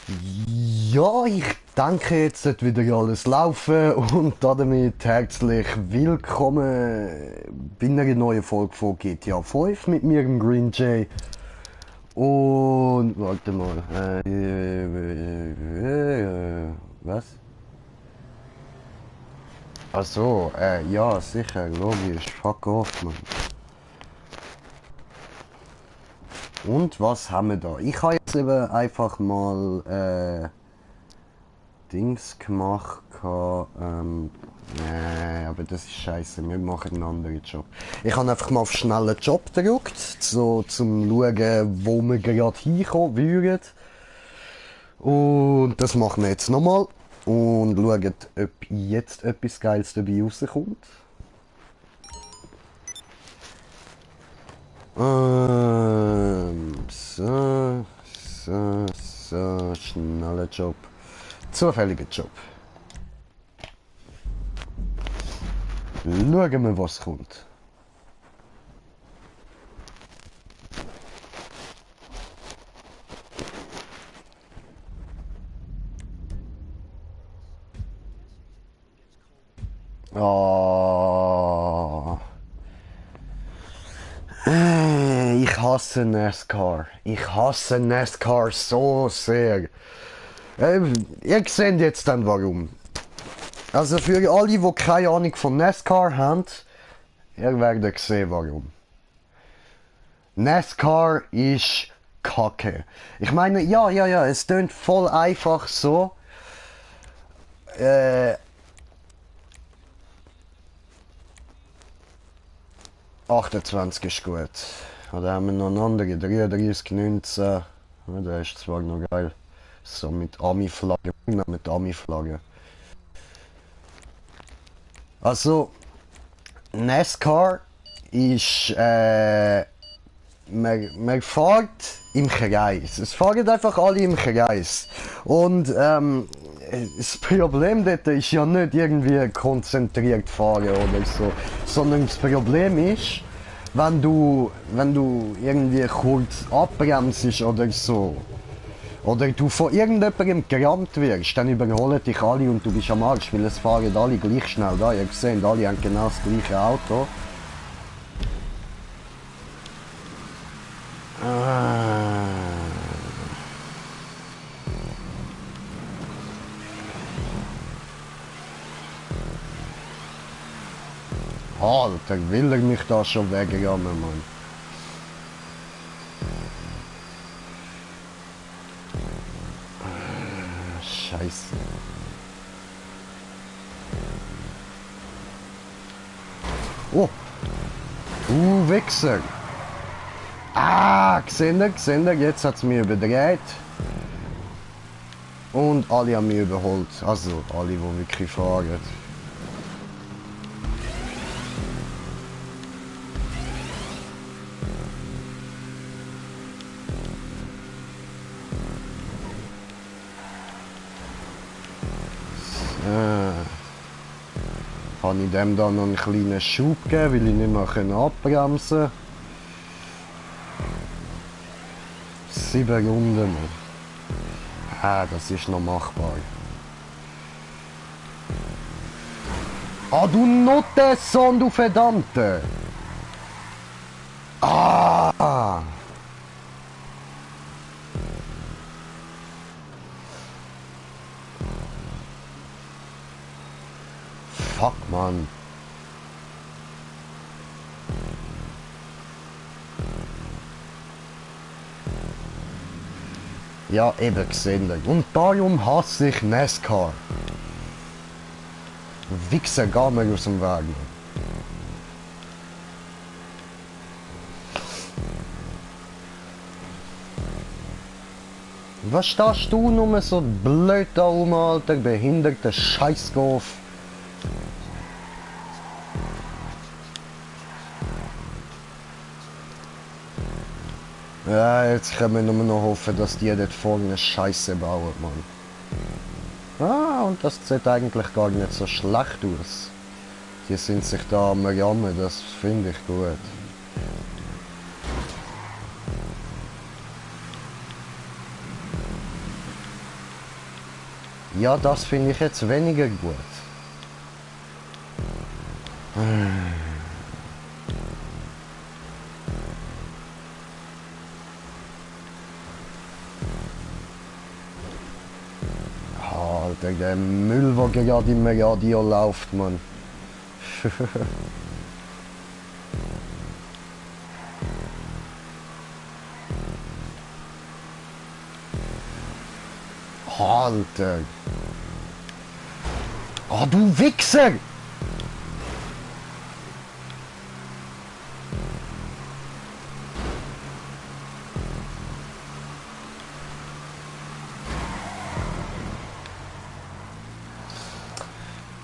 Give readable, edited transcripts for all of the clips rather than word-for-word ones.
Ja, ich denke, jetzt sollte wieder alles laufen und damit herzlich willkommen bei einer neuen Folge von GTA 5 mit mir, dem Green Jay. Und warte mal, was? Ach so, ja, sicher, logisch, fuck off, man. Und was haben wir da? Ich habe jetzt eben einfach mal Dings gemacht. Nee, aber das ist scheiße. Wir machen einen anderen Job. Ich habe einfach mal auf schnellen Job gedrückt, so zum schauen, wo wir gerade hinkommen würden. Und das machen wir jetzt nochmal. Und schauen, ob jetzt etwas Geiles dabei rauskommt. So, schneller Job. Zufälliger Job. Schauen wir, was kommt. Oh. Ich hasse NASCAR. Ich hasse NASCAR so sehr. Ihr seht jetzt dann warum. Also für alle, die keine Ahnung von NASCAR haben, ihr werdet sehen warum. NASCAR ist Kacke. Ich meine, ja, es klingt voll einfach so. Äh, 28 ist gut. Oder haben wir noch einen anderen, 33, 19. Ja, der ist zwar noch geil. So mit Ami-Flagge. Mit Ami-Flagge. Also, NASCAR ist, man fährt im Kreis. Es fahren einfach alle im Kreis. Und das Problem dort ist ja nicht irgendwie konzentriert fahren oder so, sondern das Problem ist, wenn du irgendwie kurz abbremst oder so, oder du von irgendjemandem gerammt wirst, dann überholen dich alle und du bist am Arsch, weil es fahren alle gleich schnell da. Ihr seht, alle haben genau das gleiche Auto. Alter, will er mich da schon wegrammen, Mann. Scheiße. Oh! Wichser! Gesehen ihr? Jetzt hat es mich überdreht. Und alle haben mich überholt. Also, alle, die wirklich fahren. Habe ich dem da noch einen kleinen Schub gegeben, weil ich nicht mehr abbremsen konnte. 7 Runden. Das ist noch machbar. Du Notesson, du Verdammte! Fuck, Mann. Ja, eben gesehen. Und darum hasse ich NASCAR. Wichser, geh mir aus dem Weg. Was stehst du nur so blöd da rum, Alter? Behinderter Scheißgolf. Ja, jetzt können wir nur noch hoffen, dass die dort vorne Scheiße bauen, Mann. Und das sieht eigentlich gar nicht so schlecht aus. Die sind sich da am Jammen, das finde ich gut. Ja, das finde ich jetzt weniger gut. Alter, der Müll, der gerade im Radio läuft, Mann. Alter. Oh, du Wichser!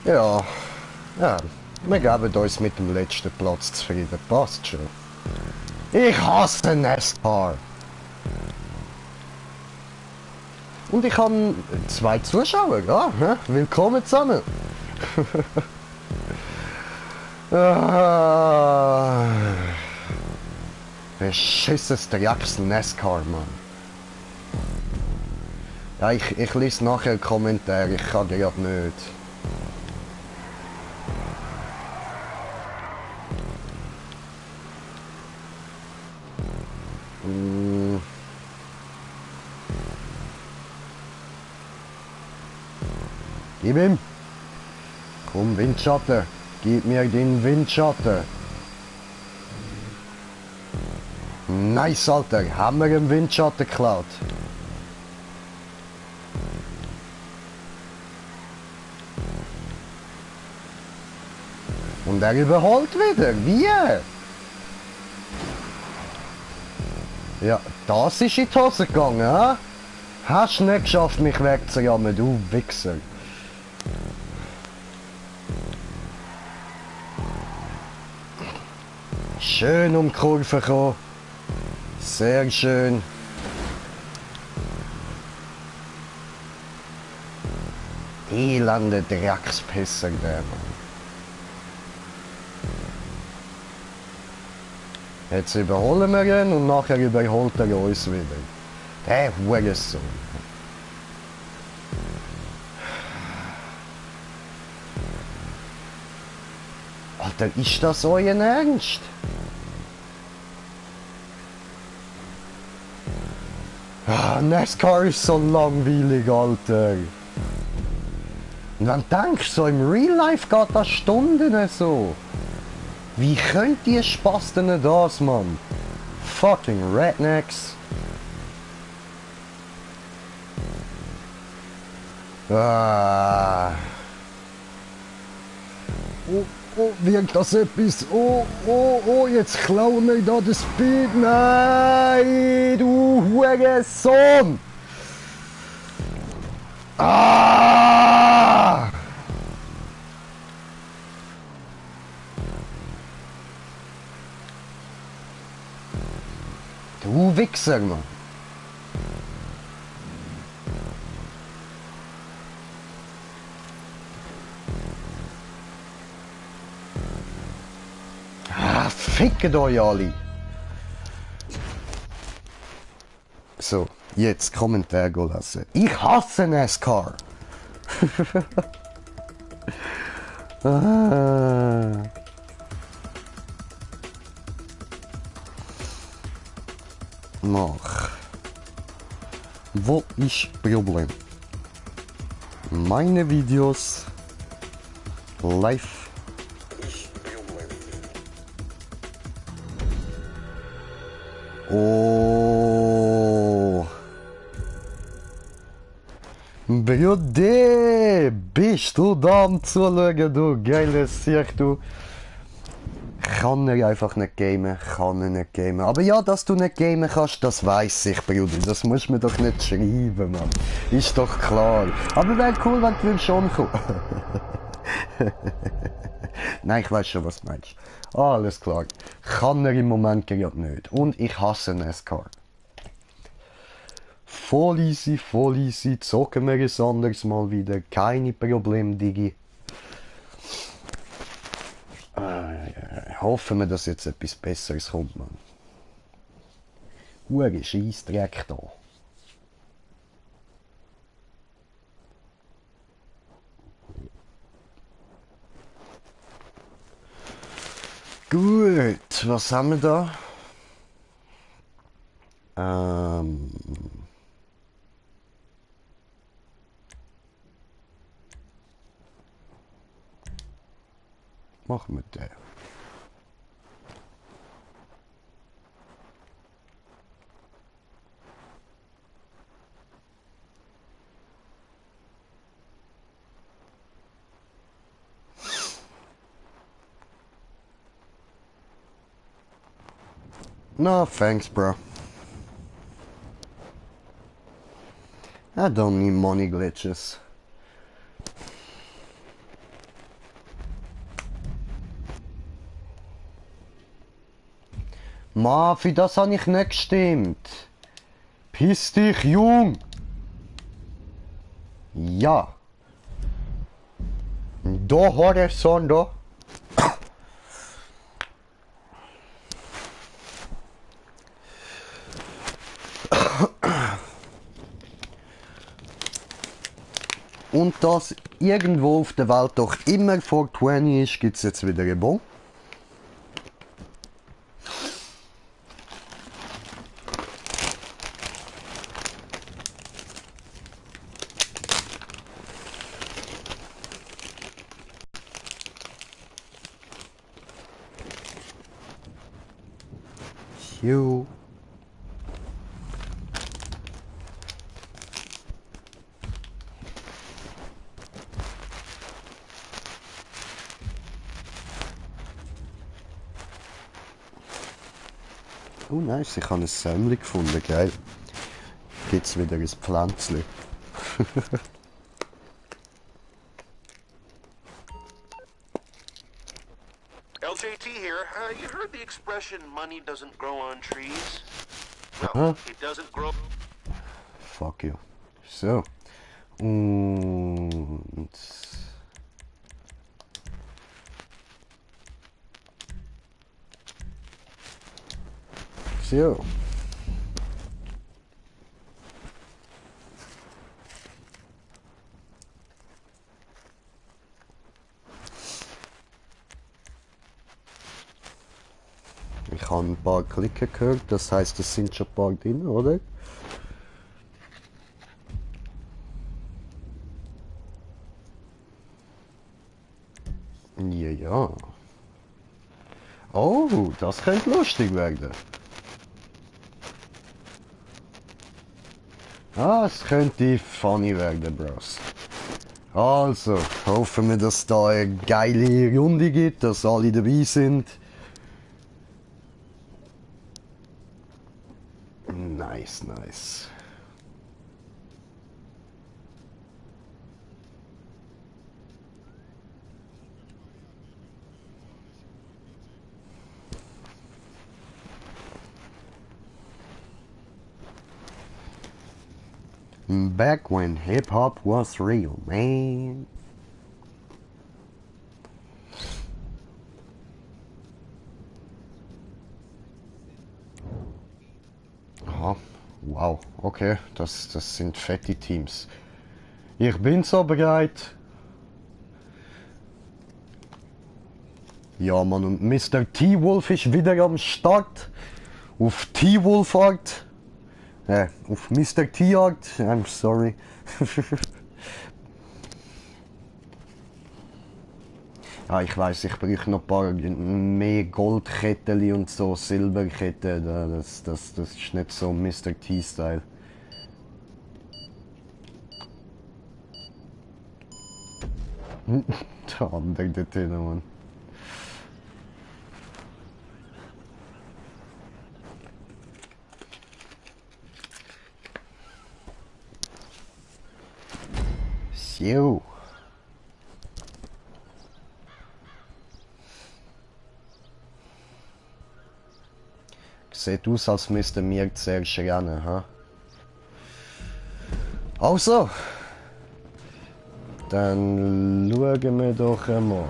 Ja, ja, wir geben uns mit dem letzten Platz zufrieden. Passt schon. Ich hasse NASCAR. Und ich habe 2 Zuschauer, ja, willkommen zusammen. Beschissenes Drecks NASCAR, Mann. Ja, ich lese nachher einen Kommentar, ich kann gerade nicht. Gib ihm. Komm, Windschatten. Gib mir den Windschatten. Nice, Alter. Haben wir einen Windschatten geklaut. Und er überholt wieder. Wie? Ja, das ist in die Hose gegangen, hä? Hast nicht geschafft, mich wegzujammen, du Wichser. Schön um die Kurve kommen. Sehr schön. Elende Dreckspisser, der Mann. Jetzt überholen wir ihn und nachher überholt er uns wieder. Der Hurensohn. Alter, ist das euer Ernst? Ah, NASCAR ist so langweilig, Alter. Und wenn du denkst, so im Real Life geht das Stunden so. Wie könnt ihr Spasten das, Mann? Fucking Rednecks. Ah. Oh, oh, wirkt das etwas? Oh, oh, oh, jetzt klauen wir da das Speed. Nein, du Hurensohn. Ah! Du Wichser, Mann. Ah, fickt euch alle. So, jetzt Kommentar lassen. Ich hasse NASCAR. Ah. Mach. Wo ist Problem? Meine Videos live ist Problem. Oh. Bruder, bist du da am Zuschauen, du geiles Sieg, du. Kann er einfach nicht gamen, kann er nicht gamen. Aber ja, dass du nicht gamen kannst, das weiss ich, Bruder. Das musst du mir doch nicht schreiben, Mann. Ist doch klar. Aber wäre cool, wenn du schon kommen. Nein, ich weiß schon, was du meinst. Alles klar. Kann er im Moment gerade nicht. Und ich hasse NASCAR. Voll easy, zocken wir ein anderes Mal wieder. Keine Probleme, Digi. Hoffen wir, dass jetzt etwas Besseres kommt, Mann. Hure Scheissdreck da. Gut, was haben wir da? Ähm, machen wir den. No, thanks, bro. I don't need money glitches. Ma, für das habe ich nicht gestimmt. Piss dich, Jung! Ja. Da Horizont, da. Und dass irgendwo auf der Welt doch immer 420 ist, gibt es jetzt wieder ein Bon. Jo. Oh nice, ich habe ein Sämmli gefunden, geil. Gibt's wieder ein Pflänzli. LJT here. You heard the expression money doesn't grow on trees? Huh? Well, it doesn't grow. Fuck you. So. Und... So. Ich habe ein paar Klicken gehört, das heißt, es sind schon ein paar drin, oder? Ja, ja. Oh, das könnte lustig werden. Ah, es könnte funny werden, Bros. Also, hoffen wir, dass da eine geile Runde gibt, dass alle dabei sind. Nice, nice. Back when hip-hop was real, man. Aha, wow, okay, das sind fette Teams. Ich bin so bereit. Ja, Mann, und Mr. T-Wolf ist wieder am Start. Auf T-Wolf-Art. Auf Mr. T-Art. I'm sorry. Ja, ich weiß, ich brauche noch ein paar mehr Goldketten und so, Silberketten. Das ist nicht so Mr. T-Style. Der andere dort hinten, Mann. So. Sieht aus, als müssten wir zuerst rennen, ha? Also, dann schauen wir doch einmal.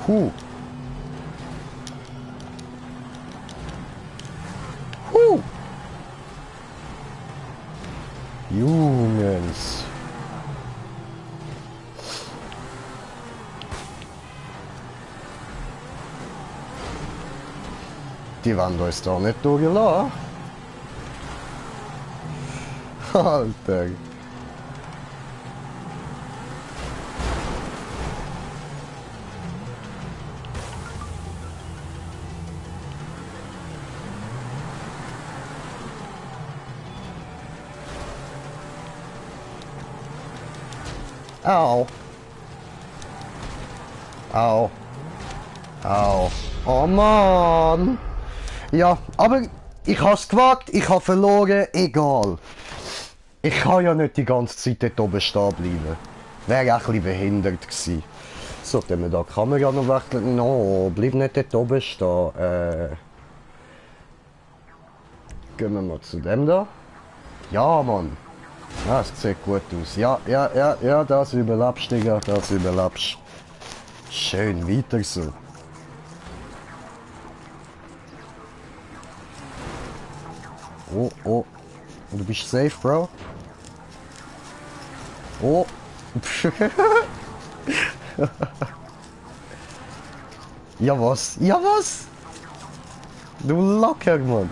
Huh. Huh. Jungens. Die wollen uns da nicht durchlassen. Alter. Au. Au. Au. Oh Mann. Ja, aber ich habe es gewagt, ich habe verloren, egal. Ich kann ja nicht die ganze Zeit dort oben stehen bleiben. Wäre auch ein bisschen behindert gewesen. So, dann wir da die Kamera noch wechseln. No, bleib nicht dort oben stehen. Gehen wir mal zu dem da. Ja, Mann. Ja, es sieht gut aus. Ja, das überlebst, Digga, das überlebst. Schön, weiter so. Oh, oh. Du bist safe, Bro. Oh. Ja, was? Ja, was? Du Locker, Mann.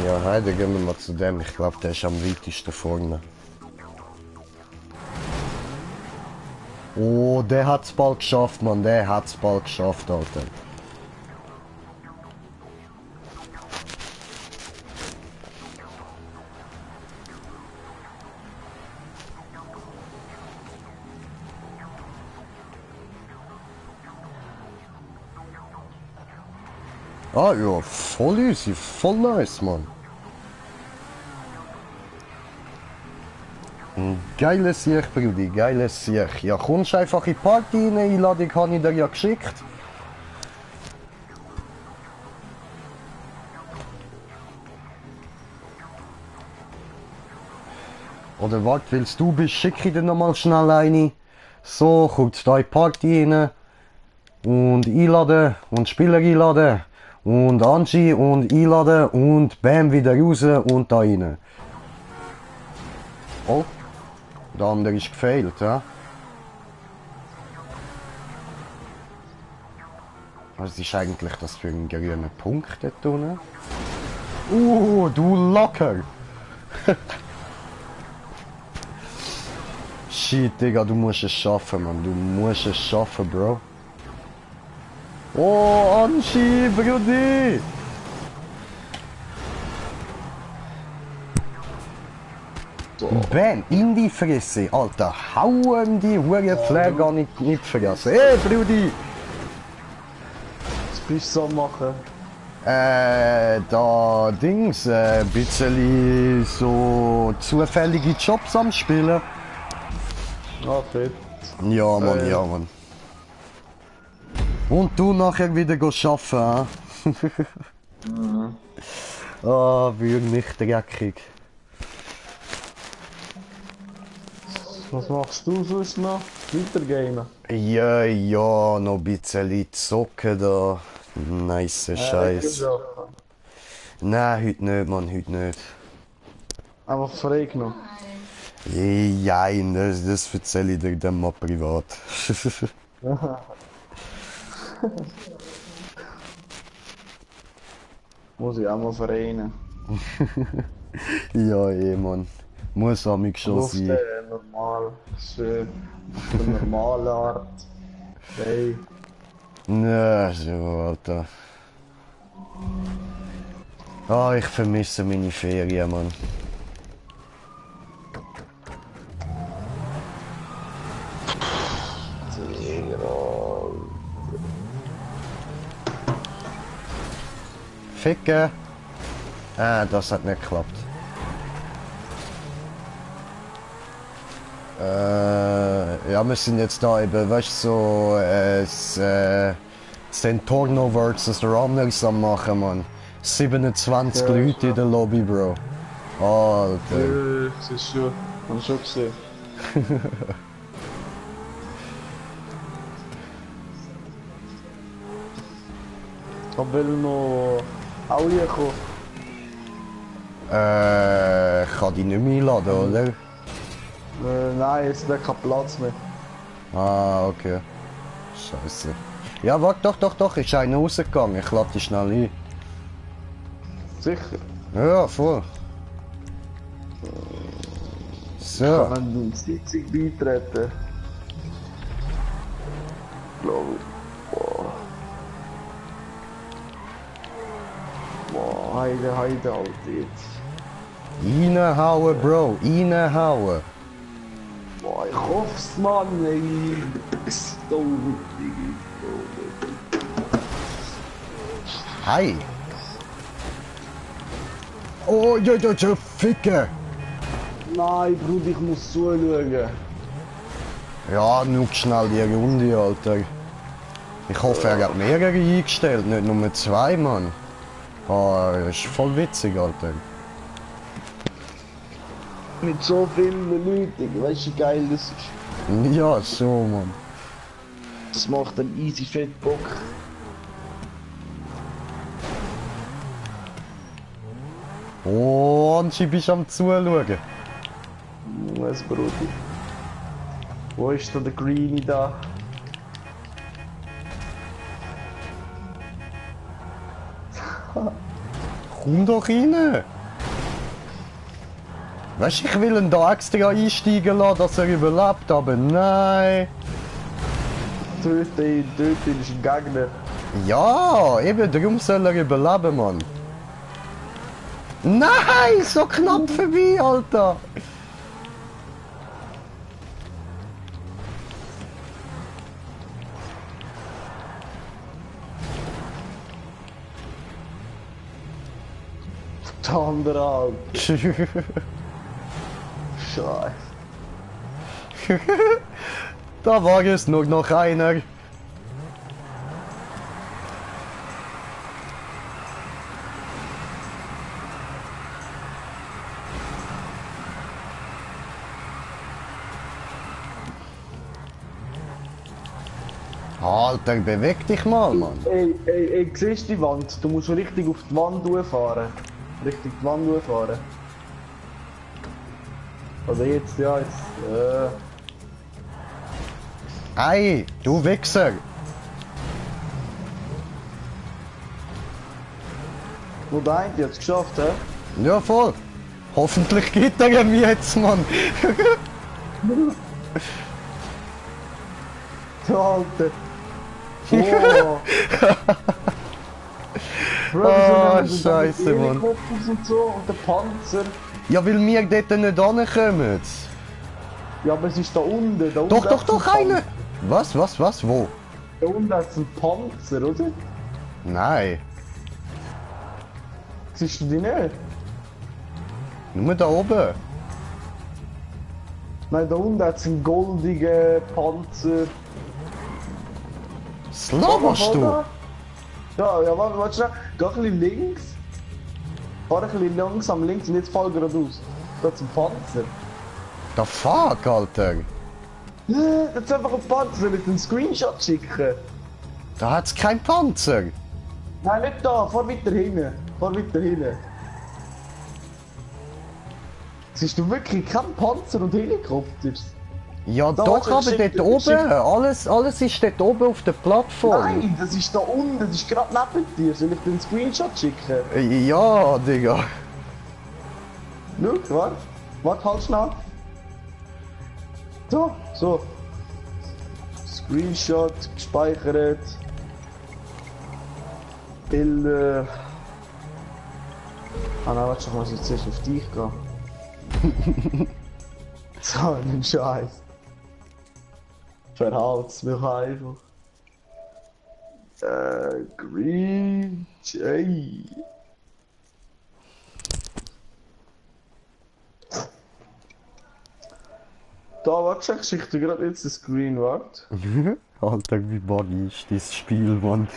Ja, heute gehen wir mal zu dem. Ich glaube, der ist am weitesten vorne. Oh, der hat's bald geschafft, Mann. Der hat's bald geschafft, Alter. Ah ja, voll easy, voll nice, Mann. Geiles Sieg, Brudi, geiles Sieg. Ja, kommst einfach in die Party rein, Einladung habe ich dir ja geschickt. Oder warte, willst du bist, schicke ich dir nochmal schnell eine. So, kommt da in die Party rein. Und einladen und Spieler einladen. Und Angie und einladen und bam, wieder raus und da rein. Oh. Der andere ist gefailt, ja? Was ist eigentlich das für ein grüner Punkt dort unten? Du Locker! Shit, Digga, du musst es schaffen, Mann. Du musst es schaffen, Bro. Oh, Anchi, Brudi! So. Bam, in die Fresse, Alter. Hauen die Hure Flair gar nicht vergessen. Hey, Brudi! Was bist du so am machen? Da Dings, bisschen so zufällige Jobs am Spielen. Ah, fett. Ja, Mann, ja, Mann. Und du nachher wieder arbeiten, Mhm. Ah, wirklich dreckig. Was machst du sonst noch? Weitergamen? Ja, noch ein bisschen zocken da. Nice Scheiß. Nein, heute nicht, Mann, heute nicht. Einfach frei genommen. Ja, das erzähle ich dir dann mal privat. Muss ich auch mal vereinen. Ja, Mann. Muss auch mich schon Auf sein. der normal, schön, auf der normalen Art. Hey. Ja, so, Alter. Ah, ich vermisse meine Ferien, Mann. ficken. Das hat nicht geklappt. Ja, wir sind jetzt da eben, weißt du, so, sind Torno versus Runners am machen, Mann. 27 Ja, Leute in der Lobby, Bro. Alter. Das ist schon. Hab ich schon gesehen. Ich will noch auch hier kommen. Ich kann dich nicht mehr einladen, oder? Nein, es wäre kein Platz mehr. Ah, okay. Scheiße. Ja, warte, doch, ist einer rausgegangen. Ich lade dich schnell ein. Sicher. Ja, voll. So. Kann man die Sitzung beitreten? Glaube ich. Boah. Boah, Heide, Alter, jetzt. Reinhauen, Bro, reinhauen. Boah, ich hoff's, Mann, ey. So wichtig. Hi. Oh, ja, ficken. Nein, Bruder, ich muss zuschauen. Ja, nur schnell die Runde, Alter. Ich hoffe, er hat mehrere eingestellt, nicht nur 2, Mann. Ah, das ist voll witzig, Alter. Mit so vielen Leuten, weißt du, wie geil das ist? Ja, so, Mann. Das macht einen easy fett Bock. Oh, und du bist am Zuschauen. Was, Bruder? Wo ist denn der Greenie da? Komm doch rein. Weißt du, ich will ihn da extra einsteigen lassen, dass er überlebt, aber nein. Töte ihn ist ein Gegner. Ja, eben, darum soll er überleben, Mann. Nein, so knapp vorbei, Alter. Der andere Alter. Scheiße. Da war es nur noch einer. Alter, beweg dich mal, Mann. Ey, siehst du die Wand? Du musst richtig auf die Wand fahren. Richtig die Wand fahren. Also jetzt, ja, jetzt, Ey, du Wichser. Wo der eine jetzt geschafft, hä? Ja, voll. Hoffentlich geht er mir jetzt, Mann. Der Alte. Oh. Bro, Ah, Scheiße, Mann. Und so, und der Panzer. Ja, weil wir dort nicht ankommen. Ja, aber es ist da unten. Da unten Doch, hat's einen einer. Was, wo? Da unten hat es einen Panzer, oder? Nein, Siehst du die nicht? nur da oben. Nein, da unten hat es einen goldigen Panzer. Was laberst du? Ja, warte schnell. Geh ein bisschen links. Fahr ein bisschen langsam links und jetzt fall geradeaus. Da ist ein Panzer. The fuck, Alter? Das ist einfach ein Panzer. Soll ich einen Screenshot schicken? Da hat's kein Panzer. Nein, nicht da. Fahr weiter hinten. Fahr weiter hinten. Siehst du wirklich kein Panzer und Helikopters? Ja, Da, doch, aber schick- dort schick- oben. Alles ist dort oben auf der Plattform. Nein, das ist da unten. Das ist gerade neben dir. Soll ich dir einen Screenshot schicken? Ja, Digga. Schau, warte. Warte, halt schnell. So. Screenshot, gespeichert. Bilder. Ah nein, warte, ich muss jetzt erst auf dich gehen. So ein Scheiß. Verhalt's mich einfach. Green Jay. Da, warte, ich schicke dir gerade jetzt den Screen, warte. Alter, wie buggy ist das Spiel, Mann.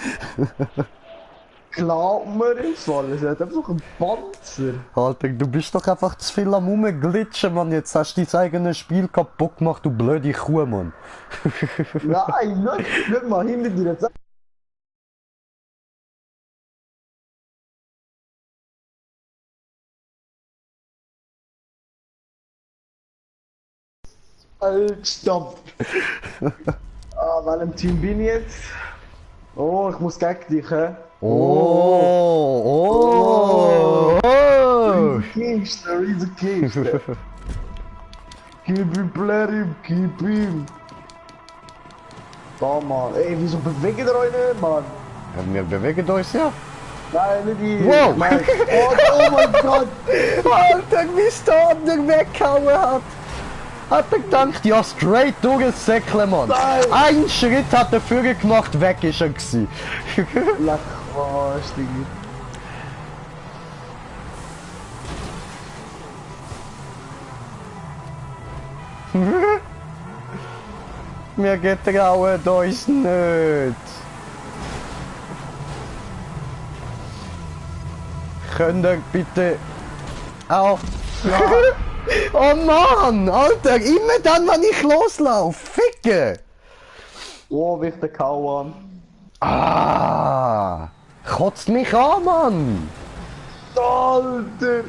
Glaub mir im Fall, es hat einfach einen Panzer. Alter, du bist doch einfach zu viel am Rumglitschen, Mann. Jetzt hast du dein eigenes Spiel kaputt gemacht, du blöde Kuh, Mann. Nein, nicht mal hinter dir. Jetzt. Halt, stopp. Welchem Team bin ich jetzt? Oh, ich muss gegen dich, hä? Oh. Kingster, he's a Kingster. Keep him, let him, keep him. Da, Mann. Ey, wieso bewegt ihr euch nicht, Mann? Ja, wir bewegen uns ja. Nein, nicht ich. Wow. Nein. Oh mein Gott. Alter, wie es da nicht weggehauen hat. Hat er gedacht, ja, straight durchsäckeln, Mann. Nein. Ein Schritt hat er vorher gemacht, weg ist er gewesen. Leck, was, Digga. Wir getrauen uns nicht. Könnt ihr bitte... Au! Oh Mann! Alter, immer dann, wenn ich loslaufe! Ficke! Oh, wie ich den Kau an. Ah! Kotzt mich an, Mann! Alter!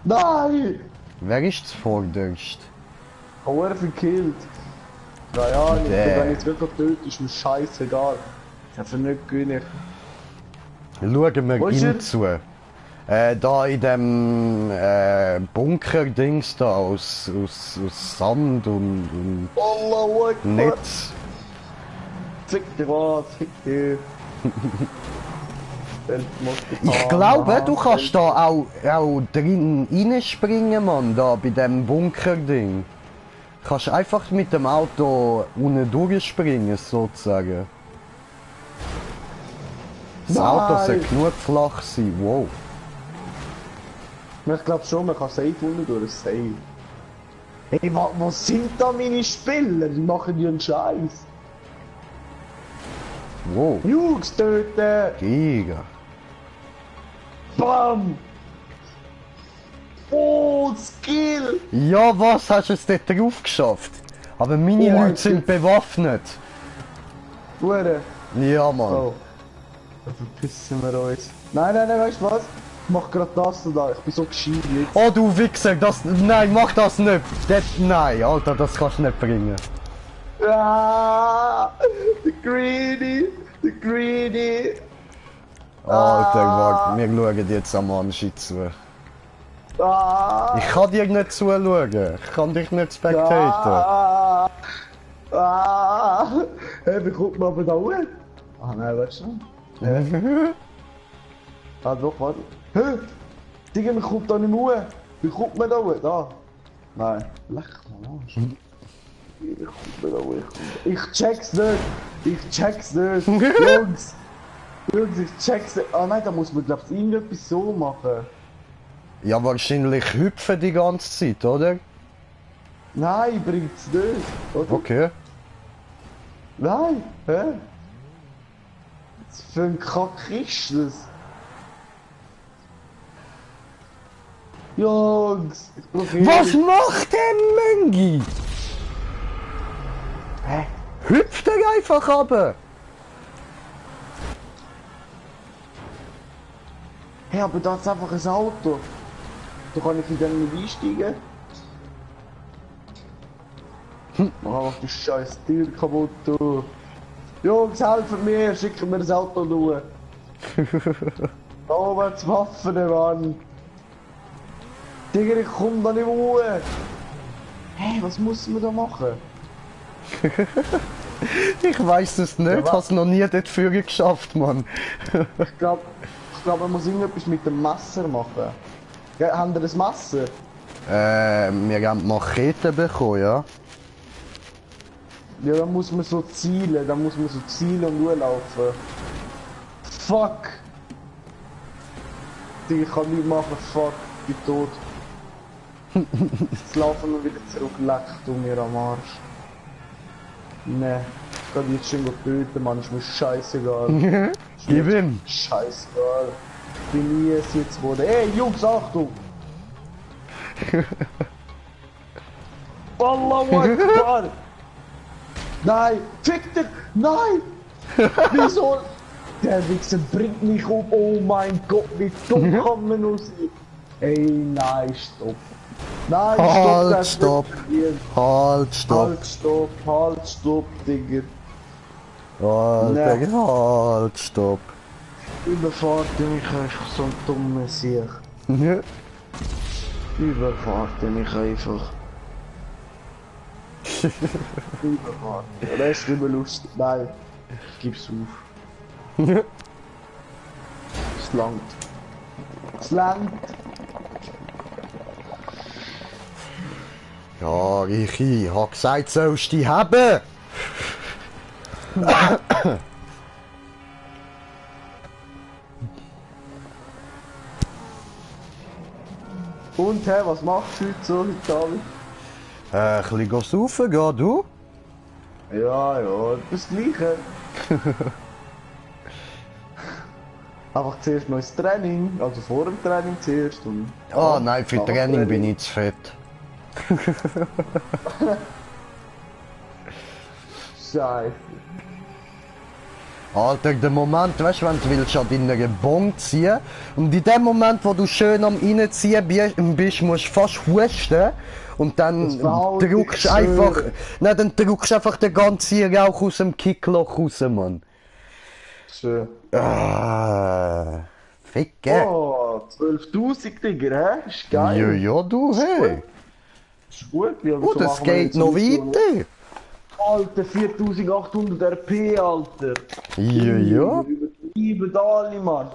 Nein! Wer ist zuvorderst? Oh, er verkillt. Keine Ahnung, wenn ich jetzt wirklich töte, ist mir scheißegal. Ich habe nicht gewinnen. Schauen wir Wo ist ihm er? zu. Da in dem Bunker-Dings da aus Sand und Allahu Akbar. Netz. Fick dich was, fick dich. Ich glaube, du kannst da auch drin reinspringen, Mann, da bei dem Bunker-Ding. Kannst einfach mit dem Auto unten durchspringen, sozusagen. Das Auto soll Nein. genug flach sein, wow. Ich glaube schon, man kann safe unten durch, safe. Hey, was sind da meine Spieler? Die machen ja einen Scheiß. Wow, Jungs töten! Giga. Bam! Oh, Skill! Ja, was hast du es dort drauf geschafft? Aber meine Oh, Leute sind bewaffnet. Hure. Ja, Mann. Oh. Da verpissen wir uns. Nein, weißt du was? Ich mach grad das da, ich bin so gescheit jetzt. Oh, du Wichser, das... Nein, mach das nicht. Das, nein, Alter, das kannst du nicht bringen. Ah, the greedy, the greedy. Alter, warte, wir schauen jetzt am Anschi zu. Ah, Ich kann dir nicht zuschauen. Ich kann dich nicht spectaten. Hey, wie kommt man aber da hoch? Ah nein, warte schon. Ah doch, warte. Hä? Digga, man kommt da nicht mehr hoch. Wie kommt man da hoch? Da. Nein. Leck mal Arsch. Wie kommt man da hoch? Ich check's nicht. Ich check's nicht. Jungs. Jungs, ich check's nicht. Ah nein, da muss man glaubst irgendetwas so machen. Ja, wahrscheinlich hüpfen die ganze Zeit, oder? Nein, bringt's nicht. Oder? Okay. Nein, hä? Was für ein Kack ist das? Jungs, ich blockiere. Was macht der Möngi? Hä? Hüpft er einfach runter? Hey, aber da ist einfach ein Auto. Da kann ich in den nicht einsteigen. Mach einfach die scheiß Tür kaputt, du. Jungs, helfen mir, schicken mir das Auto durch. Da oben die Waffen, Mann. Digga, ich komm da nicht hoch. Hey, was muss man da machen? Ich weiß es nicht, Ja, hab's noch nie dort vorher geschafft, Mann. Ich glaube, man muss irgendetwas mit dem Messer machen. Ja, haben wir das Messer? Wir haben Machete bekommen, ja. Ja, da muss man so zielen, und durchlaufen. Fuck! Ich kann nicht machen, fuck, ich bin tot. Jetzt laufen wir wieder zurück, leck du mir am Arsch. Ne, ich kann dich jetzt schon töten, Mann, ist mir scheißegal. Gib ihm. Scheißegal. Ich bin nie es jetzt wurde. Ey, Jungs, Achtung! Allahu Akbar! Nein! Fick dich! Nein! Wieso? Der Wichser bringt mich um. Oh mein Gott, wie dumm kann man nur sein? Ey, nein, stopp. Nein, Halt, stopp! Halt, stopp! Halt, stopp, Digga. Halt, stopp! Überfahrt ihr mich einfach so ein dummer Sieg. Überfahrt ihr mich einfach. Überfahrt. Das ist nicht mehr lustig. Nein, ich gib's auf. Es langt. Es langt. Ja, ich hab gesagt, sollst du die haben! Und hey, was machst du heute so, Italien? Ein bisschen saufen, geh du? Ja, das Gleiche. Einfach zuerst noch ins Training, also vor dem Training zuerst und... Oh nein, für Training bin ich zu fett. Scheiße. Alter, der Moment, weißt du, wenn du willst an deiner Bon ziehen und in dem Moment, wo du schön am Reinziehen bist, musst du fast husten und dann drückst du einfach, nein, dann drückst du einfach den ganzen Rauch aus dem Kickloch raus, Mann. Schön. Ah, Ficke. Oh, 12.000, Digga, hä? Ist geil. Ja, du, hey. Ist gut, ja. Oh, das geht noch weiter. Alter, 4800 RP, Alter. Ja. Übertrieben alle, Mann.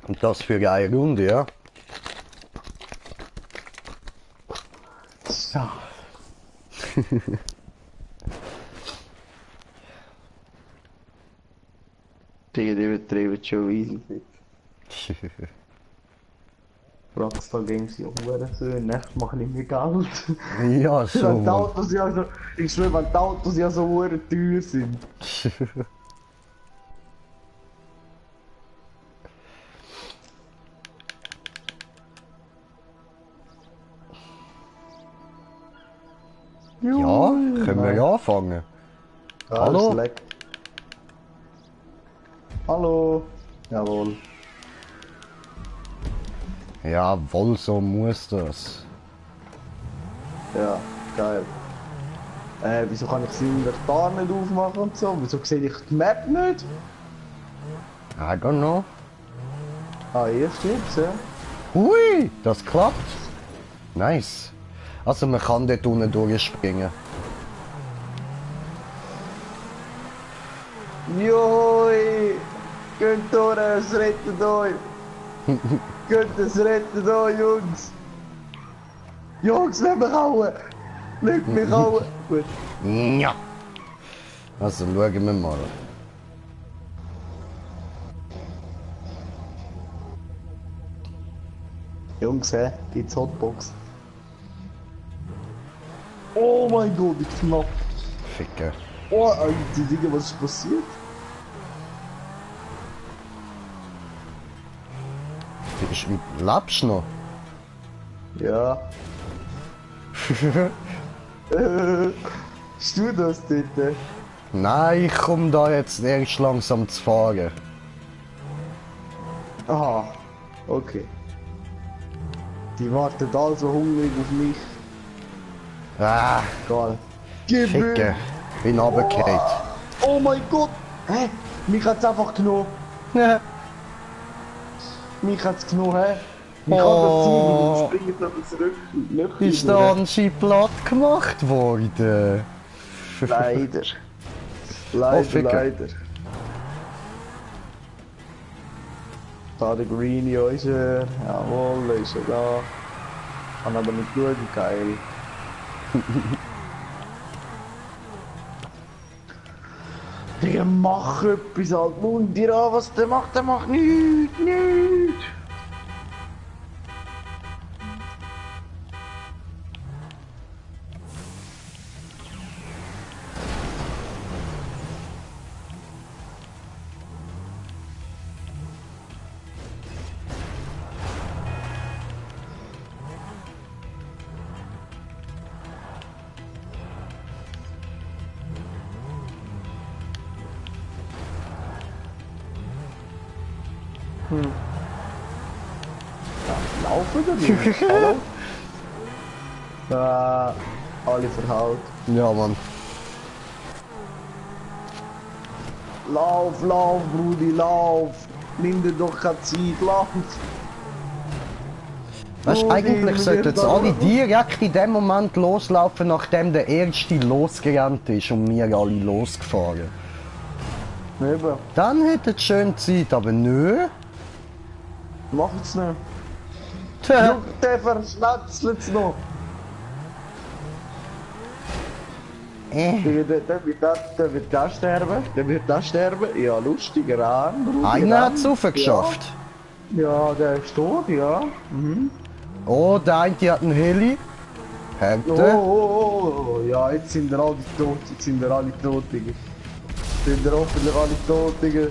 Und das für eine Runde, ja? So. Digga, die übertrieben schon easy. Rockstar Games, ja, Hurensohn, ich mache nicht mehr Geld. Ja, so, Wenn die Mann. Autos ja so, ich schwöre, wenn die Autos ja so teuer sind. Ja, können wir anfangen? Hallo? Leck. Hallo. Jawohl. Jawohl, so muss das. Ja, geil. Wieso kann ich das Inventar nicht aufmachen und so? Wieso sehe ich die Map nicht? I don't know. Ah, hier steht's, ja. Hui, das klappt. Nice. Also man kann dort unten durchspringen. Joi! Geht durch, es rettet euch! Geht, es rettet euch, Jungs! Jungs, lass mich hauen! Lass mich hauen! Gut. Ja. Also schauen wir mal. Jungs, hä? Gibt's Hotbox? Oh mein Gott, wie knapp! Ficker. Oh, die Dinge, was ist passiert? Lebst du noch? Ja. Bist du das dort? Nein, ich komme da jetzt erst langsam zu fahren. Aha, okay. Die warten also hungrig auf mich. Ah, Egal. Gib mir! Ficker. Bin runtergefallen. Oh mein Gott! Hä? Mich hat's einfach genommen. Mich hat's genommen, hä? Wie kann das sein? Oh. Und springt dann zurück. Löcher Ist durch. da anscheinend platt gemacht worden? Leider. Leider, Ficker. leider. Da der Greenie, ja, ist er. Jawohl, da ist er da. Kann aber nicht schauen, geil. Digga, mach etwas, halt. Mund dir an, was der macht nichts, nichts. Ja, laufen oder nicht? Hallo? Alle verhaut. Ja, Mann. Lauf, lauf, Brudi, lauf! Nimm dir doch keine Zeit, lauf! Weißt, Oh, eigentlich die sollten wird jetzt da- alle direkt in dem Moment loslaufen, nachdem der Erste losgerannt ist und wir alle losgefahren. Eben, Dann hätte es schön Zeit, aber nö. mach es nicht. Tja, Junge, der verschnetzelt es noch. Der wird da sterben. Der wird da sterben. Ja, lustiger an, Brudi. einer hat es raufgeschafft. Ja, der ist tot, ja. Oh, der eine hat einen Heli. Oh, Hätte. oh, oh, ja, jetzt sind wir alle tot. Jetzt sind wir alle tot, Digga. Sind wir hoffentlich alle tot, Digga.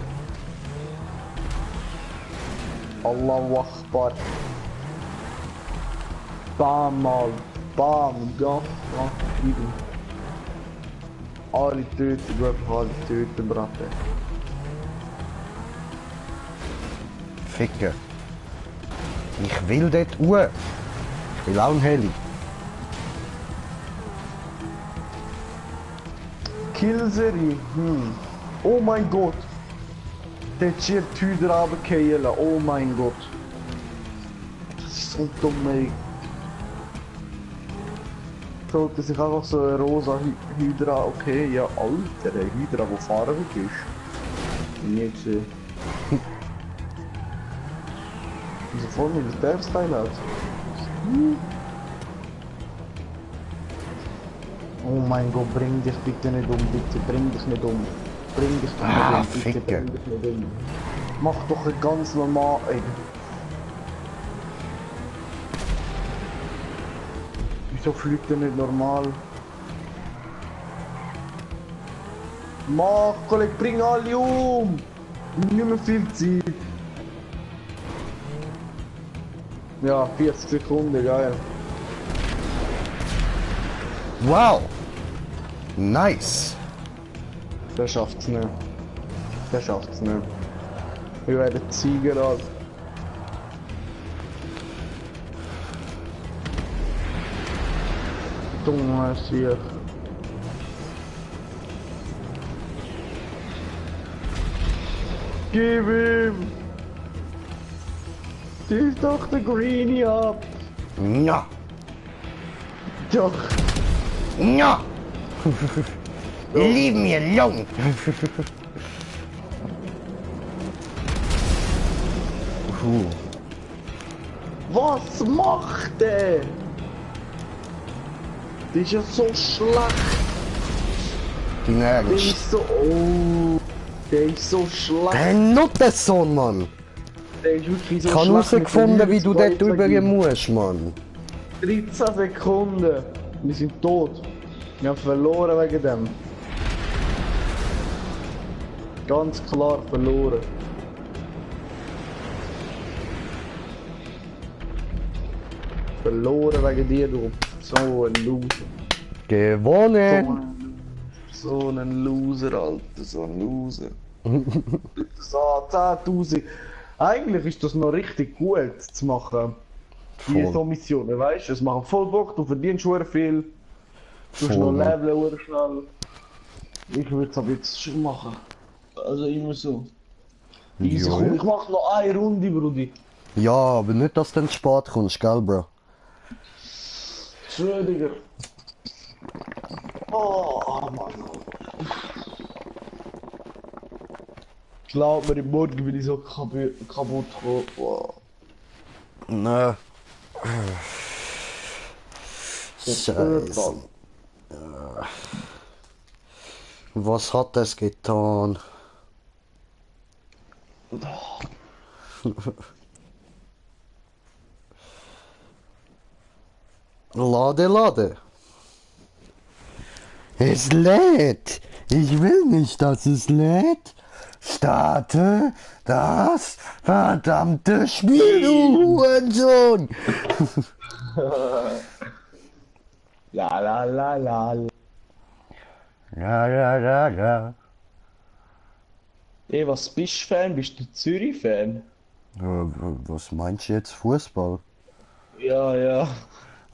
Allahu Akbar. Bam mal. Bam. Ja, wieder. Alle töten, wirklich alle töten, Bratte. Ficken. Ich will dort hoch. Ich will auch einen Heli. Killserie. Oh mein Gott. Der Cheer Tüder runterfallen. Oh mein Gott. Das ist so dumm, ey. Sollte sich einfach so eine rosa Hydra. Okay, ja, Alter, eine Hydra, die farbig ist. Nie gesehen. Wieso voll Militärstyle hat. Oh mein Gott, bring dich bitte nicht um, bitte, bring dich nicht um. Bring dich nicht Ah, um, bitte, Ficke. bring dich nicht um. Mach doch ein ganz normal, ey. Wieso fliegt er nicht normal? Mach, Kollege, bring alle um! Nicht mehr viel Zeit. Ja, 40 Sekunden, geil. Wow. Nice. Der schafft's nicht. Der schafft's nicht. Wir werden Sieger, Alter. Dummer Sieg. Gib ihm! Zieh doch den Greenie ab! Ja. Doch! Ja. Leave me alone. Was macht der? Der ist ja so schlecht! Dein Der Ernst. ist so... Oh! Der ist so schlecht! Der Nuttensohn, Mann. Der ist wirklich so Ich habe schlecht herausgefunden, mit wie du der dort drüber musst, Mann. 13 Sekunden. Wir sind tot. Wir haben verloren wegen dem. Ganz klar verloren. Verloren wegen dir, du. So ein Loser. Gewonnen. So ein Loser, Alter. So ein Loser. So, 10.000. Eigentlich ist das noch richtig gut zu machen. Die Voll. so Missionen, weißt du? Es macht voll Bock, du verdienst schon viel. Du hast noch Voll, Mann. Level oder schnell. Ich würde es aber jetzt schon machen. Also immer so. Easy, Ja. komm, ich mach noch eine Runde, Brudi. Ja, aber nicht, dass du dann zu spät kommst, gell, Bro? Schön, Digga. Oh, Mann. Glaub mir, morgen bin ich so kaputt gekommen. Wow. Ne. Scheiße. Was hat das getan? Lade. Es lädt. Ich will nicht, dass es lädt. Starte das verdammte Spiel, du Hurensohn. La la la la. Ja. Ey, was bist du Fan? Bist du Zürich-Fan? Was meinst du jetzt? Fußball? Ja.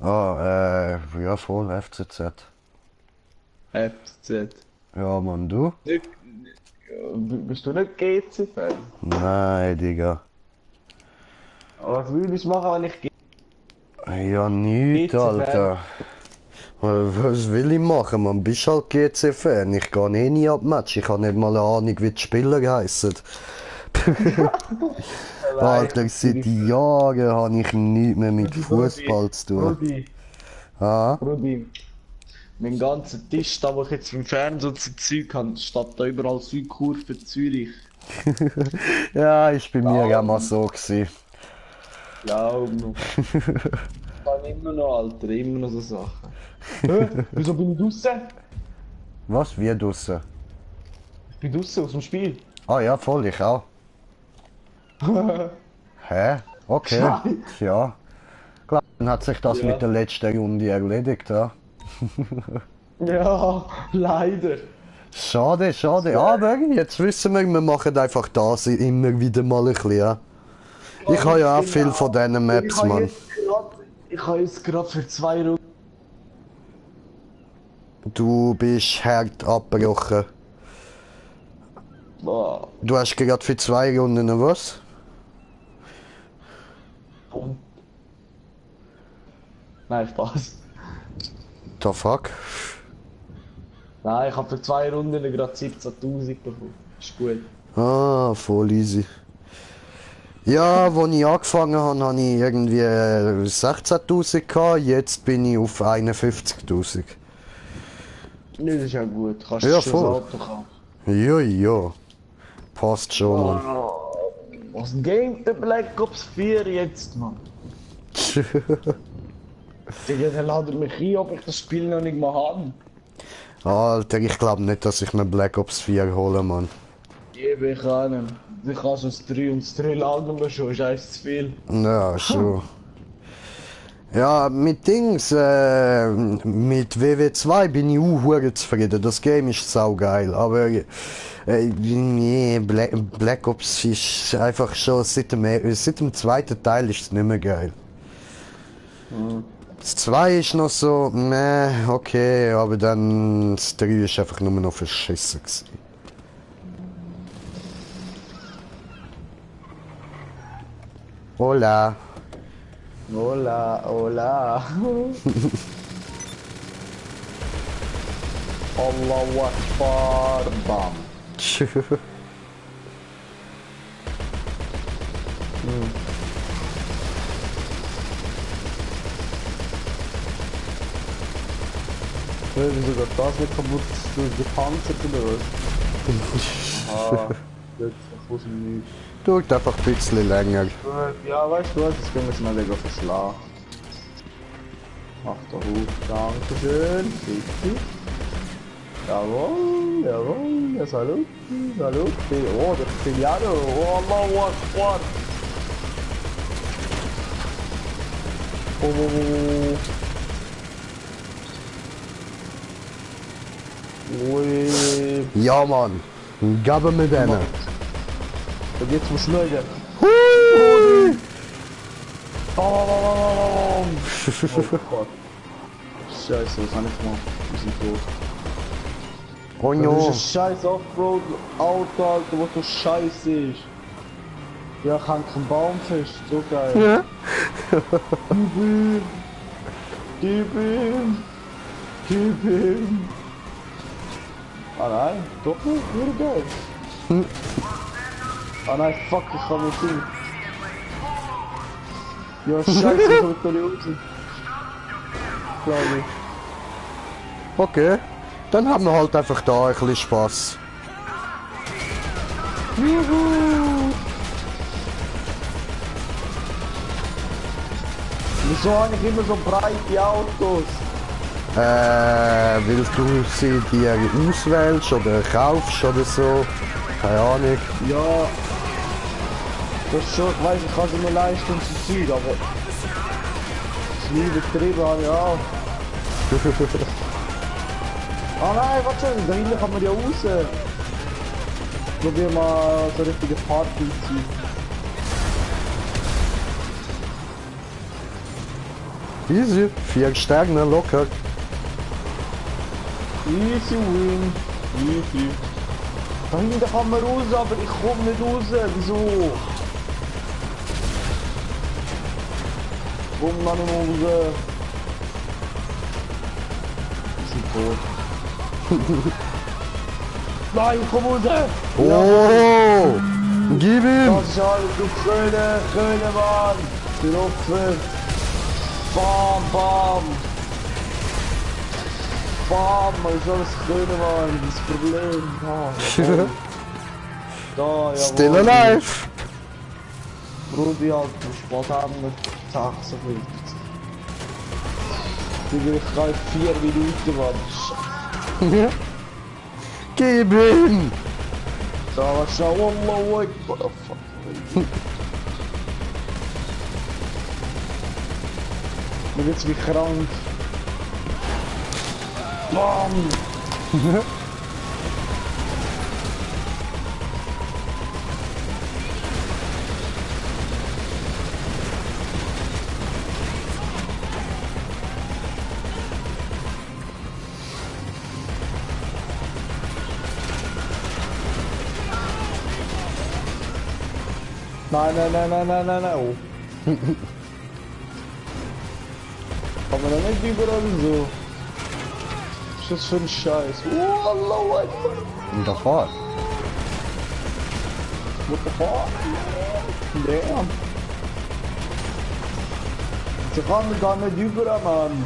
Ja, voll FCZ. FCZ. Ja, Mann, du? Bist du nicht GC-Fan? Nein, Digga. Was würdest du machen, wenn ich Ja, nichts, GC-Fan? Alter. Was will ich machen? Man bist halt GC-Fan. Ich gehe eh nie ab Match. Ich habe nicht mal eine Ahnung, wie die Spieler heissen. Alter, seit Jahren habe ich nichts mehr mit Fußball zu tun. Rudi, mein ganzer Tisch, da wo ich jetzt im Fernsehen so Zeug habe, steht da überall Südkurve Zürich. Ja, ist bei mir auch mal so gewesen. Glaub mir. Dann immer noch, Alter, immer noch so Sachen. Hä? Wieso bin ich draussen? Was? Wie draussen? Ich bin draussen aus dem Spiel. Ah ja, voll, ich auch. Hä? Okay. Scheiße. Ja. Klar, dann hat sich das Ja. mit der letzten Runde erledigt, ja. Ja, leider. Schade. Aber jetzt wissen wir machen einfach das immer wieder mal ein bisschen, ja. Ich habe ja auch viel von diesen Maps, Mann. Ich habe jetzt gerade für 2 Runden. Du bist hart abgebrochen. Boah. Du hast gerade für 2 Runden was? Nein, Spaß. The fuck? Nein, ich habe für 2 Runden gerade 17.000 bekommen. Ist gut. Ah, voll easy. Ja, als ich angefangen habe, hatte ich irgendwie 16.000 gehabt, jetzt bin ich auf 51.000. Nee, das ist ja gut. Kannst Ja, du voll. das Auto kaufen. Ja. Passt schon, Mann. Was geht der Black Ops 4 jetzt, Mann? Digga, der ladet mich ein, ob ich das Spiel noch nicht mal habe. Alter, ich glaube nicht, dass ich mir Black Ops 4 hole, Mann. Gebe ich an. Ich kann so das 3 und das 3 laden wir schon, ist eigentlich zu viel. Ja, schon. Ja, mit Dings, mit WW2 bin ich auch hure zufrieden. Das Game ist saugeil, aber nee, Black Ops ist einfach schon seit dem zweiten Teil ist es nicht mehr geil. Das 2 ist noch so, okay, aber dann das 3 ist einfach nur noch verschissen gewesen. Hola. Hola. Allahu Akbar, bam. Wieso geht das nicht kaputt gepanzert oder was? Ah, jetzt muss ich nicht. Dauert einfach ein bisschen länger. Ja, weißt du was, jetzt können wir schnell wieder verschlagen. Mach doch hoch, dankeschön, bitte. Jawohl, ja salut. Oh, das Filiado, oh Allahu Akbar. Oh. Ui. Ja, Mann. Gaben wir denen. Und jetzt muss schauen. Hui! Bam! Oh Gott. Scheiße, was habe ich gemacht? Wir sind tot. Oh Das ist no. ein scheiß Offroad-Auto, Alter, wo so scheiße ist. Ja, ich hänge keinen Baum fest, so geil. Gib ihm. Ah nein, doch nicht, wieder geil. Ah nein, fuck, ich kann nicht hin. Ja, scheiße, ich komm da nicht raus. glaube ich. Okay. Dann haben wir halt einfach da ein bisschen Spaß. Wieso habe ich immer so breite Autos? Weil du sie dir auswählst oder kaufst oder so. Keine Ahnung. Ja. Das ist schon, ich weiß, ich kann sie mir leisten und so Zeug, aber das liebe Betriebe habe ich auch. Ah nein, warte schon, da hinten kann man ja raus. Probier mal so richtige Party zu ziehen. Easy. 4 Sterne locker. Easy win. Easy. Da hinten kann man raus, aber ich komme nicht raus. Wieso? Komm dann nicht raus. Wir sind tot. Nein, komm raus! Oh! Gib ihm! Das ist alles, du Kröne, Mann! Der Opfer! Bam, bam! Bam, man ist alles Kröne, Mann! Das Problem! Da, jawohl. Da, Still jawohl. alive! Rudi, halt, du Spaß haben wir. Zack, so viel. Ich kann 4 Minuten warten. Gib ihm! Da, schau, Allahu Akbar. Fuck. Mir wird's wie krank. Bam! Nein, nein, nein, nein, nein, nein, nein, oh. Kann man da nicht überall so? Was ist das für ein Scheiß? Oh, Allahu Akbar. In der Fahrt. What the fuck? Damn. Sie kann gar nicht überall, Mann.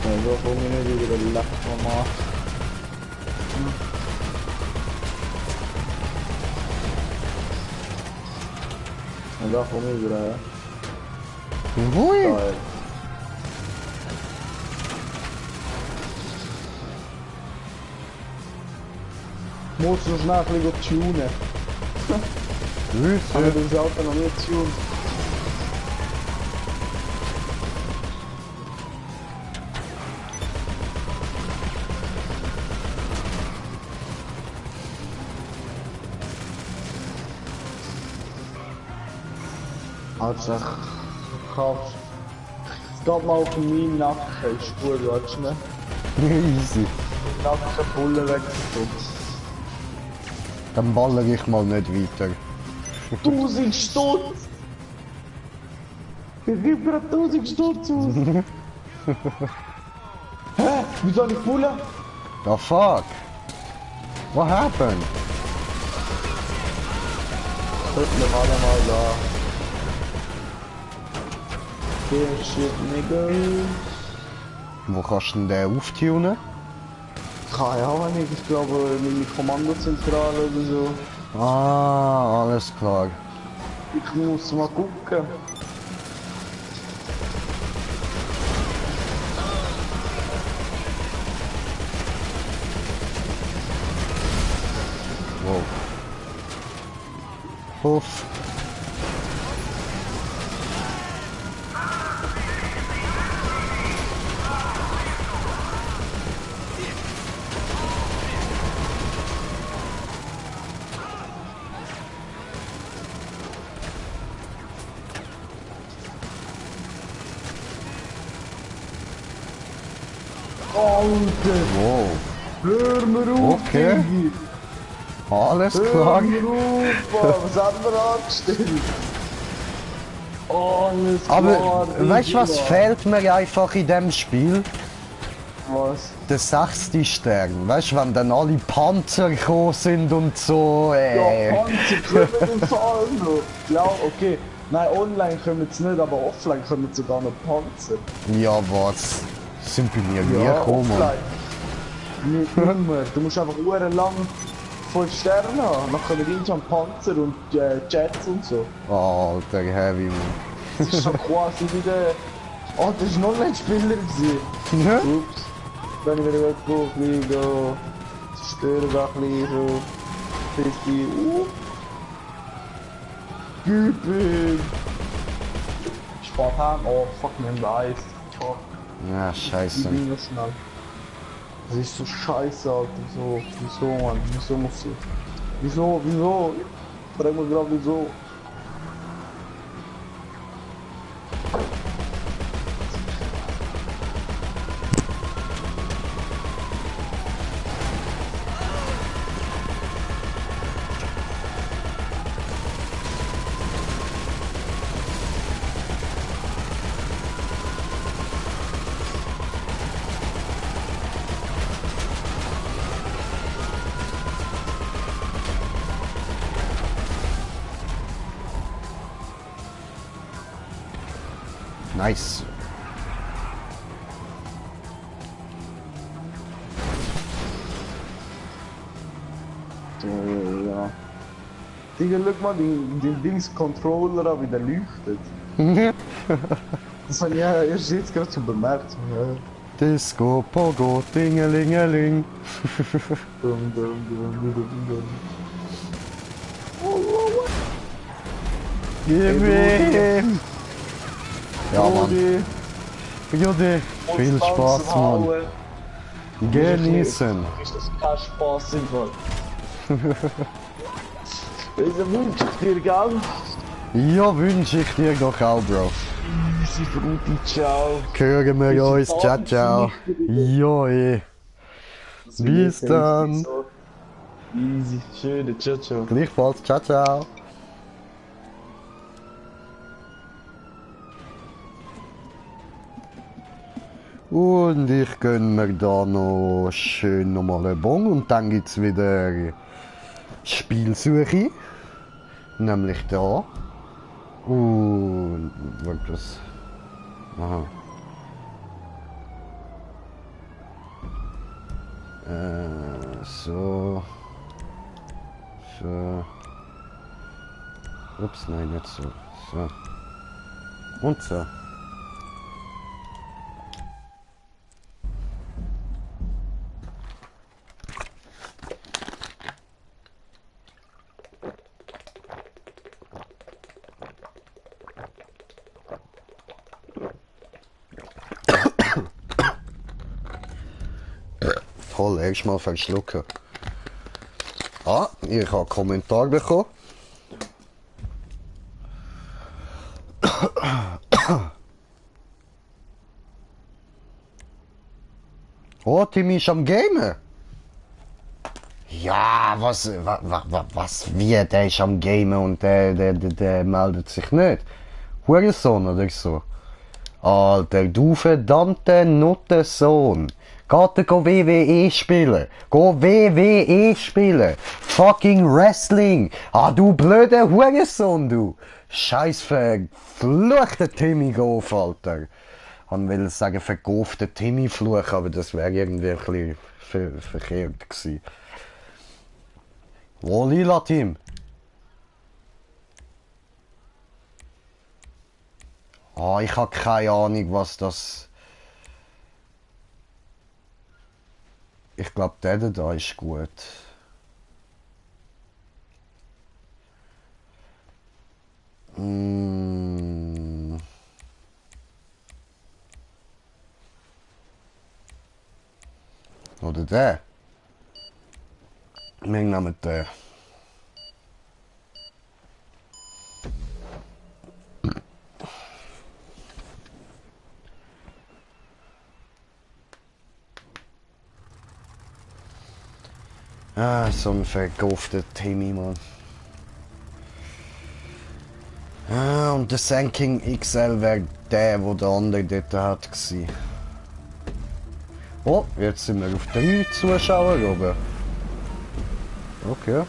Also, komm ich nicht über den Lack nochmal. Und da komm ich über. Hui! Geil. Muss so schnell ein bisschen tunen. Aber Grüße! das Auto noch nicht tunen. Also, ich kauf's. Es geht mal auf meinen Nacken, ist gut, weißt du, ne? Easy. Nacken Bullen weggezogen. Dann baller ich mal nicht weiter. 1000 Stutz! Ich gebe gerade 1000 Stutz aus! Hä? Wieso habe ich Bullen? The fuck? What happened? Hört mich alle mal da. Der shit, nigga. Wo kannst du denn den auftunen? Keine Ahnung, ich glaube meine Kommandozentrale oder so. Ah, alles klar. Ich muss mal gucken. Wow. Puff. Alter! Wow. Hör mir auf, Okay. Digi. Alles Hör klar. mir auf, Mann. Was haben wir angestellt? Alles klar, Aber weißt du, was Digi, Mann. fehlt mir einfach in dem Spiel? Was? der 6. Stern. Weißt du, wenn dann alle Panzer gekommen sind und so. Ja, Panzer kommen und fahren noch. Ja, okay. Nein, online kommen sie nicht, aber offline kommen sogar noch Panzer. Ja, was? Sind bei mir nie Ja, gekommen. offline. Nicht immer. Du musst einfach lang 5 Sterne haben. Dann kommen irgendwann Panzer und Jets und so. Alter, heavy, man. Das ist so quasi wie der... Oh, das war ein Online-Spieler. Ups. Dann ich wieder weggekommen, ein bisschen zerstören da ein bisschen so. Bisschen... Gübel! Spart haben. Oh, fuck, wir haben Eis. Fuck. Ja, Ich scheiße. bin noch schnell. Das ist so scheiße, Alter. Wieso, Mann? Wieso muss ich? Wieso? Ich frag mich gerade, wieso? Nice. Ja. Digga, schau mal, den Dings-Controller an, wie der leuchtet. Das habe ich ja erst jetzt gerade schon bemerkt. Ja. Disco, Pogo, Dingelingeling. Dum, dum, dum, dum, dum. Gib ihm. Ja, Mann. Rudi, Jodi, viel uns Spaß, langsam Mann. hauen. Genießen. Ist das kein Spaß im Fall? Welchen wünsche ich dir, gell? Ja, wünsche ich dir doch auch, Bro. Easy, Frutti, ciao. Hören wir Bis uns. Ciao, dann. ciao. Jo, Bis dann. Easy, schöne, ciao, ciao. Gleichfalls. Ciao, ciao. Und ich gönn mir da noch schön nochmal einen Bon und dann gibt's wieder Spielsuche. Nämlich da. Und wirklich. Aha. So. So. Ups, nein, nicht so. So. Und so. Toll, erstmal verschlucken. Ah, ich habe einen Kommentar bekommen. Oh, Timmy ist am Gamen. Ja, was, wie, der ist am Gamen und der meldet sich nicht. Hurensohn oder so. Alter, du verdammte Nuttensohn. Geht er WWE spielen? Go WWE spielen? Fucking Wrestling! Ah, du blöder Hurensohn, du! Scheiß verfluchter Timmy-Golf, Alter. Ich will sagen, verkaufter Timmy-Fluch, aber das wäre irgendwie ein bisschen verkehrt gewesen. Wo lila Team? Ah, ich habe keine Ahnung, was das... Ich glaube, der da ist gut. Oder der. Wir nehmen den. Ah, so ein verkaufter Timmy, Mann. Ah, und der Senking XL wäre der, wo der andere dort hat gewesen. Oh, jetzt sind wir auf 3 Zuschauer oben. Okay.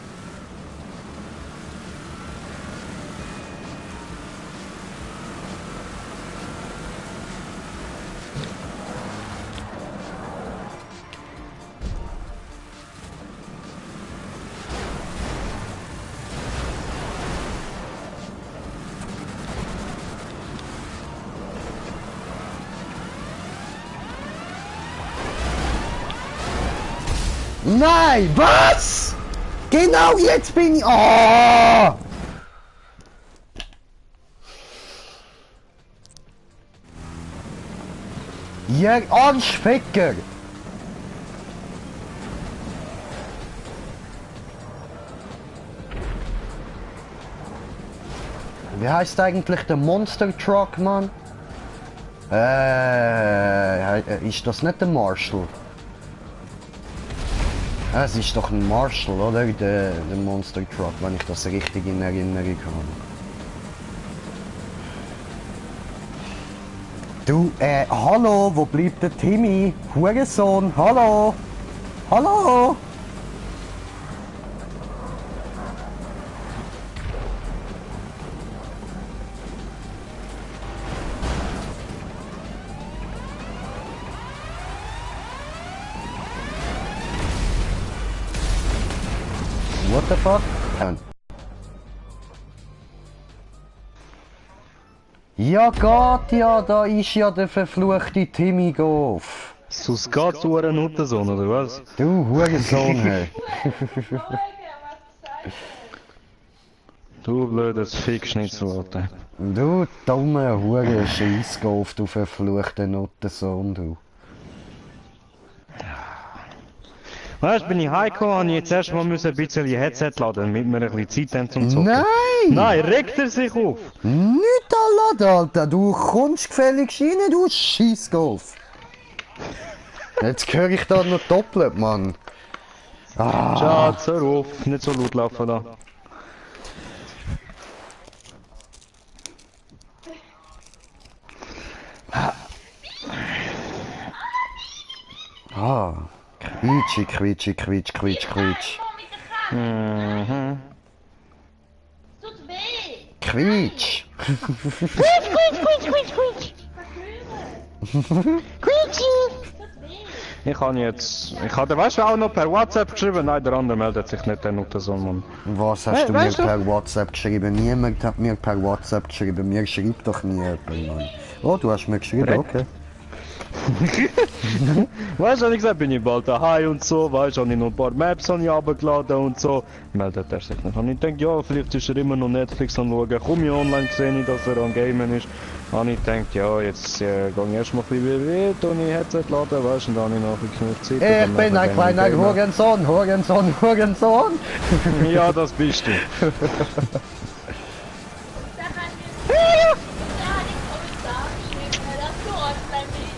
Nein, was? Genau jetzt bin ich... Oh! Ja, Arschficker! Wie heißt eigentlich der Monster Truck, Mann? Ist das nicht der Marshall? Es ist doch ein Marshall, oder? Der Monster Truck, wenn ich das richtig in Erinnerung habe. Du, hallo, wo bleibt der Timmy? Hurensohn, hallo? Hallo? What the fuck? Ja, geht ja, da ist ja der verfluchte Timmy Goff. Sus geht zu einer Nuttensohn, oder was? Du Hurensohn, hey. Du blödes Fickschnitzel, Alter. Du dumme Hure Scheissgoff, du verfluchter Nuttensohn, du. Weißt du, bin ich heimgekommen, habe ich jetzt erstmal ein bisschen die Headset laden, damit wir ein bisschen Zeit haben zum Zocken. Nein! Nein, regt er sich auf! Nicht alle, Alter, du kommst gefälligst rein, du Scheissgoff. Jetzt höre ich da noch doppelt, Mann. Ah. Schatz, hör auf, nicht so laut laufen da. Ah. Quietschi, quietschi, quietsch, quietsch, quietsch. Mhm. Tut weh! Quietsch. Quietsch! Tut weh! Ich habe weißt du auch noch per WhatsApp geschrieben, nein, der andere meldet sich nicht, der Nuttensohn, Mann. Was hast du mir Weißt du? per WhatsApp geschrieben? Niemand hat mir per WhatsApp geschrieben. Mir schreibt doch nie jemand, Mann. Oh, du hast mir geschrieben, okay. Weißt du, habe ich gesagt, bin ich bald daheim und so, weißt du, habe ich noch ein paar Maps runtergeladen und so. Meldet er sich nicht. Habe ich gedacht, ja, vielleicht ist er immer noch Netflix am schauen. Komm ich online gesehen, dass er am Gamen ist. Habe ich gedacht, ja, jetzt gehe ich erstmal ein bisschen WW und ich Headset laden, weißt du, und dann habe ich nachher genug Zeit. Ich bin ein kleiner Hurensohn, Hurensohn, Hurensohn. Ja, das bist du. Da hat mir Kommentar geschrieben, dass du online bist.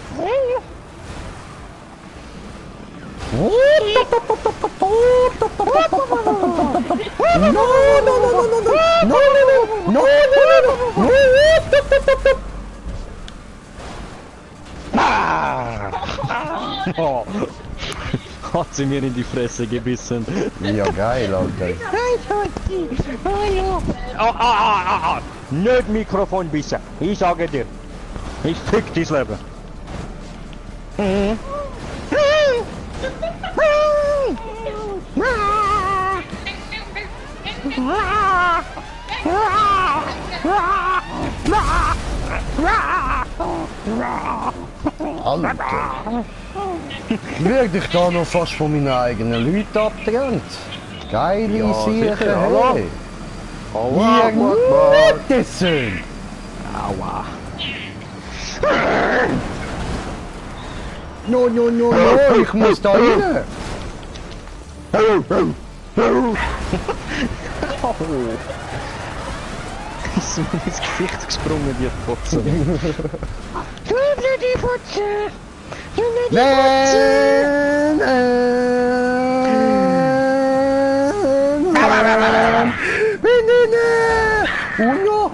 Oh. Hat sie mir in die Fresse gebissen. Ja, geil, Alter. Nicht Mikrofon bissen. Ich sage dir. Ich fick dies Leben. Alter. Wird dich da noch fast von meinen eigenen Leuten abgetrennt? Geile Ja, Sache, sicher, hallo. hey. Aua, Ihr Nuttensohn. Aua. No, no, no, no, ich muss da rein. Ist mir ins Gesicht gesprungen, die Fotze. Du blöde Fotze! Du blöde Uno!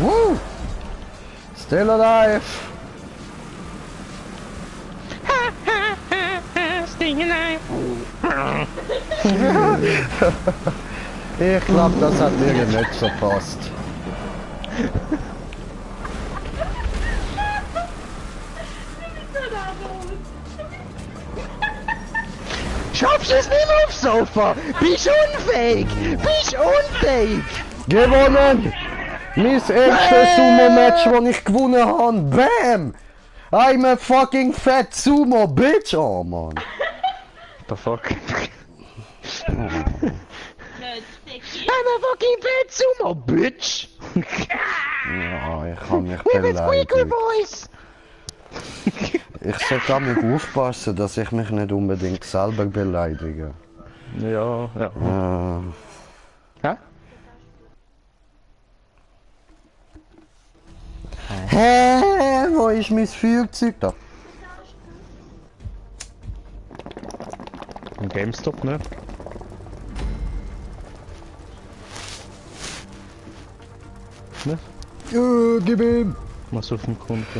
Woo! Still alive! Staying alive. Ich glaube, das hat mir nicht so passt. Schaffst es nicht mehr aufs Sofa? Bist unfähig! Bist unfähig! Gewonnen! Mein erstes Sumo-Match, das ich gewonnen habe. Bam! I'm a fucking fat Sumo, bitch! Oh, Mann. The fuck? Blöd, Sticky. I'm a fucking bad sumo, bitch! Ja, ich kann mich We have squeaker beleidigen. boys! Ich sollte damit aufpassen, dass ich mich nicht unbedingt selber beleidige. Ja, ja. Hä? Hä? Wo ist mein Feuerzeug da? Ein GameStop, ne? Ne? Ja, gib ihm! Was auf dem Konto?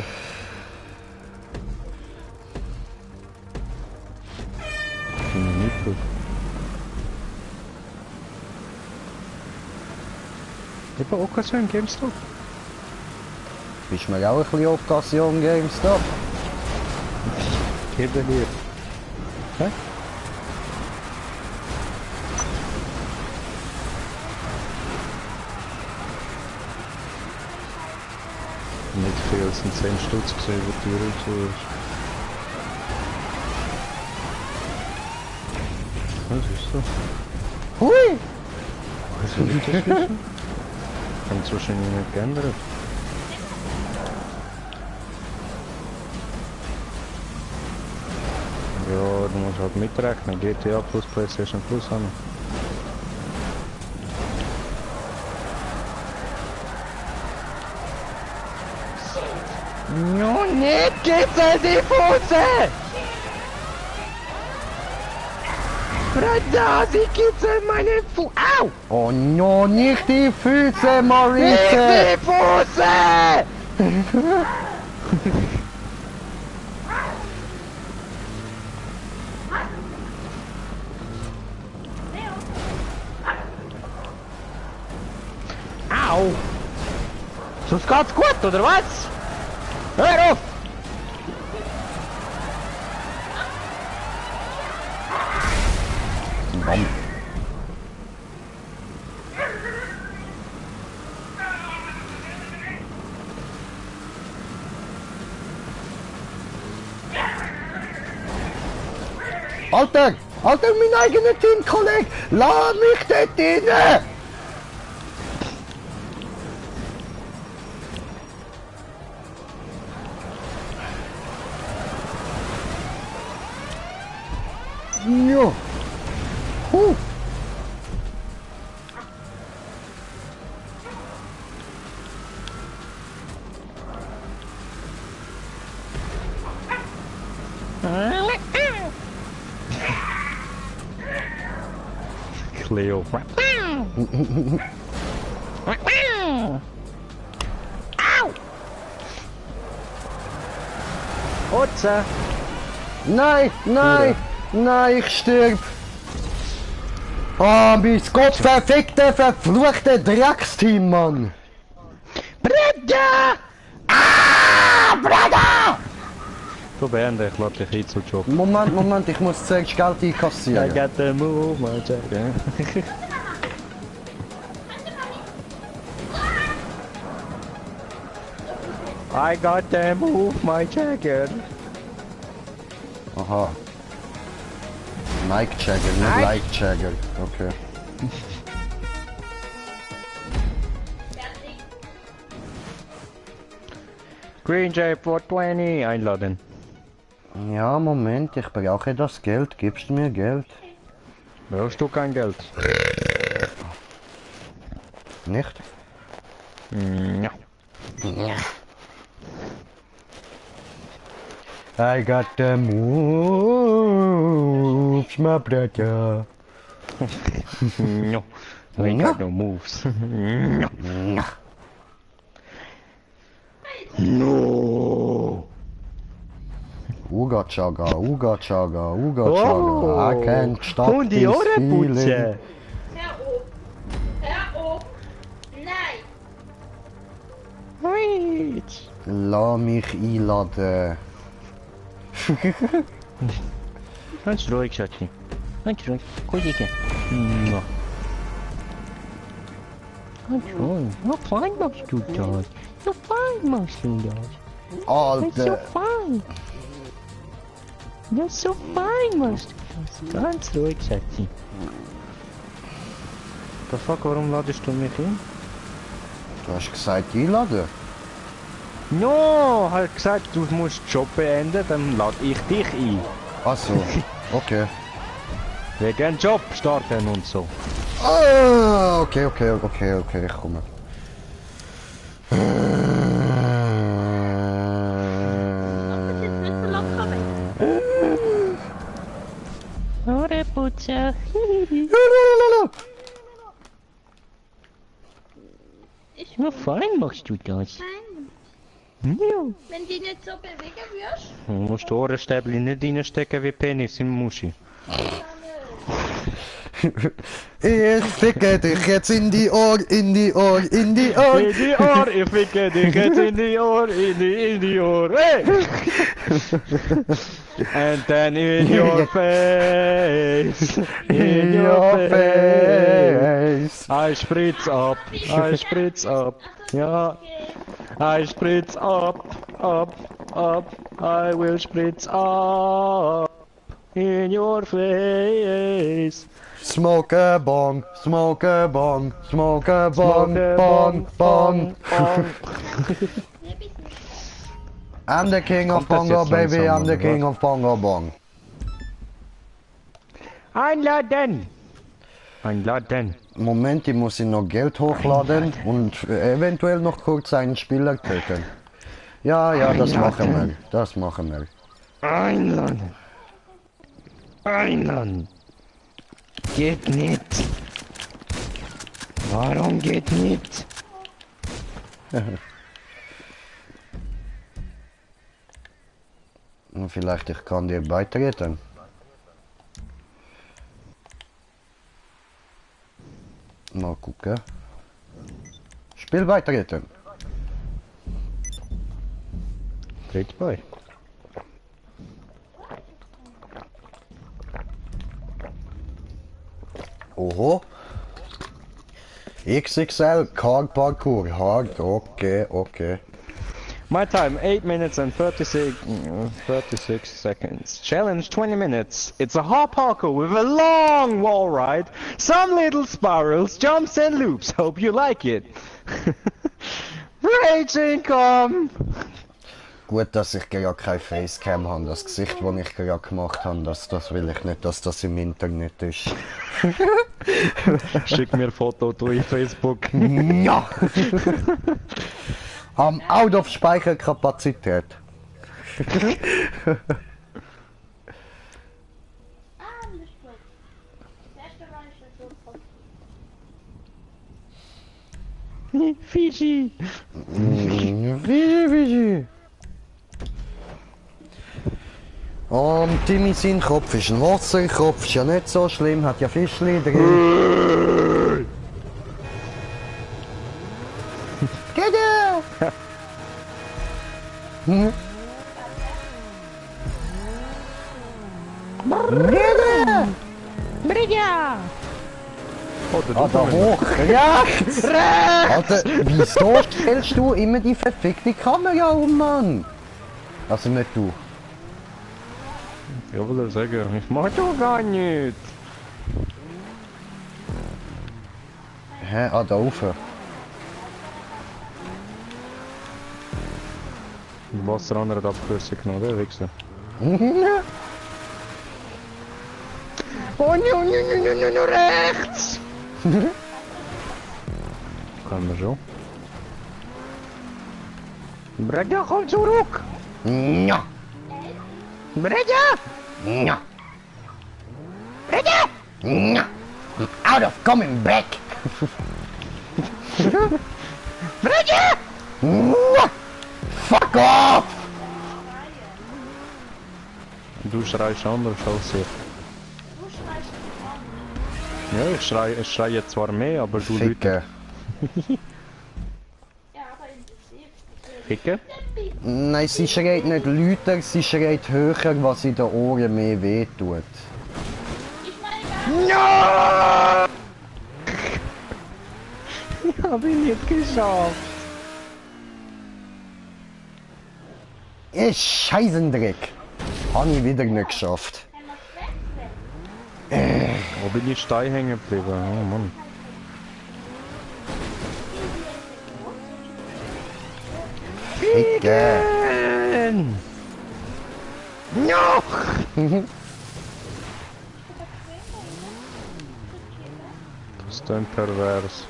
Finde ich nicht gut. Ich habe auch so ein GameStop. Bist du mir auch ein bisschen Occasion GameStop? Gebe hier. Hä? Nicht viel, es sind 10 Stutz gesehen, wo die Route ist. Was ist so? Hui! Was ist das jetzt? Kann es wahrscheinlich nicht geändert. Ja, du musst halt mitrechnen. GTA plus PlayStation Plus haben. No, nicht kitzeln die Fuße! Brada, sie kitzeln meine Fuße! Au! Oh no, nicht die Füße, Nicht Maurice! die Fuße! Au! Sonst geht's gut, oder was? Hör auf! Bam. Alter! Alter, mein eigener Teamkollege! Lass mich dort rein! Ja! Cleo. Au! Otze! Nein, nein, nein, ich stirb! Ah, mein Gott, verfickte, verfluchte Drecksteam, Mann! Breda! Ah! Breda! Du beende, ich lade dich ein zum Job. Moment, Moment, ich muss zuerst Geld I einkassieren. got the move, my jacket. I got the move, my jacket. Aha. Nike Jagger, nicht Like Jagger. Okay. Fertig. Green J 420, einladen. Ja, Moment, ich brauche das Geld. Gibst du mir Geld? Brauchst du kein Geld? Nicht? Ja. Ja. I got the moves, my brother. No. I ain't got no moves. No. Uga chaga, Uga chaga, Uga chaga. I can't stop Komm die this Ohren feeling. putzen. Hör auf! Hör auf! Nein! Wait. Lass mich einladen. Ganz ruhig, Schatzi. Ganz ruhig. Kollege. Ganz ruhig. Ja, fein machst du das. Ja, fein machst du das. Das ist so Alter. fein. Das ist so fein machst du das. Ganz ruhig, Schatzi. The fuck, warum ladest du mich hin? Du hast gesagt einladen. No, halt gesagt, du musst den Job beenden, dann lade ich dich ein. Ach so, okay. Wegen Job starten und so. Ah, okay, ich komme. Ore Putze. Ich Ja, fein machst du das. Nein, Ja. wenn die nicht so bewegen wirst, Du musst die Ohrenstäbchen nicht reinstecken wie Penis im Muschi. Ich ficke dich jetzt in die Ohr, in die Ohr, in die Ohr. In die Ohr, ich ficke dich jetzt in die Ohr, in die Ohr, hey! And then in your face, in your face. I spritz ab, ja. I spritz up, I will spritz up in your face. Smoke a bong, smoke a bong, smoke a bong, bong, bong. I'm the king of Kommt das bongo, jetzt baby, langsam, I'm the oder king was? of bongo bong. Einladen! Einladen! Moment, ich muss noch Geld hochladen und eventuell noch kurz einen Spieler töten. Ja, das machen wir. Einladen! Einladen! Geht nicht! Warum geht nicht? Und vielleicht ich kann dir beitreten. Mal gucken. Spiel beitreten. Geht bei. Oho. XXL Car Parkour. Hard. Okay. My time 8 minutes and 36 seconds. Challenge 20 minutes. It's a hard parkour with a long wall ride, some little spirals, jumps and loops. Hope you like it. Raging come! Gut, dass ich gerade kein Facecam habe. Das Gesicht, das ich gerade gemacht habe, das will ich nicht, dass das im Internet ist. Schick mir ein Foto durch Facebook. Ja! Am Out of Speicherkapazität. Fischi! Wie. Timmy sein Kopf ist ein Wasserkopf, ist ja nicht so schlimm, hat ja Fischli drin. Geht ja! Brigga! Oh, Ah, da hoch! Rechts! Alter, wieso stellst du immer die verfickte Kamera um, Mann? Also nicht du. Ja, will er sagen, ich mach doch gar nicht. Hä? Ah, da rauf. Wasser an hat Abkürzung genommen, der Wichser. Oh, no, rechts! Kann man schon. Brigga, komm zurück! Ja! Breda! No. Breda! No. I'm out of coming back! Breda! No. Fuck off! Du schreist anders als ich. Du schreist mich an. Ja, ich schreie zwar mehr, aber du Leute. Ficken. Ja, aber intensiv. Ficken? Nein, sie schreit nicht lauter, sie schreit höher, was in den Ohren mehr wehtut. Ich meine gar nicht. Ich hab ihn nicht geschafft. Scheißendreck! Hab ich wieder nicht geschafft. Wenn man wechselt. Wo bin ich steil hängen geblieben? Oh Mann. Ficken! Ja! Das ist dann pervers.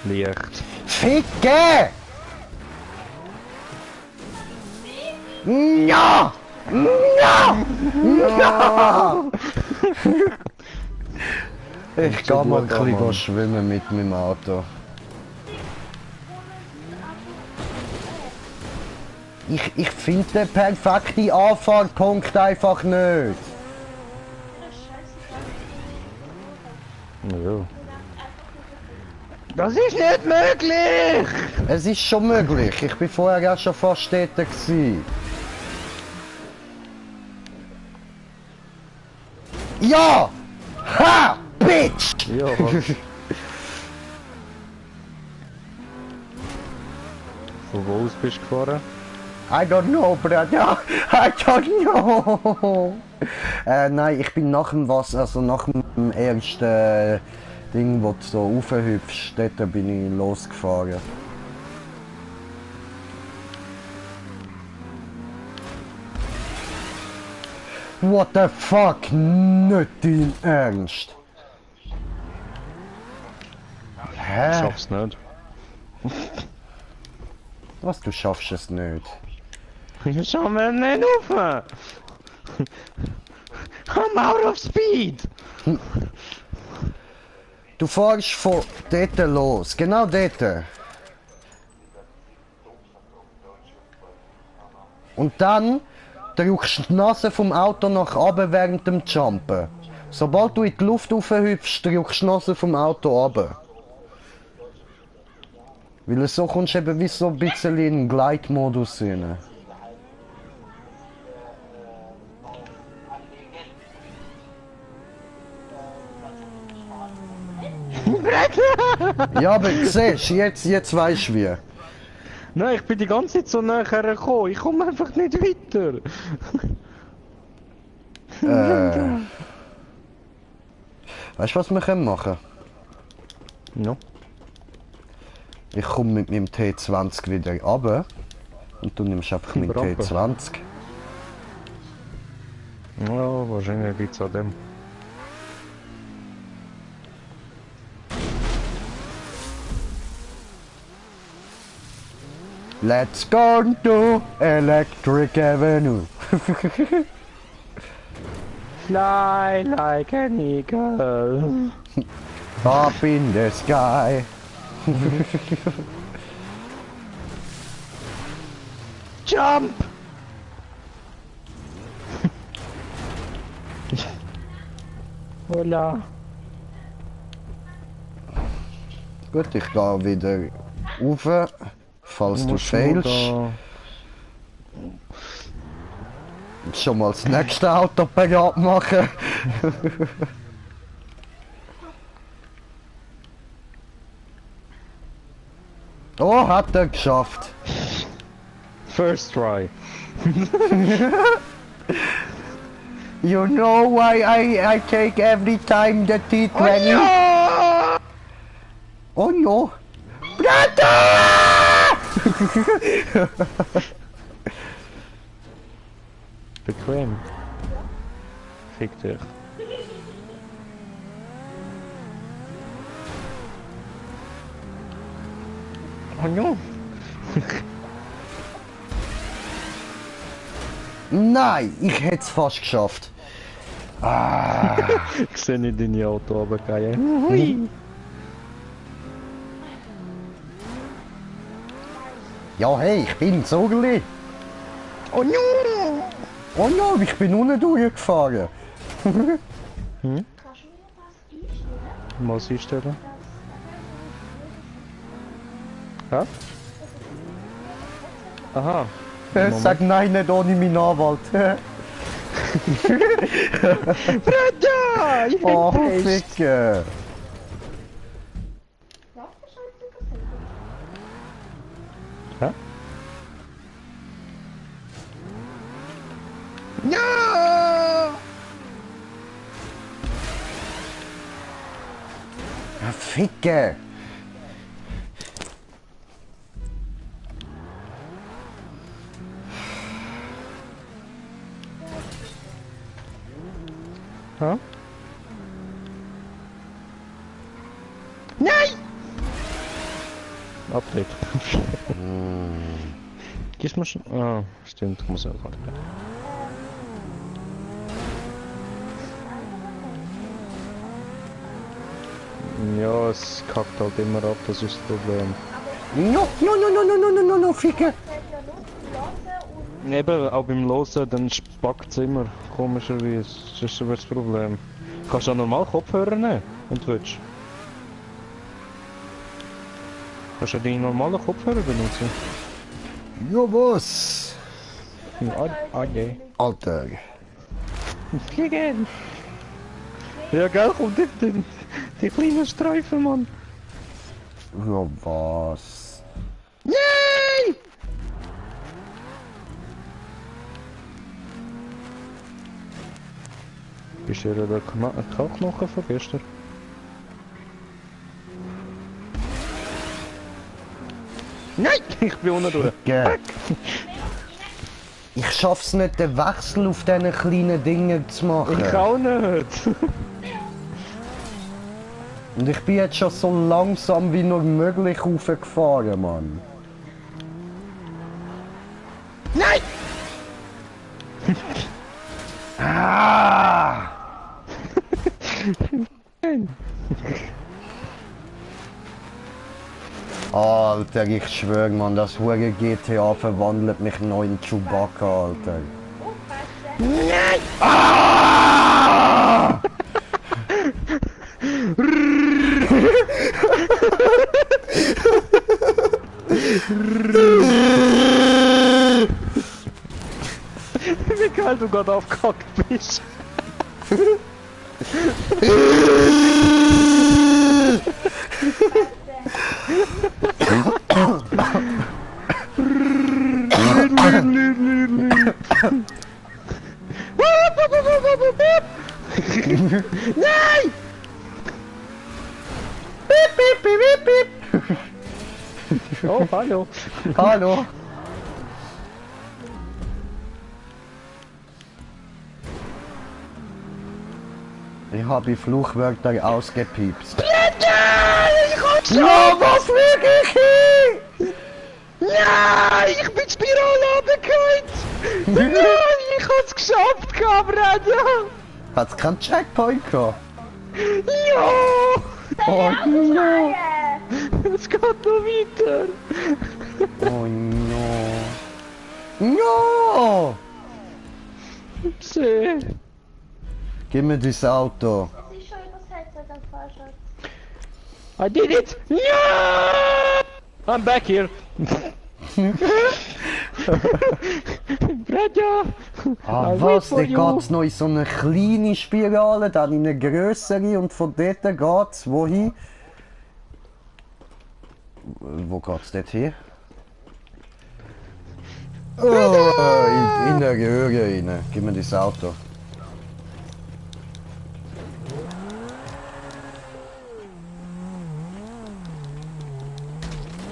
Licht. Ficken! Ja! Ja! Ja! Ich geh mal ein bisschen schwimmen mit meinem Auto. Ich finde den perfekten Anfahrpunkt einfach nicht. Ja. Das ist nicht möglich! Es ist schon möglich. Ich bin vorher auch schon fast dort gewesen. Ja! Ha! Bitch! Ja, was? Von wo aus bist du gefahren? I don't know, brother. I don't know. Nein, ich bin nach dem Wasser, also nach dem ersten Ding, wo du so raufhüpfst, dort bin ich losgefahren. What the fuck? Nicht dein Ernst? Ich Hä? schaff's nicht. Was, du schaffst es nicht? Ich schau mir nicht rauf! I'm out of speed! Du fährst von dort los, genau dort. Und dann drückst du die Nase vom Auto nach oben während dem Jumpen. Sobald du in die Luft raufhüpfst, drückst du die Nase vom Auto runter. Weil so kommst du eben wie so ein bisschen in den Gleitmodus rein. Ja, aber siehst du, jetzt weisst du wie. Nein, ich bin die ganze Zeit so näher gekommen. Ich komme einfach nicht weiter. Weißt du, was wir machen können? Ja. Ich komme mit meinem T20 wieder runter und du nimmst einfach meinen Bravo. T20. Ja, wahrscheinlich liegt's an dem. Let's go to Electric Avenue. Fly like an eagle. Up in the sky. Jump! Hola. Gut, ich gehe wieder rauf, falls du failst. Schon mal das nächste Auto parat machen. Oh, hat er geschafft. First try. You know why I take every time the T20? Oh no! Brother! Bequem. Fick dich. Oh no! Nein, ich hätte es fast geschafft. Ich sehe nicht deine Auto runtergehen. Hui! Ja, hey, ich bin Zogeli. Oh no! Oh no, ich bin unten durchgefahren. Kannst du mir was einstellen? Was einstellen? Hä? Aha. Sag nein, nicht ohne meinen Anwalt. Fredja! Ich bin Oh, pissed! Ficke. Was für Scheiße passiert? Hä? Ja! Ficke. Hä? Nein! Update. Gehst du schon? Ah, stimmt, ich muss ja gerade. Ja, es kackt halt immer ab, das ist das Problem. No, no, no, no, no, no, no, no, no, Ficke. Fällt ja nur lassen und Eben, auch beim Losen, dann spackt es immer, komischerweise. Das ist aber das Problem. Kannst du auch normal Kopfhörer nehmen, wenn du willst. Kannst du auch deine normalen Kopfhörer benutzen? Ja, was? Ah, je. Alter. Fliegen! Ja, gell, kommt die kleinen Streifen, Mann. Ja, was? Nein! Bist du ja der Kalkknochen von gestern? Nein! Ich bin unten durch. Ficke. Ich schaff's nicht, den Wechsel auf diesen kleinen Dingen zu machen. Ich auch nicht. Und ich bin jetzt schon so langsam wie nur möglich hochgefahren, Mann. Nein! Ah! Alter, ich schwöre, Mann, das hure GTA verwandelt mich noch in Chewbacca, Alter. oh, Fresse. Nein! Ah! Wie geil du gerade aufgehackt bist. Nein! Piep, piep, piep, piep, piep. Oh, hallo. Hallo. Ich habe Fluchwörter ausgepiepst. Ich hab's Ja, was fliege ich hin? Nein! Ich bin Spirale runtergefallen! Nein! Ich hab's geschafft, Kamerad! Hat's keinen Checkpoint gehabt? Ja! Oh no. Es geht noch weiter! Oh no. No! Seh! Gib mir das Auto. Es ist schon übers Headset am Fahrschatz. I did it! Ja! I'm back here! Bradja! Ah, I wait was? for Da you. geht's noch in so eine kleine Spirale, dann in eine grössere und von dort geht's wohin? Wo geht's dort hin? Oh, in eine Röhre rein. Gib mir das Auto.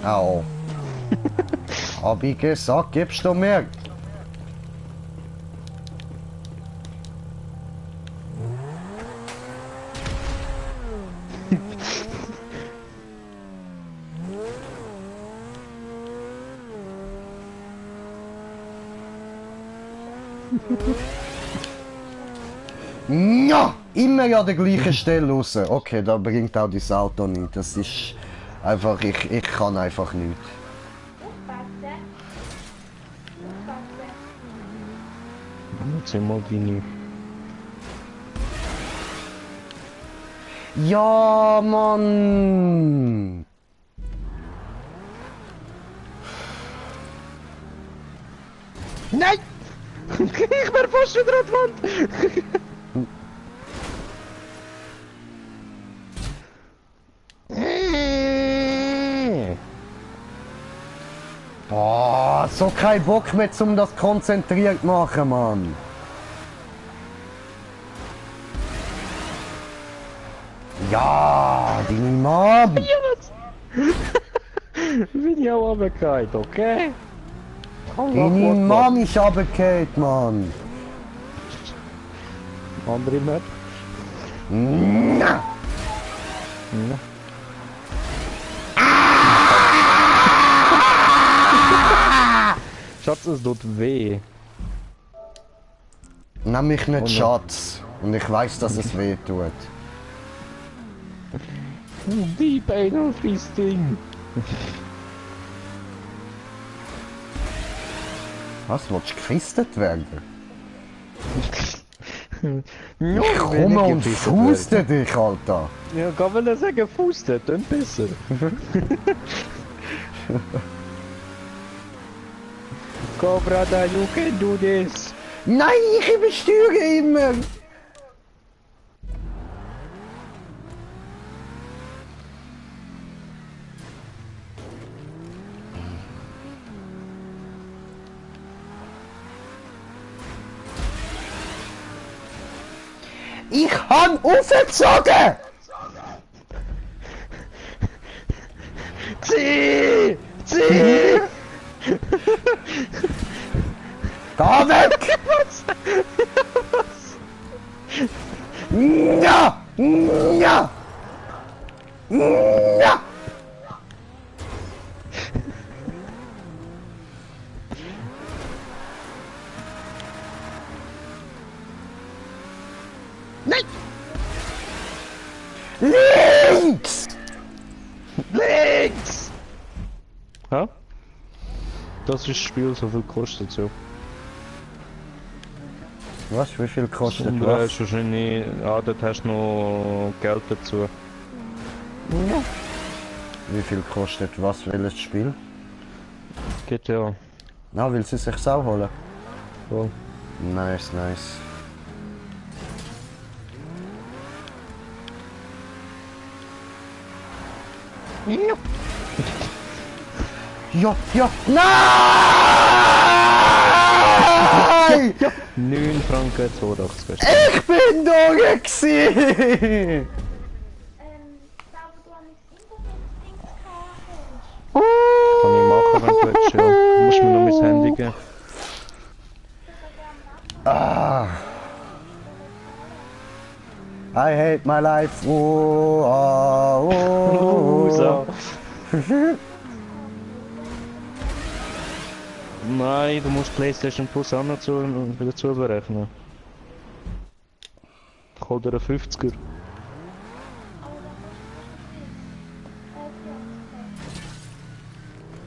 Au. Hab ich gesagt, gibst du mir? Ja! Immer an der gleichen Stelle raus. Okay, da bringt auch das Auto nicht. Das ist einfach, ich kann einfach nicht. Aufpassen. Aufpassen. Jetzt sind mal deine. Ja, Mann! Nein! Ich wär fast wieder an die Wand! Boah, so kein Bock mehr, um das konzentriert zu machen, Mann. Ja, deine Mom! Bin ich auch runtergefallen, okay? Deine Mom ist runtergefallen, Mann. Andere Map? Na. Ja. Schatz, es tut weh. Nenn mich nicht Oh, Schatz. Und ich weiß, dass es weh tut. Die Beine auf das Ding. Was, willst du gefistet werden? Ja, Ich komme und fußte dich, Alter. Ja, kann man sagen, Fußte, dann besser. Cobra, da, you can do this. Nein, ich übersteuere immer. Ich han aufgezogen! Zieh! Zieh! Geh weg! Ja! Ja! Ja! Nein! Links! Links! Hä? Das ist das Spiel, so viel kostet so. Was? Wie viel kostet Und was? hast wahrscheinlich, ja, dort hast du noch Geld dazu. Wie viel kostet was? Welches Spiel? GTA. Na, will sie sich auch holen? Voll. Nice, nice. Ja, ja, nein! 9 Franken 82. Ich bin da gewesen! Da wo du an das Internetdings gehabt Kann ich machen, wenn du willst, ja. Du musst mir noch mein Handy geben. Ah. I hate my life. Oh, oh, oh. So. Nein, du musst PlayStation Plus auch noch dazu berechnen. Ich hol dir einen 50er.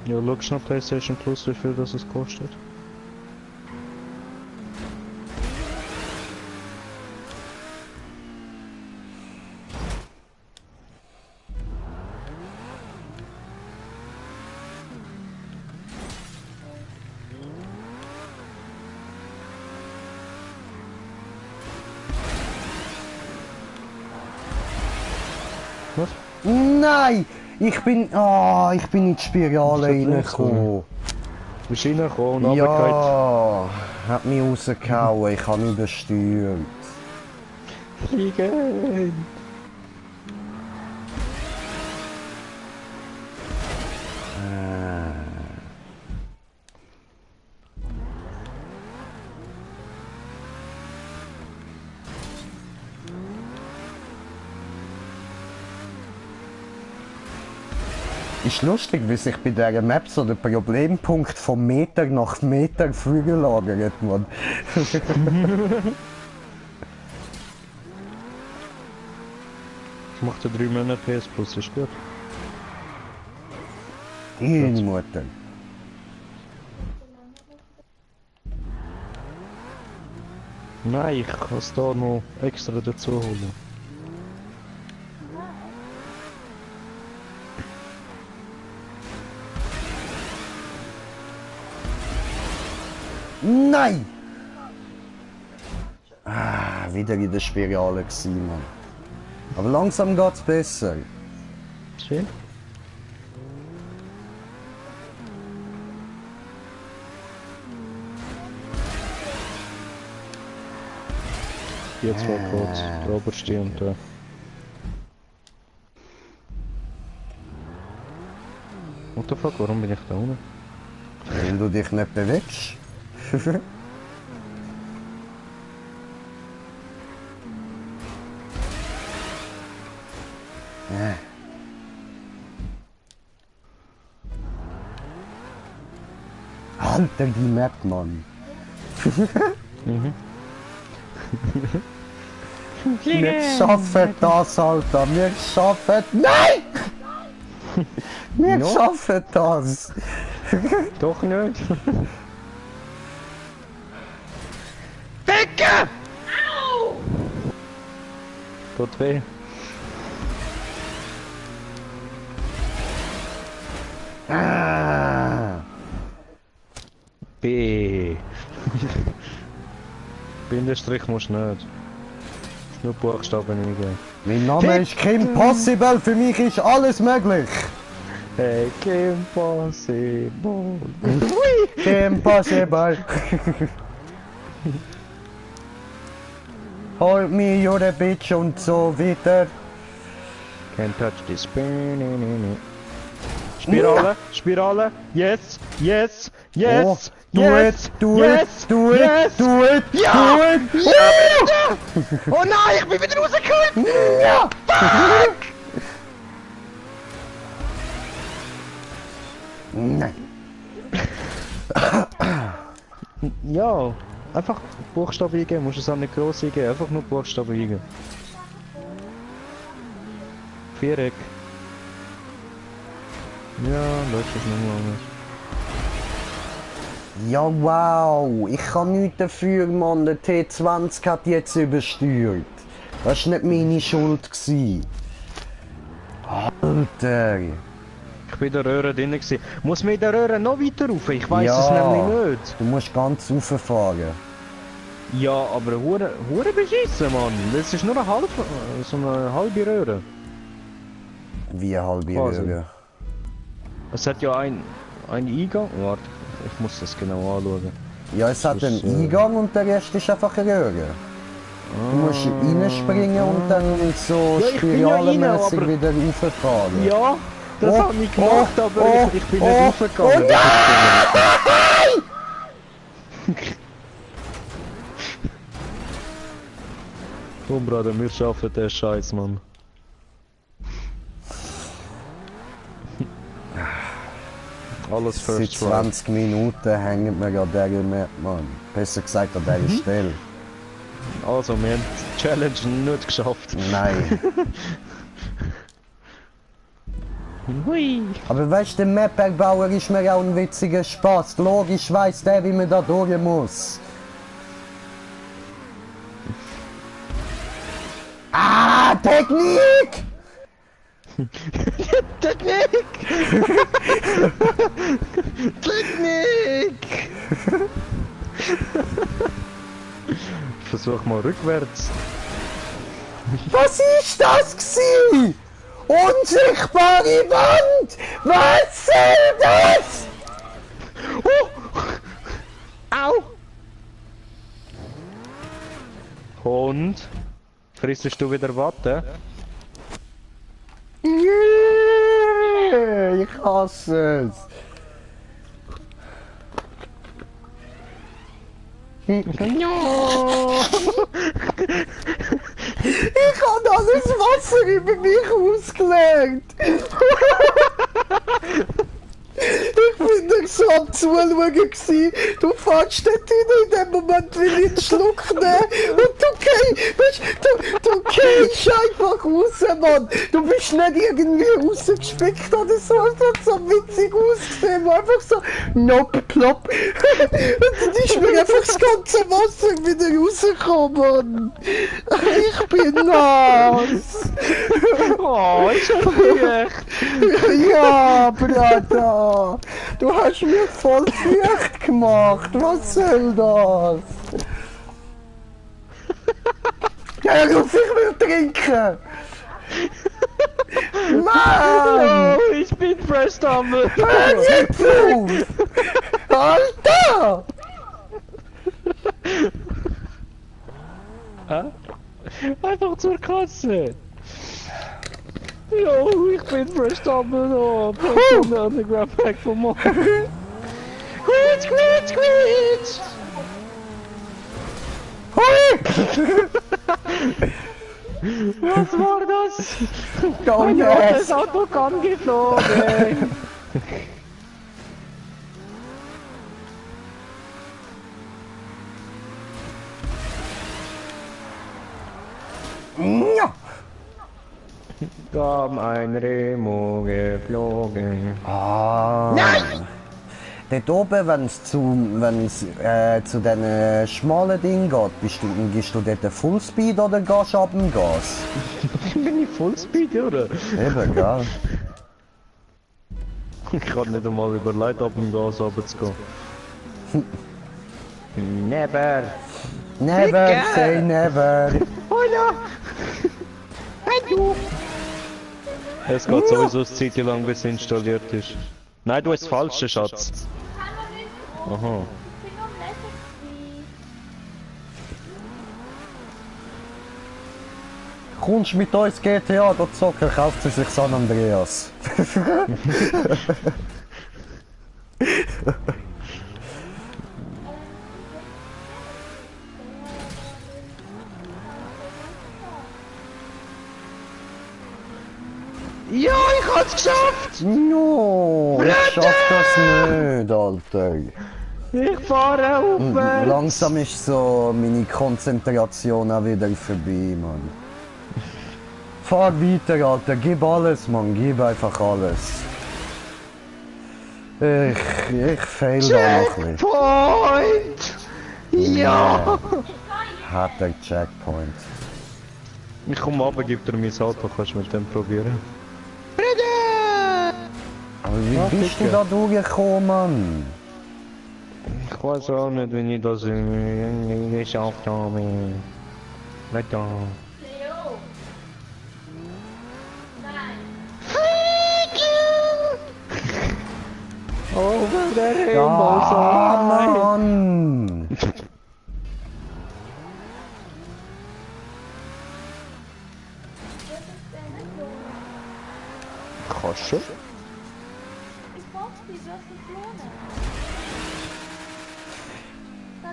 Ja, schau schnell PlayStation Plus, wie viel das es kostet. Was? Nein! Ich bin in die Spirale Das ist nicht so. reingekommen. Bist du reingekommen und runtergefallen? Ja, hat mich rausgehauen, ich habe übersteuert. Fliegen! Ist lustig, wie sich bei dieser Map so der Problempunkt von Meter nach Meter vorgelagert, man. Ich mach dir 3 Monate PS Plus, ist gut. Deine Mutter. Nein, ich kann es da noch extra dazu holen. Nein! Wieder in der Spirale gewesen, Mann. Aber langsam geht's besser. Schön. Jetzt war kurz der oberste und der. What the fuck, warum bin ich da unten? Wenn du dich nicht bewegst. Ja. Alter, die Map, Mann. Wir schaffen das, Alter. Wir schaffen... Nein! Wir No. schaffen das. Doch nicht. Dicke! Tut weh. Ah. B. Bindestrich musst du nicht. Nur Buchstaben eingeben. Mein Name ist Kim Possible, für mich ist alles möglich. Hey, Kim Possible. Kim Possible. Hold me, you're a bitch und so weiter. Can't touch this. Spirale, Spirale, yes, yes, yes, Oh, do yes, it, do yes, it, do it, yes. do it, Ja! do it. Ja! Oh nein, ich bin wieder rausgekommen! Ja! Nein. Ja, einfach Buchstaben eingeben, musst du es auch nicht gross eingeben, einfach nur Buchstaben eingeben. Viereck. Ja, läuft das nochmal anders. Ja, wow, ich kann nichts dafür, Mann. Der T20 hat jetzt übersteuert. Das war nicht meine Schuld gewesen. Alter. Ich bin in der Röhre drin gewesen. Muss man in der Röhre noch weiter rauf? Ich weiss Ja. es nämlich nicht. Du musst ganz rauffahren. Ja, aber hure beschissen, Mann. Das ist nur so eine halbe Röhre. Wie eine halbe Quasi. Röhre. Es hat ja ein Eingang. Warte, ich muss das genau anschauen. Ja, es hat einen ist, Eingang und der Rest ist einfach eine Röhre. Du musst reinspringen und dann so Ja, ich bin ja rein, spiralenmäßig aber- wieder rauffahren. Ja, das Oh, habe ich gemacht, oh, aber oh, ich bin oh, nicht raufgegangen. oh Komm, Bruder, wir schaffen den Scheiß, Mann. Alles Seit first try. 20 Minuten hängen wir an dieser Map, Mann. Besser gesagt an dieser Stelle. Also, wir haben die Challenge nicht geschafft. Nein. Hui. Aber weißt du, der Map-Erbauer ist mir auch ein witziger Spaß. Logisch weiss der, wie man da durch muss. Ah, Technik! Technik! Technik! Versuch mal rückwärts. Was ist das gsi? Unsichtbare Wand! Was soll das? Au! Und? Frissest du wieder Watte? Yeah, ich hasse es. Ich habe alles Wasser über mich ausgelernt. Ich bin dir so am Zuschauen gewesen. Du fährst dort hin, in dem Moment will ich einen Schluck nehmen. Und du gehst einfach raus, Mann. Du bist nicht irgendwie rausgespickt oder so. Es hat so witzig ausgesehen. Einfach so, nope, plopp. Und dann ist mir einfach das ganze Wasser wieder rausgekommen, Mann. Ich bin nass. Oh, ist das echt? Ja, Brata. Du hast mir voll feucht gemacht. Was soll das? Ja, Ruf, ich will trinken. Mann! Oh, ich bin Fresh-Dumble! Hör jetzt auf! Alter! Einfach zur Kasse! Jo, ich bin Fresh-Dumble! Oh, Fresh on the Underground Pack for more! Quitsch, quitsch, quitsch! Was war das? Oh Mein yes! rotes Auto kam geflogen! Ja. Kam ein Remo geflogen. Ah. Nein! Dort oben, wenn's zu den schmalen Dingen geht, gehst du dort Fullspeed oder gehst du ab dem Gas? Bin ich Fullspeed, oder? Eben, gell? Ich kann nicht einmal überlegt, ab dem Gas runterzugehen. Never! Never Ficker! say never! Hallo! Hey du! Es geht sowieso eine Zeit lang, bis es installiert ist. Nein, du hast das falsche, Schatz. Kann man nicht. Aha. Ich bin am Lesen gewesen. Kommst mit uns GTA da zocken, kauft sie sich San Andreas. Ja, ich hab's geschafft! No, ich schaff das nicht, Alter. Ich fahre aufwärts! Langsam ist so meine Konzentration auch wieder vorbei, Mann. Fahr weiter, Alter, gib alles, Mann, gib einfach alles. Ich fail da noch ein bisschen. Checkpoint! Ja! Hat der Checkpoint. Ich komm runter, gib dir mein Auto, kannst du mit dem probieren. Aber wie bist du da durchgekommen, Mann? Ich weiß auch nicht, wenn ich das geschafft habe. Nicht da. Leo. Nein. Over the Ja, rainbow side! Mann! Kannst du? Ich weiß nicht, was ich lohne.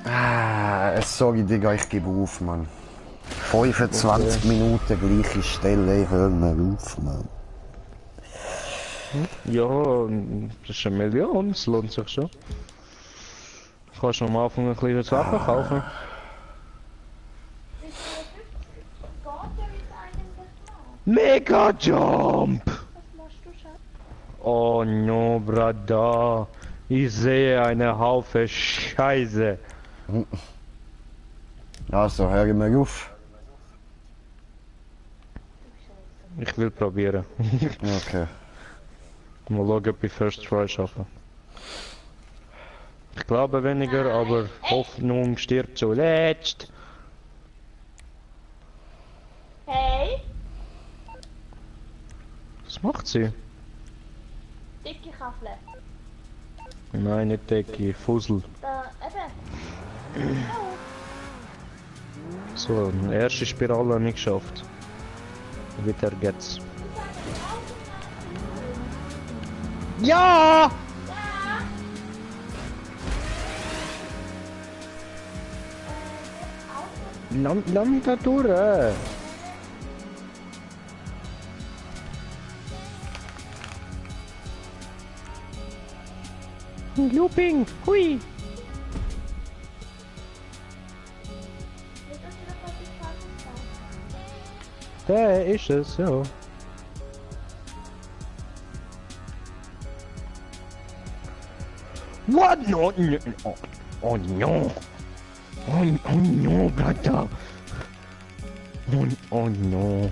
Ah, sorry, Digga, ich gebe auf, Mann. 25 Minuten gleiche Stelle, ich hör mir auf, Mann. Ja, das ist 1 Million, das lohnt sich schon. Du kannst am Anfang ein kleines Waffen kaufen. Geht ja jetzt eigentlich noch? Mega Jump! Was machst du, Schatz? Oh no, Brada. Ich sehe eine Haufe Scheiße. Also, hör mir auf. Ich will probieren. Okay. Mal schauen, ob ich First Try schaffe. Ich glaube weniger, aber Hoffnung stirbt zuletzt. Hey, Was macht sie? dicke Kaffle. Nein, nicht Decke, Fussel. Da, eben. So, die erste Spirale nicht geschafft. Weiter geht's. Ja! Lass mich da durch! Looping! Hui! Wird das wieder auf die Straße sein? Der ist es, ja. What? No, no, oh, oh no! Oh no, Bruder! Oh no!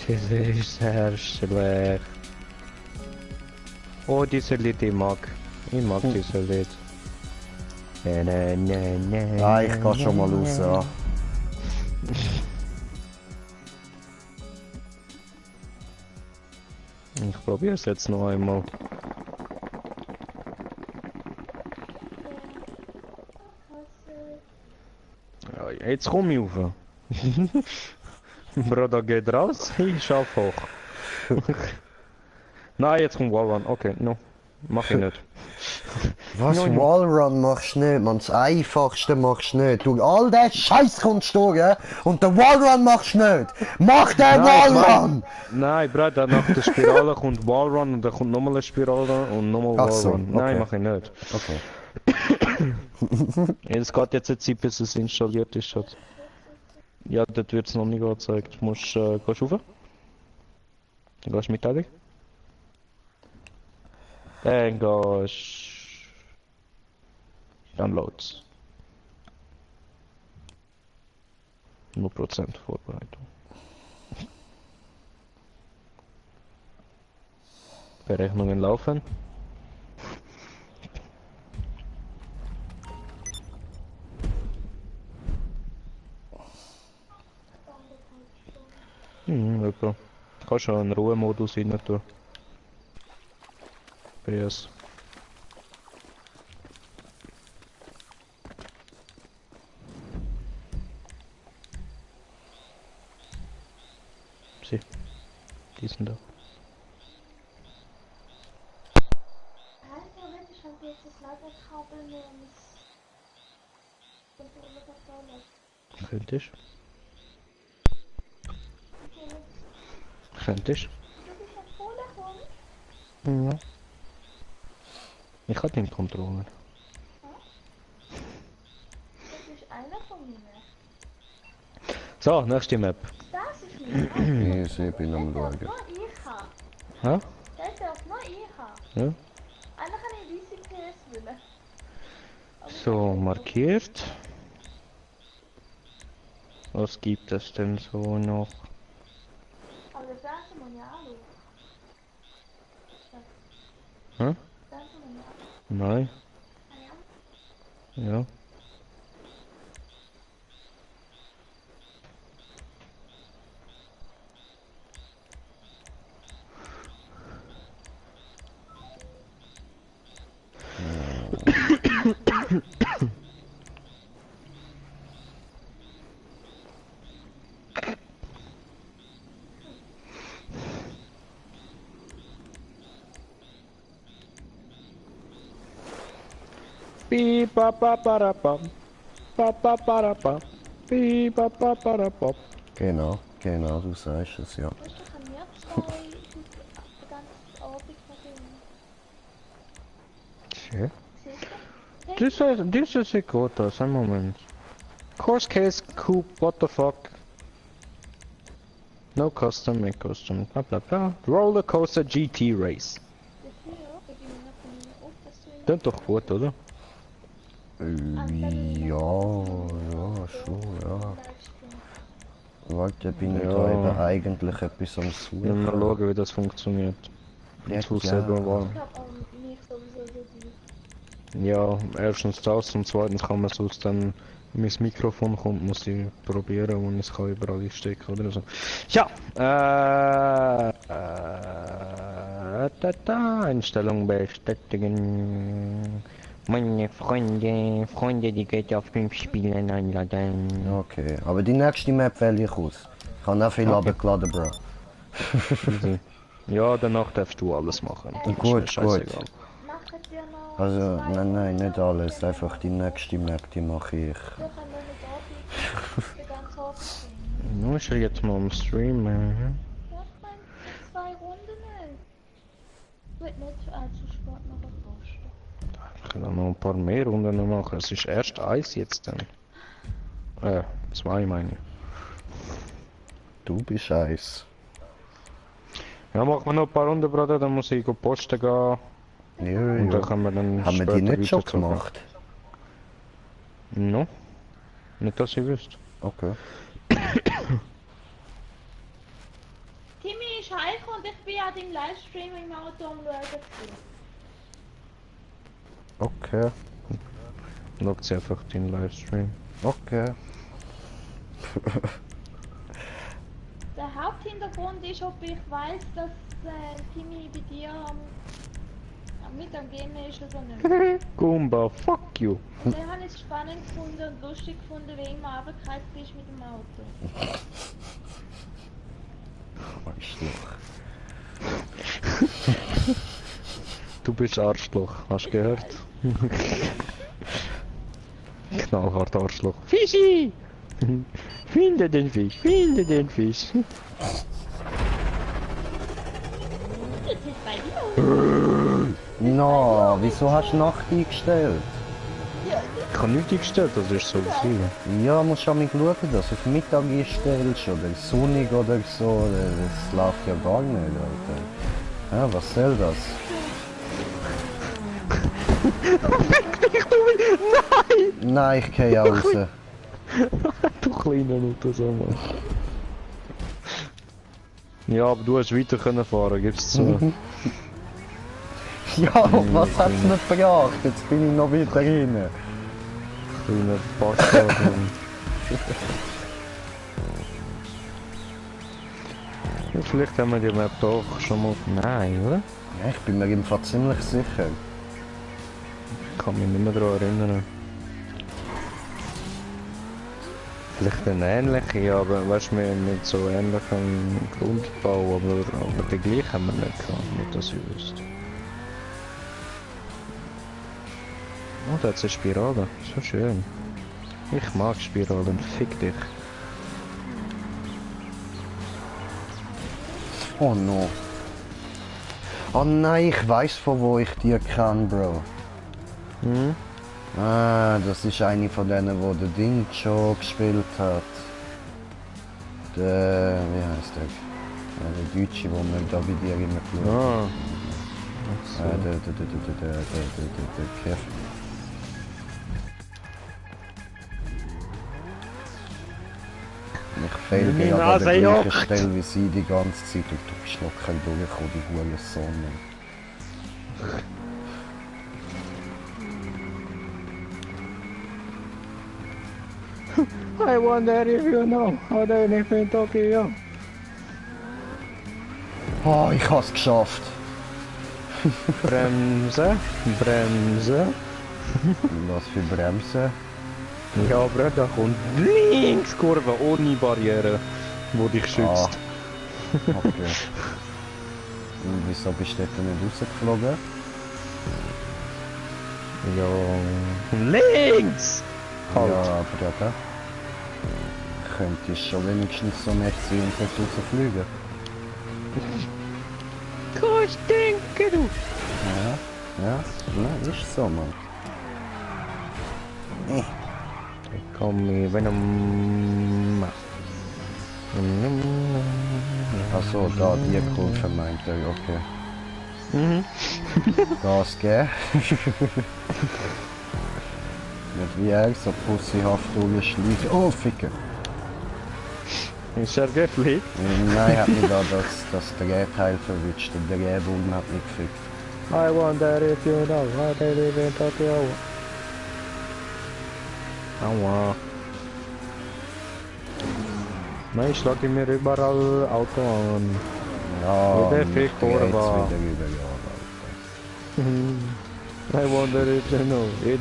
Das ist sehr schlecht. Oh, diese Lied, ich mag diese Lied. Ja, ich geh schon mal raus, ja. Ich probiere es jetzt noch einmal. Ja, jetzt komm ich rauf. Bruder geht raus, ich schaff hoch. Nein, jetzt kommt Wallrun. Okay, no. Mach ich nicht. Was, Wallrun machst du nicht, man, das Einfachste machst du nicht. Du, all der Scheiß kommst du, gell? Und der Wallrun machst du nicht. Mach den Wallrun! Nein, Bruder, nach der Spirale kommt Wallrun und dann kommt nochmal eine Spirale und nochmal Ach so, Wallrun. Nein, okay. mach ich nicht. Okay. Es geht jetzt eine Zeit, bis es installiert ist. Schatz. Ja, dort wird es noch nicht angezeigt. Du musst, gehst du rauf? Dann gehst du Mitteilung. Dann gehst Downloads. 0% Vorbereitung. Berechnungen laufen. Okay. Du kannst schon einen Ruhemodus rein tun. PS. Sie. Die sind da. Theoretisch haben wir jetzt das Lagerkabel mehr mit Controller verfolgt. Könntest. Könntest. Du bist empfohlen worden? Ja. Ich hab den Controller. Das ist einer von ihnen. So, nächste Map. Das ist nicht. Ich bin am Der Schauen. darf nur ich haben. Hä? Der darf nur ich haben. Ja. Einer kann ich riesig PS wollen. So, markiert. Was gibt es denn so noch? Aber der Fernseher muss ja anschauen. Hä? Der Fernseher muss ja anschauen. Nein. Ah ja. Ja. Beep ba ba ba da bum. Ba ba ba da bum. Beep ba ba ba da bum. Genau, du sagst es, ja. Weißt du, kann mir zwei den ganzen Abend verdienen. Shit. Siehst du? This is a good ein Moment. Course case coupe, what the fuck? No custom, make custom, bla bla bla. Roller coaster GT race. Das hier, ich bin noch von mir auf, dass du ihn... Klingt doch gut, oder? Ja, schon, ja. Warte, bin ich Ja. da eben eigentlich etwas am Wir Suchen. müssen mal schauen, wie das funktioniert. Ja, Und zu ja. selber warm. Ich glaube auch nicht sowieso so die... Ja, erstens das und zweitens kann man sonst dann, wenn mein Mikrofon kommt, muss ich probieren und es kann überall einstecken oder so. Ja, Einstellung bestätigen. Meine Freunde, die geht auf 5 Spielen einladen. Okay, aber die nächste Map wähle ich aus. Ich habe auch viel runtergeladen, Bro. Easy. Ja, danach darfst du alles machen. Das ist mir Gut, scheißegal. Machen wir noch... Also, zwei nein, Runden nicht alles. Einfach die nächste Map, die mache ich. Wir können nicht abbiegen, den ganzen Abend spielen. Nur ist ja jetzt mal am Stream. Ja, ich meine, mit 2 Runden nicht. Wird nicht allzu spät noch kosten. können auch noch ein paar mehr Runden machen. Es ist erst eins jetzt dann. Zwei meine ich. Du bist Eis. Ja, machen wir noch ein paar Runden, Bruder, dann muss ich posten gehen. Ja, Und dann ja. können wir dann Haben wir die später nicht schon weiterzocken. gemacht? No? Nicht, dass ich wüsste. Okay. Timmy ist heimgekommen und ich bin an deinem Livestream im Auto am Schauen. Okay. Schaut sie einfach den Livestream. Okay. Der Haupthintergrund ist, ob ich weiß, dass Timmy bei dir am Mittagessen ist oder nicht. Gumba, fuck you. Den habe ich spannend gefunden und lustig gefunden, wie immer runtergekreist bist mit dem Auto. Arschloch. Du bist Arschloch, hast du gehört? Knallhart Arschloch. Fischi! Finde den Fisch, finde den Fisch. Jetzt ist bei dir. No, wieso hast du Nacht eingestellt? Ich habe nichts eingestellt, das ist so gewesen. Ja, musst du mal schauen, dass du auf Mittag einstellst oder sonnig oder so. Das läuft ja gar nicht, Alter. Ja, was soll das? Nein, ich gehe raus. Du kleiner Nutter, so Mann. Ja, aber du hast weiter können fahren, gib's zu. Ja, was hat's nicht gebracht? Jetzt bin ich noch wieder rein. Kleiner Bastard. Ja, vielleicht haben wir die Map doch schon mal... Nein, oder? Ja, ich bin mir im Fall ziemlich sicher. Ich kann mich nicht mehr daran erinnern. Vielleicht eine ähnliche, ja, aber weißt du, mit so ähnlichem Grundbau, aber den gleichen haben wir nicht gehabt, nicht dass ich wüsste. Oh, da hat es eine Spirale, so schön. Ich mag Spiralen, fick dich. Oh no. Oh nein, ich weiß von wo ich die kann, Bro. Hm? Ah, das ist eine von denen, wo der Ding schon gespielt hat. Der, wie heißt der? Ja, der Deutsche, wo wir da bei dir immer geschaut haben. Ah. Der Kev. Ich fehle Meine gerade an Nase der gleichen juckt. Stelle wie sie die ganze Zeit und du bist noch kein durchgekommen, die Hure Sonne. I wonder if you know how they live in Tokyo. Oh, ich hab's geschafft. Bremse, Bremse. Was für Bremse? Ja, Bro, da kommt Linkskurve ohne Barriere, wo dich schützt. Okay. Und wieso bist du dort nicht rausgeflogen? Ja, links! Halt. Ja, aber ja, da könntest schon wenigstens so nett sein und dort rausfliegen. Kannst denken, du! Ja, ist so, Mann. Komm, Venom. Achso, da, die Kurve meint er, okay. Mhm. Gas geben. Nicht wie er, so pussyhaft durchschleifen. Oh, Ficker! Ist er geflickt? Nein, hat mich da das Drehteil verwünscht. Der Drehbogen hat mich gefickt. I wonder if you know how they live in Tokyo. Aua. Nein, ich schlage mir überall Auto an. Ja, Wo der mich Fick dreht's war. wieder über Jahre, Alter. I wonder if you know. Ich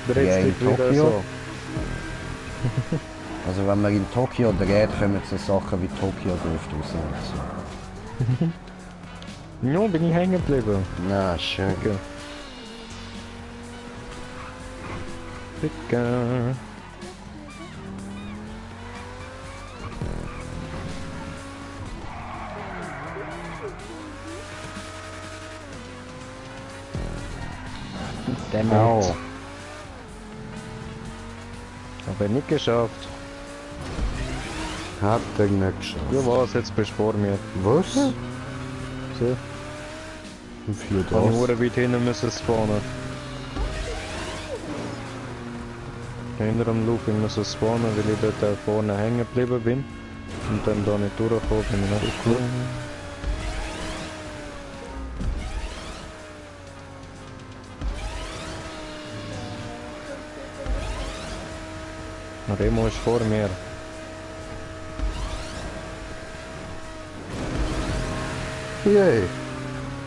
dreht Ja, in sich wieder Tokio? so. Also wenn man in Tokio dreht, kommen so Sachen wie Tokio Drift raus und so. Ja, bin ich hängen geblieben. Na, schön. Okay. Ficker. Damn. Aber nicht geschafft. Hat er nicht geschafft. Ja was, jetzt bist du vor mir. Was? So, Für ich kann das? nur weit hinten müssen spawnen. Hinter dem Looping müssen spawnen, weil ich dort vorne hängen geblieben bin. Und dann da nicht durchgekommen bin. Ich nicht cool. Remo ist vor mir. Yay.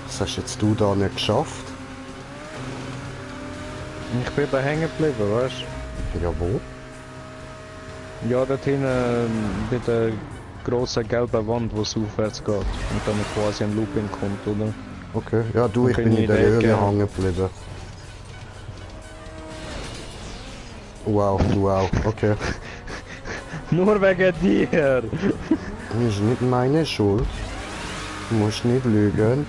Was hast jetzt du da nicht geschafft? Ich bin da hängen geblieben, weißt du? Ja, wo? Ja, dort hinten bei der grossen gelben Wand, wo es aufwärts geht. Und dann quasi ein Looping kommt, oder? Okay, ja du, ich Bin bin ich in der in der Höhle Ecke. hängen geblieben. Wow, wow, okay. Nur wegen dir! Das ist nicht meine Schuld. Du musst nicht lügen.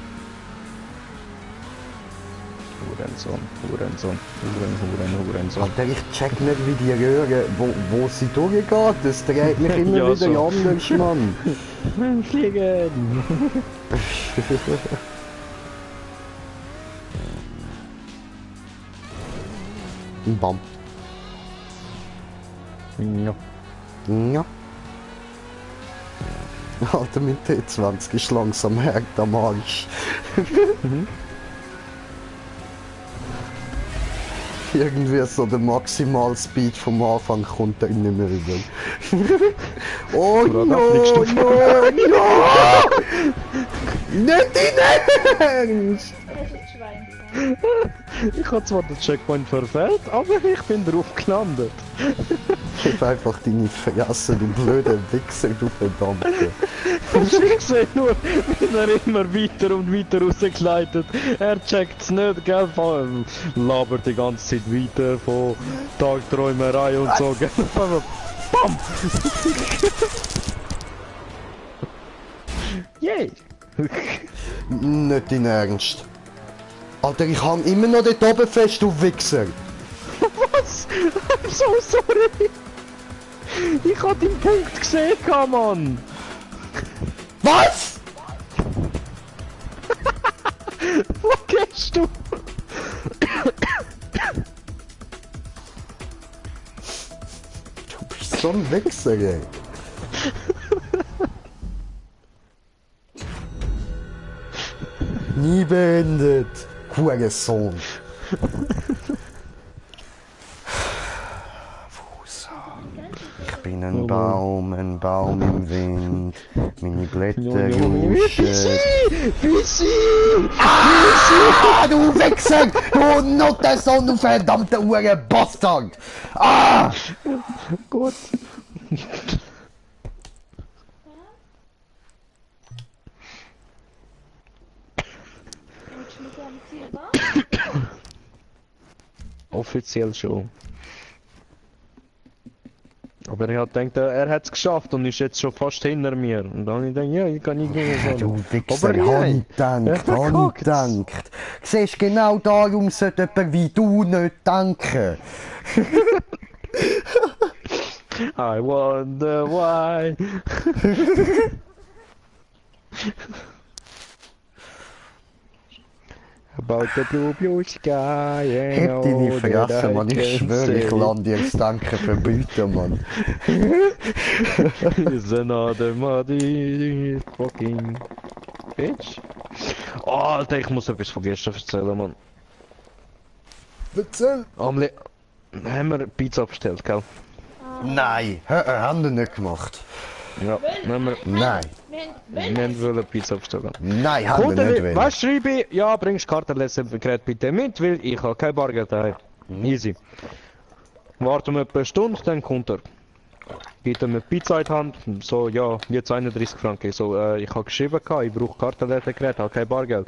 Hurensohn, Hurensohn, Hurensohn. Alter, ich check nicht, wie die Röhre, wo sie durchgeht. Das dreht mich immer Ja, wieder so. anders, Mann. Fliegen! Bam. Ja. Ja. Alter, mit T20 ist langsam hart am Arsch. Irgendwie so der Maximalspeed vom Anfang kommt er nicht mehr rüber. Oh no, no, no! Nicht in Ernst! Das ist ein Schwein. Ich habe zwar den Checkpoint verfehlt, aber ich bin drauf gelandet. Ich hab einfach deine Fresse, du blöde Wichser, du Verdammte. Ich sehe nur, wie er immer weiter und weiter rausgleitet. Er checkt's nicht, gell? Labert die ganze Zeit weiter von Tagträumerei und so, gell? Bam! Yay! Nicht in Ernst. Alter, ich hang immer noch dort oben fest, du Wichser. Was? I'm so sorry! Ich hab den Punkt gesehen, Mann! Was? Wo gehst du? Du bist so ein Wichser, ey. Nie beendet. Hurensohn. Ich bin ein Baum im Wind. Meine Blätter rauschen. Ah, du Wichser! Du Nuttersohn, du verdammter Bastard! Ah! Gut. Willst du mit dem Ziel warten? Offiziell schon. Aber ich hab gedacht, er hat es geschafft und ist jetzt schon fast hinter mir. Und dann hab ich gedacht, ja, ich kann nicht gehen. Du Wichser, Aber nein. Handdenkt, Er verkackt's. Handdenkt. Siehst, genau darum sollte jemand wie du nicht denken. I wonder why. About the blue sky. Heb deine Fresse, Mann, ich schwöre, ich lasse dir das Denken verbieten, Mann. Is another muddy fucking bitch. Oh, Alter, ich muss etwas von gestern erzählen, Mann. Erzähl! Amli, haben wir Pizza bestellt, gell? Nein, haben wir nicht gemacht. Ja, haben wir... Nein, Wir wollen Pizza bestellen. nein, haben Kommt wir nicht er, wollen. was schreibe ich? Ja, bringst Kartenlesegerät bitte mit, weil ich habe kein Bargeld daheim. Easy. Warten wir etwa eine Stunde, dann kommt er. Gibt er mir Pizza in die Hand, so, ja, jetzt 31 Franken. So, ich habe geschrieben, ich brauche Kartenlesegerät, habe kein Bargeld.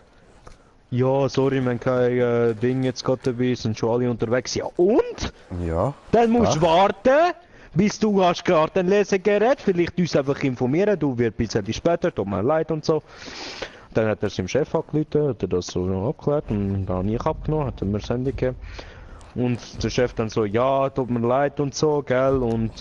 Ja, sorry, wir haben kein Ding jetzt gerade dabei, sind schon alle unterwegs. Ja, und? Ja, Dann musst du was? warten, bis du hast Kartenlesegerät, vielleicht uns einfach informieren, du wirst ein bisschen später, tut mir leid und so. Dann hat er seinem Chef angerufen, hat er das so abgeklärt und dann habe ich abgenommen, hat er mir das Handy gegeben. Und der Chef dann so, ja, tut mir leid und so, gell, und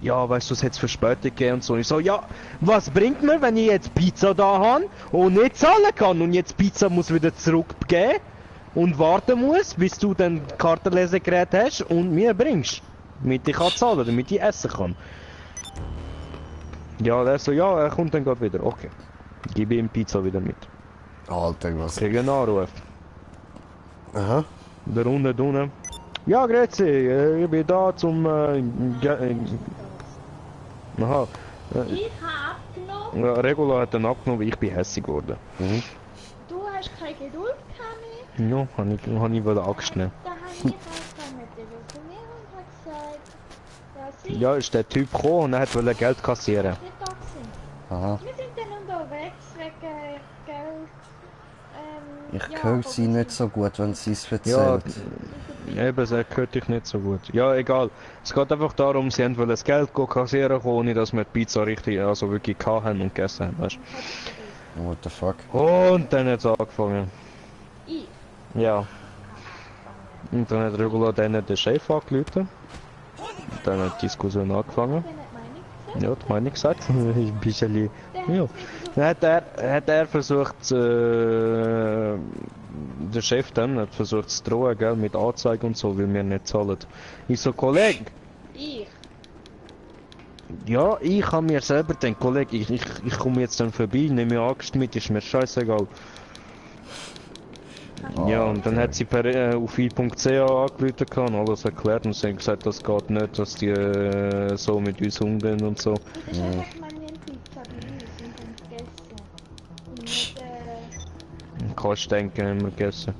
ja, weißt du, es hat Verspätung gegeben und so. Und ich so, ja, was bringt mir, wenn ich jetzt Pizza da habe und nicht zahlen kann und jetzt Pizza muss wieder zurückgeben und warten muss, bis du dann Kartenlesegerät hast und mir bringst, damit ich kann zahlen, damit ich essen kann. Ja, der so, ja, er kommt dann gerade wieder, okay. Gib ihm Pizza wieder mit. Alter, was? Krieg einen Anruf. Aha. Der unten. Ja, grüezi, ich bin da zum... Aha. Ich habe abgenommen. Ja, Regula hat dann abgenommen, ich bin hässig geworden. Du hast keine Geduld gehabt mehr. Ja, hab ich wohl Angst nehmen. Da habe ich einfach mit dir telefoniert und habe gesagt, dass ich Ja, ist der Typ gekommen und er wollte Geld kassieren. nicht da bin. Aha. Wir sind dann unterwegs wegen Geld. Ich ja, höre aber sie wir nicht sind- so gut, wenn sie es Ja, erzählt. eben, das hört dich nicht so gut. Ja, egal. Es geht einfach darum, sie wollen das Geld kassieren, ohne dass wir die Pizza richtig, also wirklich gehabt haben und gegessen haben, weißt What the fuck? du? Und dann hat es angefangen. Ich. Ja. Und dann hat Regula dann den Chef angerufen. Dann hat die Diskussion angefangen. Dann hat meine gesagt. Ja, die Meinung gesagt. Ein bisschen. Der Ja. hat mir versucht, Dann hat er versucht, der Chef dann hat versucht zu drohen, gell, mit Anzeige und so, weil wir nicht zahlen. Ich so, Kollege, ich. ja, ich habe mir selber gedacht, Kollege, ich komme jetzt dann vorbei, nehme mir Angst mit, ist mir scheißegal. Ja, und dann hat sie per auf i.ch angerufen und alles erklärt und sie haben gesagt, das geht nicht, dass die so mit uns umgehen und so. Das ist einfach meine Pizza bei uns und dann gegessen. Und nicht, Kannst du denken, haben wir gegessen.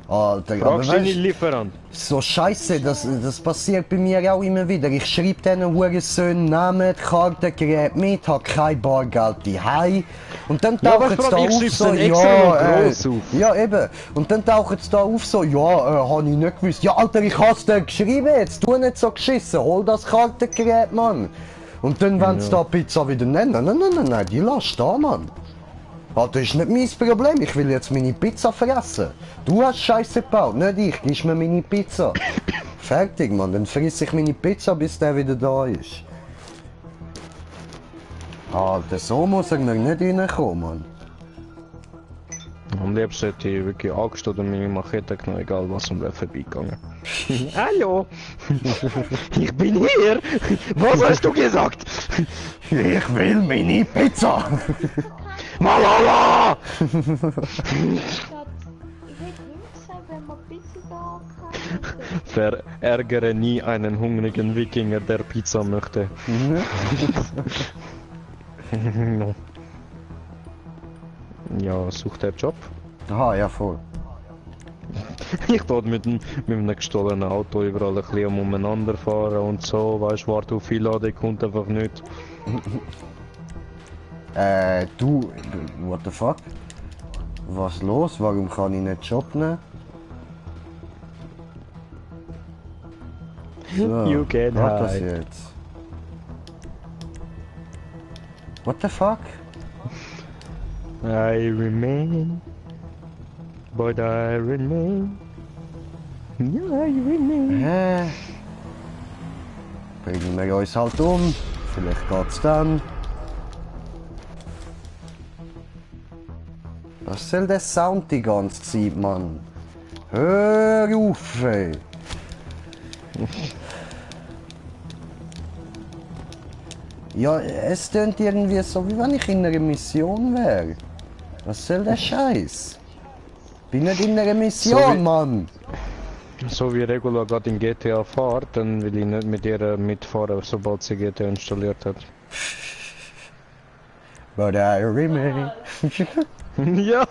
Alter, aber Fragst du deinen weißt, Lieferant? so scheiße, das passiert bei mir auch immer wieder. Ich schreibe diesen Hurensöhnen Namen, Kartengerät mit, hab kein Bargeld daheim. Und dann Ja, tauchen aber sie da ich auf schreib's so, dann extra und gross auf. ja eben. Und dann tauchen sie da auf so, ja, hab ich nicht gewusst. Ja Alter, ich hab's dir geschrieben jetzt, tu nicht so geschissen, hol das Kartengerät, Mann. Und dann wollen sie da Pizza wieder nennen. Nein, die lass da, Mann. Alter, ist nicht mein Problem, ich will jetzt meine Pizza fressen. Du hast Scheiße gebaut, nicht ich, gibst mir meine Pizza. Fertig, Mann, dann friss ich meine Pizza, bis der wieder da ist. Alter, so muss er mir nicht reinkommen, Mann. Am liebsten hätte ich wirklich Angst oder meine Machete genommen, egal was, und wäre vorbeigegangen. Hallo! Ich bin hier! Was hast du gesagt? Ich will meine Pizza! Malala! ich hätte ihm gesagt, wenn man Pizza da kann. Verärgere nie einen hungrigen Wikinger, der Pizza möchte. Ja, sucht der Job. Aha, ja voll. Ich dort mit einem gestohlenen Auto überall ein bisschen umeinander fahren und so, weißt du, warte auf viel Ladung kommt einfach nicht. What the fuck? Was los? Warum kann ich nicht Job nehmen? So, You can was das hide. jetzt? What the fuck? I remain, but I remain. Yeah, I remain. Hä? Bringen wir uns halt um. Vielleicht geht's dann. Was soll der Sound die ganze Zeit, Mann? Hör auf, ey. Ja, es klingt irgendwie so, wie wenn ich in einer Mission wäre. Was soll der Scheiß? Bin nicht in einer Mission, So wie- Mann. So wie Regula gerade in GTA fährt, dann will ich nicht mit ihr mitfahren, sobald sie GTA installiert hat. But I remain. Ja,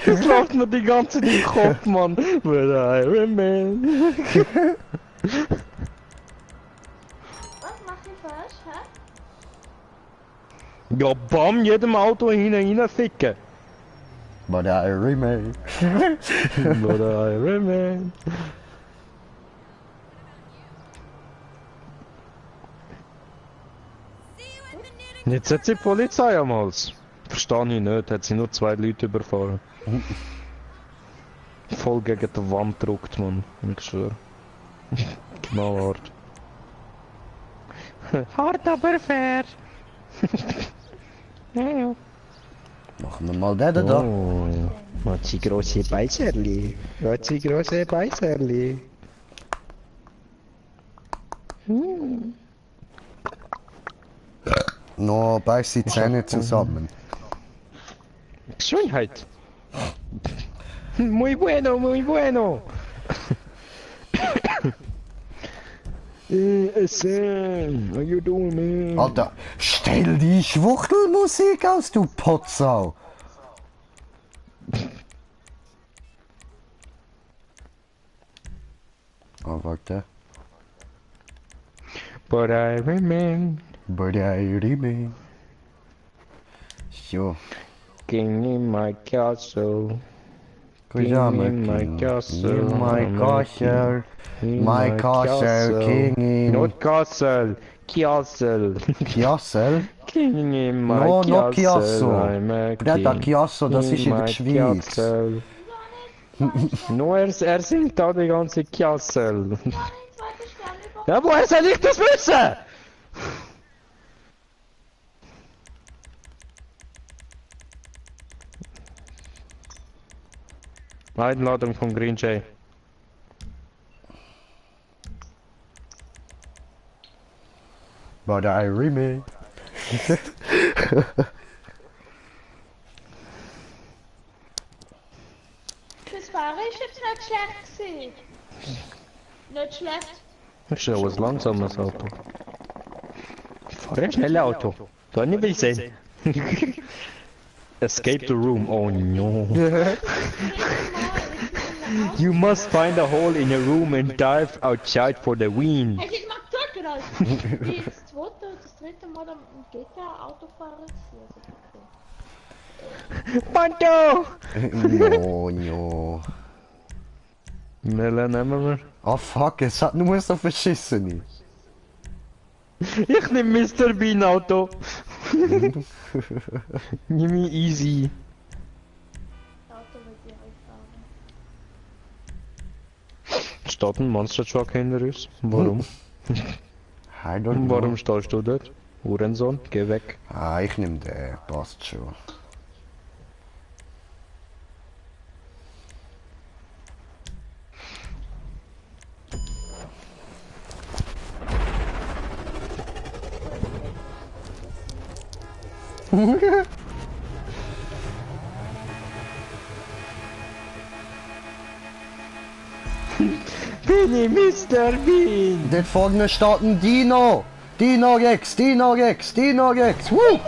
das läuft mir die ganze Zeit im Kopf, Mann. But I remain. Was mach ich falsch, hä? Ja, bam, jedem Auto hinein ficken. But I remain. But I remain. Jetzt hat sie die Polizei am Hals. Verstehe ich nicht, hat sie nur 2 Leute überfahren. Voll gegen die Wand gedrückt, Mann. Ich schwöre. Genau hart. Hart aber fair. Ja. Machen wir mal den da. Oh, hat sie grosse Beißerli. Hat sie grosse Beißerli. Noch beiß die Zähne zusammen. Schönheit. Muy bueno, muy bueno. Sam, how you doing, man? Alter, stell die Schwuchtelmusik aus, du Potsau! Oh, warte. But I remain But I remain. So. king in my castle. Kujame in my King. castle. In my castle. In My castle. King in... Not castle. Castle. Chiassel? King in my No, castle. no Chiasso. I'm a Breda, king Chiasso, das ist in der my Schweiz. castle. No, er singt da die ganze Castle. Nein, zweiter Stern über. Ja, woher soll ich das wissen? Einladung von Green Jay. But I remain. Das Fahren ist jetzt nicht schlecht gewesen. Nicht schlecht. Das ist ja was langsames Auto. Ich fahre ein schnelles Auto. Da nicht will ich sehen. Escape the room. Oh no. You must find a hole in a room and dive outside for the wind. Hey, ich mag Türken aus. Wie das dritte Mal am GTA-Autofahrer ist. Panto! No, no. Melle nehmen wir. Oh fuck, es hat nur so verschissen. Ich nehm Mr. Bean Auto. Nimm mich easy. Auto mit dir fahren. Steht ein Monster Truck hinter uns? Warum? I don't know. Warum stehst du dort? Hurensohn, geh weg. Ah, ich nehm den, passt schon. Bin ich Mr. Bean? Dort vorne steht ein Dino! Dino Rex, Dino Rex, Dino Rex! Woo!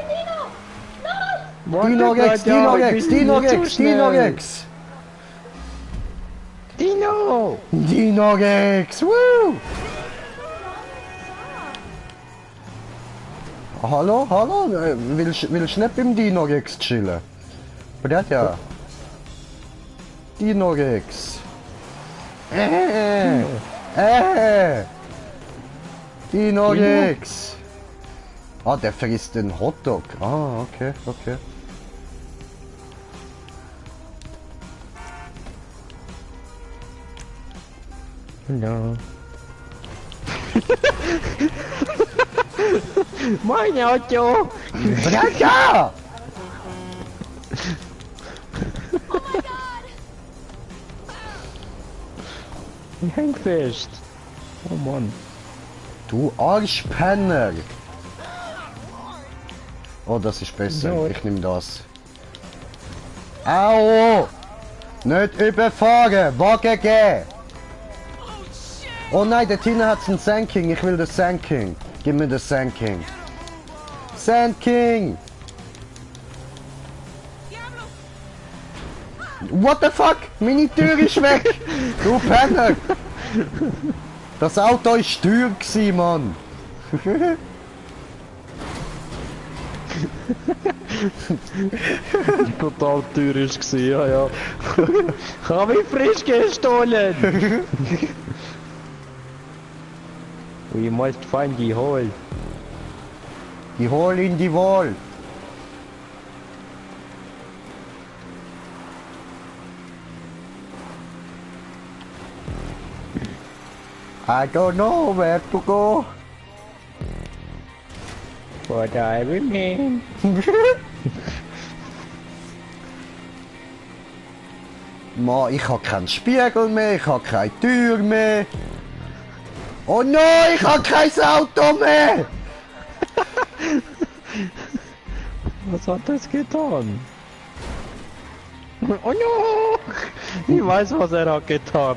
Dino Rex, Dino Rex, Dino Rex, Dino Rex! Dino! Dino Rex! Woo! Hallo, hallo? Willst du nicht beim Dino Rex chillen? Bretja. Dino Rex. Dino Rex. Ah, der frisst den Hotdog. Ah, okay, okay. Ja. Mein Auto! Bretja! Ich häng fest. Oh Mann. Du Arschpenner! Oh, das ist besser. Ja. Ich nehme das. Au! Nicht überfahren! Wagen gehen! Oh nein, der Tina hat einen Sand King. Ich will den Sand King. Gib mir den Sand King. Sand King! What the fuck? Meine Tür ist weg! Du Penner! Das Auto ist teuer gewesen, Mann! Total teuer ist ja, ja. Habe ich frisch gestohlen! We must find the hole. Die Hole in die Wall! I don't know where to go. But I remain. Ma, ich hab keinen Spiegel mehr, ich hab keine Tür mehr. Oh nein, ich hab kein Auto mehr! Was hat das getan? Oh no! Ich weiß, was er hat getan.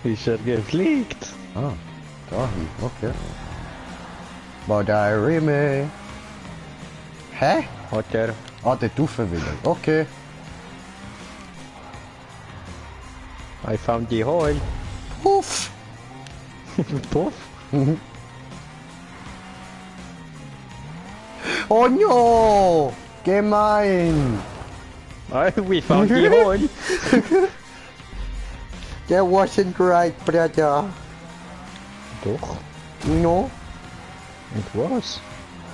Ist er gefliegt? Ah, dahin, okay. But I remain. Hä? Hat er... Ah, der Tuffe wieder. Okay. I found the hole. Puff! Puff. Oh no! Gemein! We found the hole. That wasn't right, brother. Doch. No, Und was?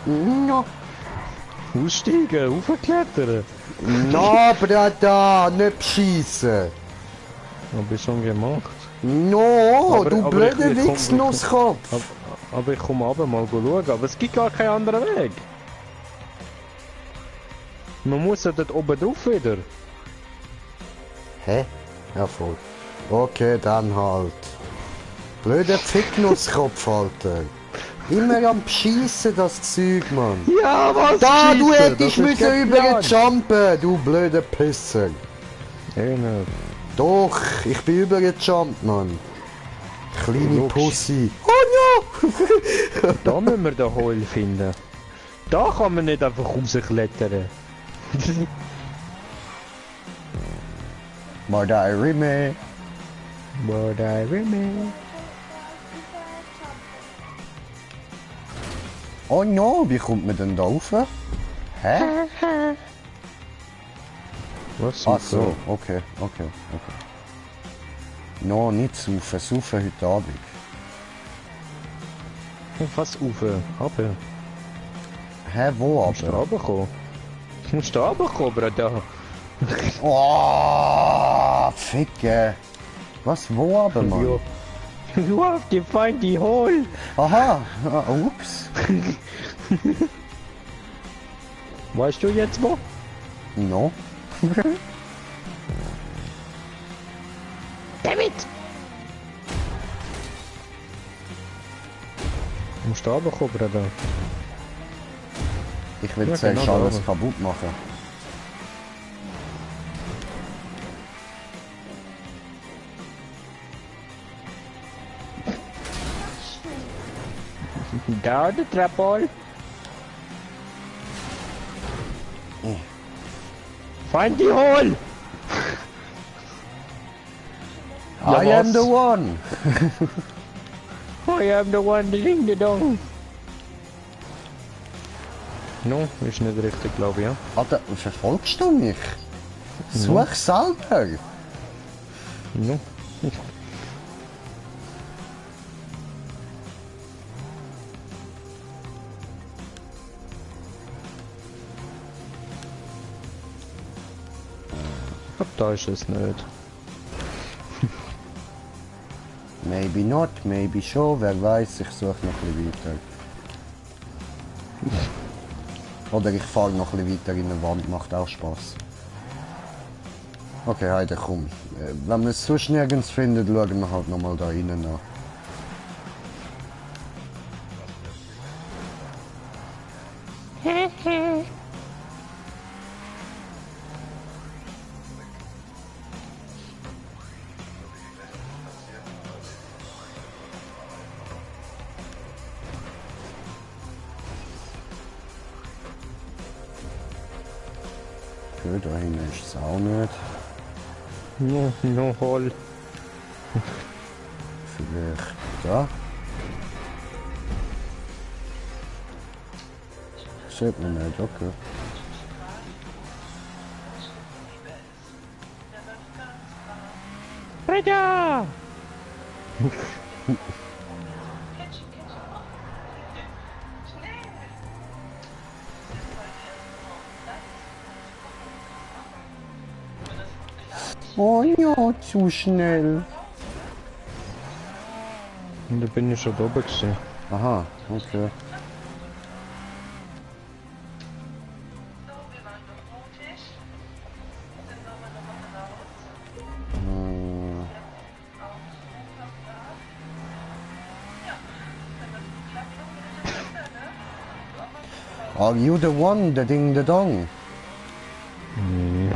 no. Aussteigen, aufklettern. No, brother, nicht beschissen. Hab ich schon gemacht. No, Aber- du aber blöder ich komm- Wichsnusskopf. Aber ich komme aber mal schauen. Aber es gibt gar keinen anderen Weg. Man muss ja dort oben drauf wieder. Hä? Ja, voll. Okay, dann halt. Blöder Ficknusskopf, Alter. Immer am Beschissen, das Zeug, Mann. Ja, was? Da, du Scheisse, hättest das ist müssen geplant. überjumpen, du blöder Pisser. Genau. Doch, ich bin übergejumpt, Mann. Kleine Logisch. Pussy. Oh no! Da müssen wir den Hole finden. Da kann man nicht einfach rausklettern. But I remain. But I remember. Oh no, wie kommt man denn da rauf? Hä? Was? Ach so, okay. No, nicht saufen, saufen heute Abend. Was rauf? Runter. Hä, wo Musst du aber? runterkommen? Musst du runterkommen, Bruder? Oh, Ficke. Was, wo aber, Mann? You have to find the hole. Aha, ah, ups. Weißt du jetzt wo? No. David! Musst du runterkommen, Bruder? Ich will Ja, zuerst genau, alles aber. kaputt machen. Da, der Trapphole. Find the hole! Ja, I am was? the one. I am the one ding the dong. No, ist nicht richtig, glaube ich, ja. Alter, verfolgst du mich? Such selber. No. Ich glaub, da ist es nicht. Maybe not, maybe schon, wer weiß, ich suche noch ein bisschen weiter. Oder ich fahre noch ein bisschen weiter in der Wand, macht auch Spaß. Okay, Heide, komm. Wenn man es sonst nirgends findet, schauen wir halt nochmal da innen nach. Okay, da hinten ist es auch nicht. No hole. Vielleicht da. Sieht man nicht, okay. Bruder! Oh ja, zu schnell. Und da bin ich schon da oben gewesen. Aha, okay. Are you the one, the ding, the dong? Nee.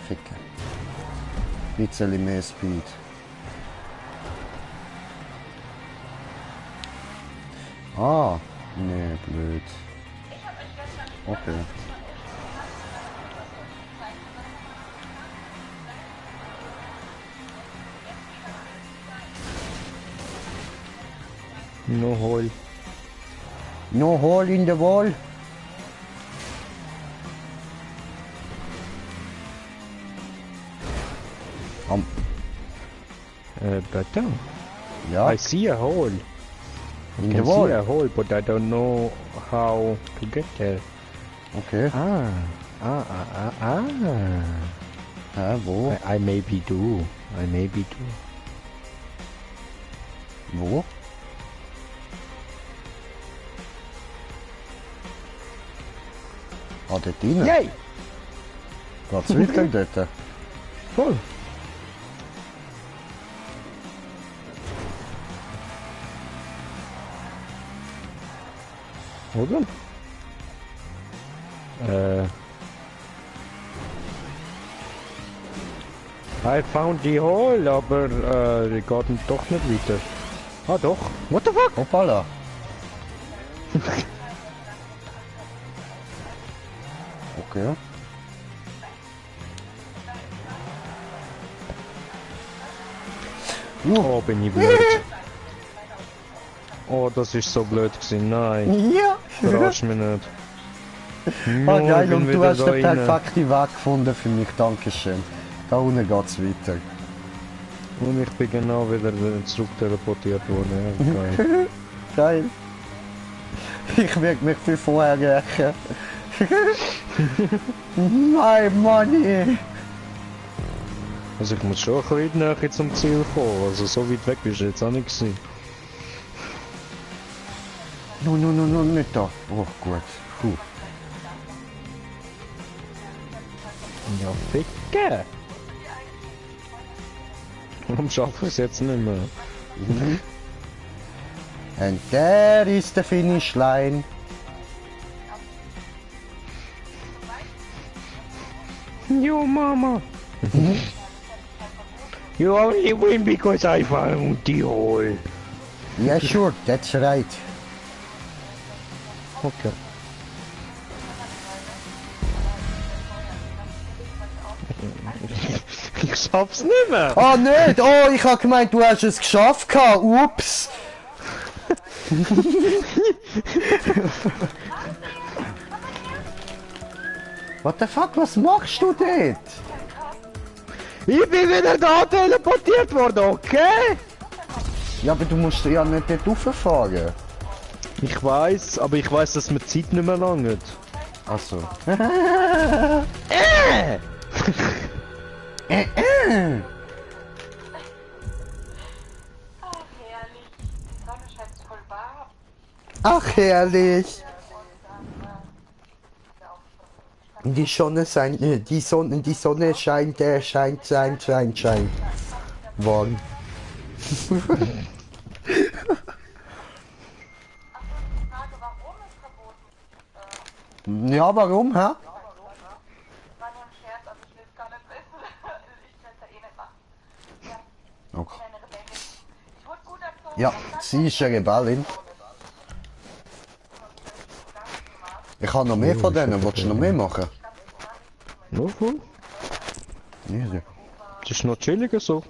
Ficke. Bisschen mehr Speed. Ah, nee, blöd. Okay. No hole. No hole in the wall. Better. Ja, I see a hole. in I the see wall. a hole, but I don't know how to get there. Okay. Ah. Hä, wo? I maybe do. I maybe do. Wo? Ah, dort rein? Yay! Geht's weiter dort? Voll. Oder? I found the hole, aber die geht doch nicht weiter. Ah doch. What the fuck? Hoppala. Okay. Oh, bin ich blöd. Oh, das ist so blöd gewesen. Nein, Ja. verarsch mich nicht. Ah, geil, bin und du wieder hast da den rein. perfekten Weg gefunden für mich, dankeschön. Da unten geht's weiter. Und ich bin genau wieder zurück teleportiert worden. Ja, geil. Geil. Ich werde mich für vorher rächen. My money. Also ich muss schon ein bisschen näher zum Ziel kommen. Also so weit weg bist du jetzt auch nicht gewesen. No, nicht da. Oh, gut. Puh. Ja, ficke! Warum schaffe ich es jetzt nicht mehr? And there is the finish line. Yo, Mama! You only win because I found the hole. Yeah, sure, that's right. Okay. Ich schaff's nicht mehr! Ah, nicht! Oh, ich hab gemeint, du hast es geschafft gehabt. Ups! What the fuck, was machst du dort? Ich bin wieder da teleportiert worden, okay? Ja, aber du musst ja nicht dort rauffahren. Ich weiß, aber ich weiß, dass mir die Zeit nicht mehr langt. Achso. Ach, herrlich. Die Sonne scheint voll warm. Ach, herrlich. Die Sonne scheint, die Sonne scheint, scheint. Warm. Die Frage, warum es verboten Ja, warum, hä? war nur ein Scherz, also ich will es gar nicht wissen. Ich will es ja eh nicht machen. Ja, Okay. eine Rebellin. Ich wurde gut erzogen. Ja, sie ist eine Rebellin. Ich habe noch mehr von denen. Willst du noch mehr machen? No, voll. Ja, Es ist noch chilliger so.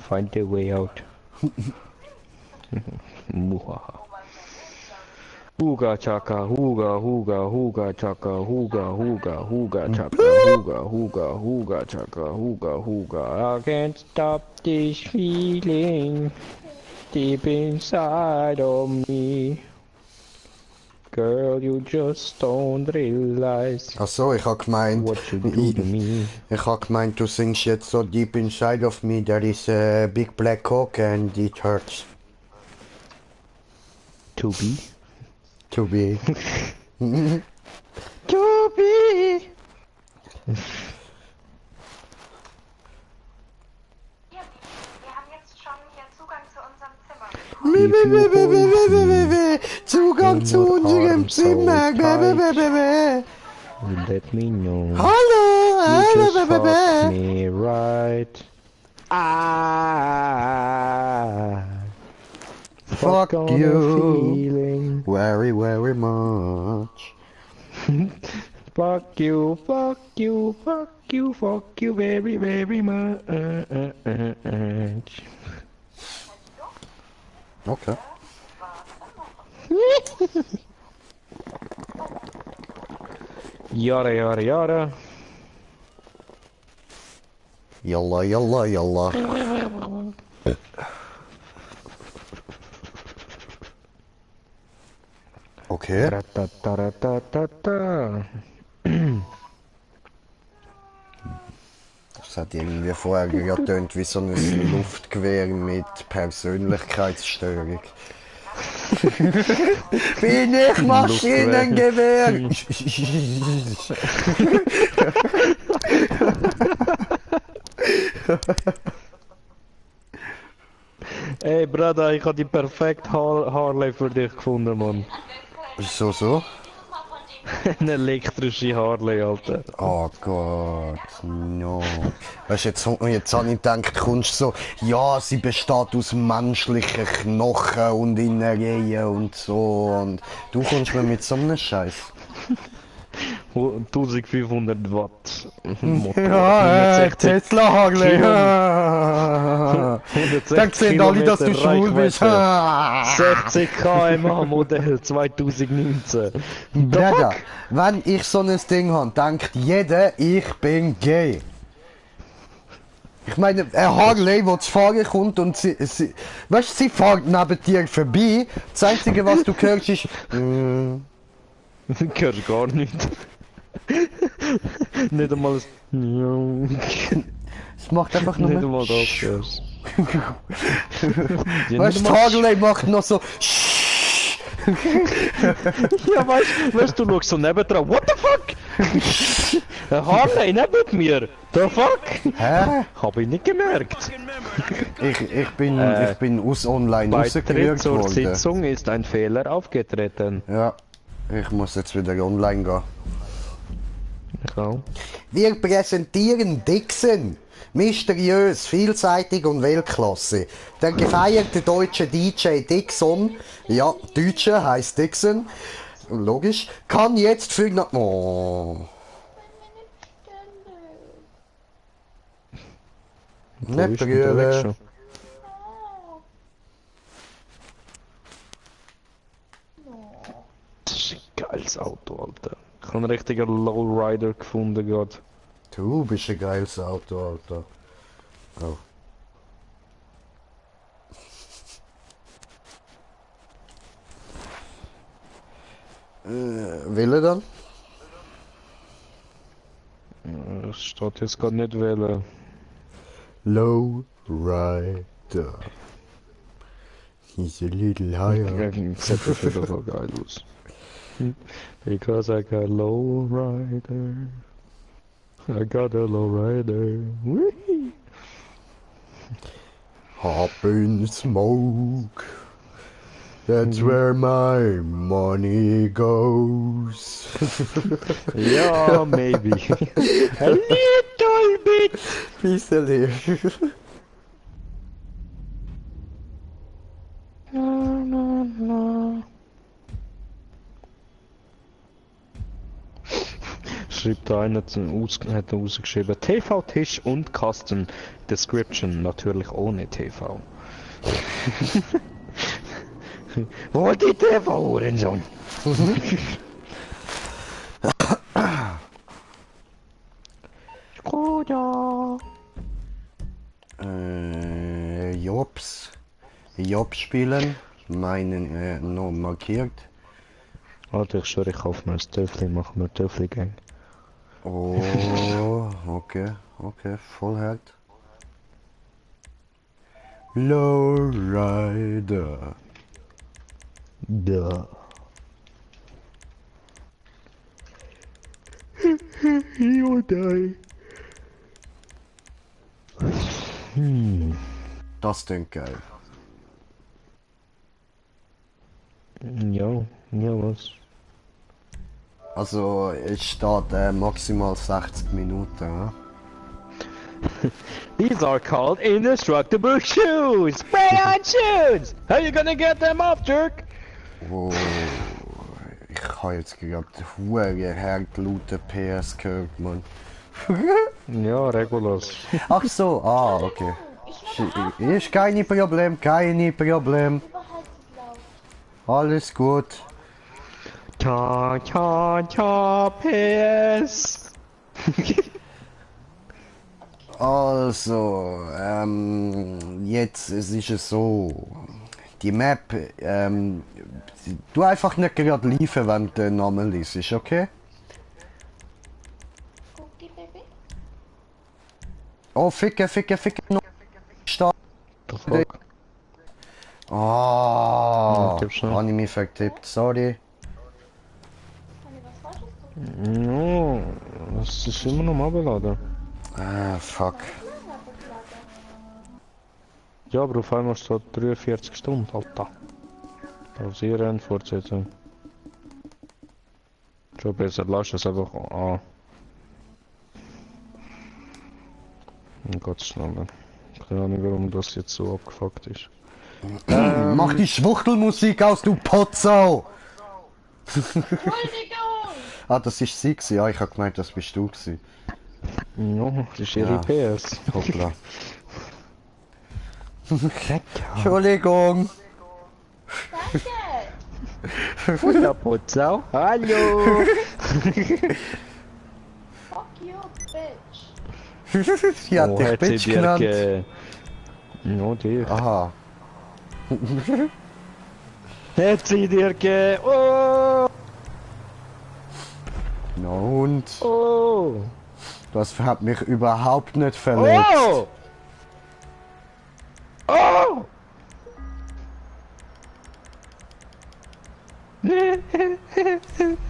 Find the way out. Muhaha. Huga chaka, huga chaka, huga chaka, huga. I can't stop this feeling deep inside of me. Girl, you just don't realize Ach so, ich hab gemeint, what you do to me. ich hab gemeint, du singst jetzt so deep inside of me, there is a big black cock and it hurts To be? to be. To be! Hier, wir haben jetzt schon hier Zugang zu unserem Zimmer. Zugang zu unserem Zimmer. Let me know. You Hallo. just fuck me right. Ah. Fuck on a you. feeling. Very, very much. Fuck you, fuck you, fuck you, fuck you very, very much. Okay. Yada, yada, yada. Yalla, yalla, yalla. Okay. Ratataratata. Das hat irgendwie vorher getönt wie so ein Luftgewehr mit Persönlichkeitsstörung. Bin ich Maschinengewehr? Ey, Bruder, ich hab die perfekte Harley für dich gefunden, Mann. So? Eine elektrische Harley, Alter. Oh Gott, no. Weißt du, jetzt habe ich gedacht, kommst so, ja, sie besteht aus menschlichen Knochen und Innereien und so. Und du kommst mir mit so einem Scheiß. 1500 Watt Motor. Tesla Harley. Da sehen alle, dass du schwul bist. 60 km/h Modell 2019. Bruder, wenn ich so ein Ding habe, denkt jeder, ich bin gay. Ich meine, ein Harley, der zu fahren kommt und weißt du, sie fährt neben dir vorbei. Das Einzige, was du hörst, ist... Du hörst gar nicht. Nicht einmal ein... Es macht einfach nur... Nicht einmal das hörst. Weißt du, Harley macht noch so... Ja, weißt du, schaust so nebendran. What the fuck? Ein Harley neben mir. The fuck? Hä? Hab ich nicht gemerkt. Ich bin aus online Beitritt rausgerührt zur worden. Sitzung ist ein Fehler aufgetreten. Ja, ich muss jetzt wieder online gehen. Ja. Wir präsentieren Dixon. Mysteriös, vielseitig und Weltklasse. Der gefeierte deutsche DJ Dixon, ja, Deutsche heißt Dixon, logisch, kann jetzt für... Oh. Nicht berühren. Das ist ein geiles Auto, Alter. Ich habe einen richtigen Lowrider gefunden gerade. Du bist ein geiles Auto, Alter. Oh. Wille dann? Es steht jetzt gerade nicht wählen. Lowrider. He's a little higher. Sieht auf jeden Fall geil aus. Because I got Lowrider. I got a Lowrider. Whee! Hop in smoke. That's where my money goes. Ja, maybe. A little bit. Bisschen. Schreibt da einer, hat er ausgeschrieben, TV-Tisch und Kasten Description, natürlich ohne TV. Wo die TV, Hurensohn? Skoda. Jobs spielen, meinen noch markiert. Warte, ich schwöre, ich kaufe mir ein Töffli, mach mir Töffli-Gang. Oh, okay, voll hart. Lowrider. Da. Hyundai. Das klingt geil. Ja, was? Also, es steht maximal 60 Minuten. Ja? These are called indestructible shoes! Spray-on shoes! How you gonna get them off, jerk? Oh, ich habe jetzt gerade hure hart laute PS gehört, Mann. Ja, Regulars. Ach so, okay. Ist keine Problem, Überhaltet laut. Alles gut. Ta, PS! Also, jetzt ist es so. Die Map, du einfach nicht gerade liefern, wenn du den Namen liest, ist okay? Cookie Baby. Oh, ficke, no. Start. The fuck? Ah, tipp schnell. habe ich mich vertippt, sorry. Kann ich was Falsches tun? No, das ist immer noch mal beladen. Fuck. Lange verklagen. Ja, aber auf einmal steht 43 Stunden, Alter. Pausieren, Fortsetzung. Schon besser, lass es einfach an. Dann geht's schneller. Keine Ahnung, warum das jetzt so abgefuckt ist. Mach die Schwuchtelmusik aus, du Potsau! Entschuldigung! Das ist sie gewesen. Ja, ich hab gemeint, das bist du gewesen. Ja, das ist ihre Ja. PS. Hoppla. Entschuldigung. Danke! Ja, Potsau. Hallo! Fuck you, bitch! Sie hat dich hat sie Bitch dir genannt. No, dich. Aha. Hat sie dir Oh! Na und? Oh! Das hat mich überhaupt nicht verletzt. Oh! Oh!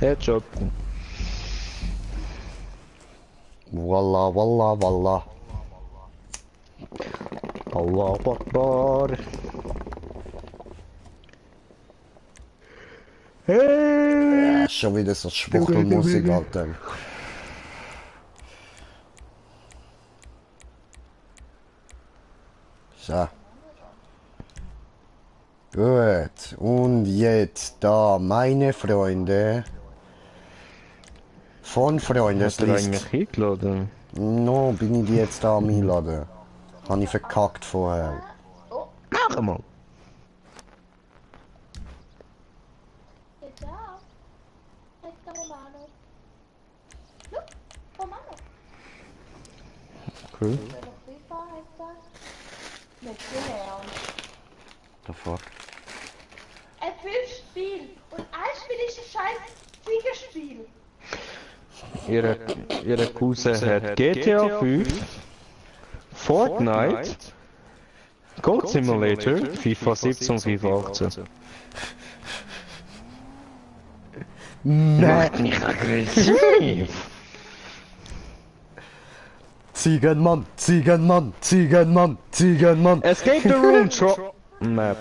Headshot. Wallah, wallah, wallah. Allah Akbar. Hey! Schon wieder so Schwuchtelmusik, Alter. So. Gut. Und jetzt da, meine Freunde. Von Hast du Freundeslist. eigentlich eingeladen? No, bin ich die jetzt da am Einladen? Habe ich verkackt vorher. Mach mal! Jetzt ja. Jetzt der Romano. Look, Romano. Cool. Der noch FIFA heißt das. Mit gelernt. The fuck? F5-Spiel. Und ein Spiel ist ein scheiß Fliegerspiel. Ihre Cousin hat GTA 5, Fortnite, Goat Simulator, FIFA 17, FIFA 18. Macht mich aggressiv! Ziegenmann, Ziegenmann, Ziegenmann, Ziegenmann. Escape the room, Map.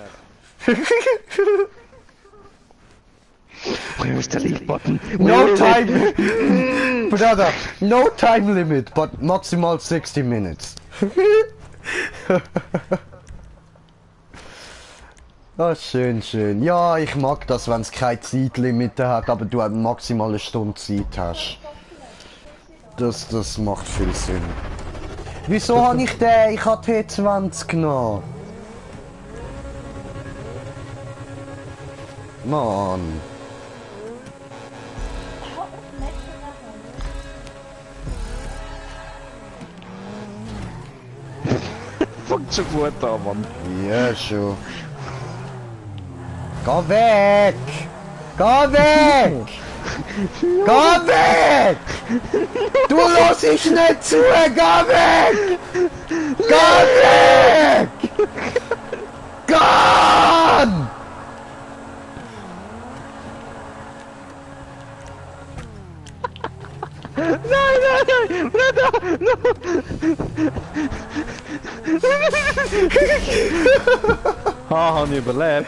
Where is the leave button? No time! Brother, no time limit, but maximal 60 minutes. Ah, schön, schön. Ja, ich mag das, wenn es kein Zeitlimit hat, aber du maximal eine Stunde Zeit hast. Das macht viel Sinn. Wieso habe ich den? Ich habe T20 genommen. Mann. Hau auf, Mädchen nachher. Fängt schon gut an, Mann. Ja, schon. Geh weg! Geh weg! Geh weg! Du lässt nicht zu! Geh weg! Geh weg! Geh! Nein, Bruder! Hab ich überlebt.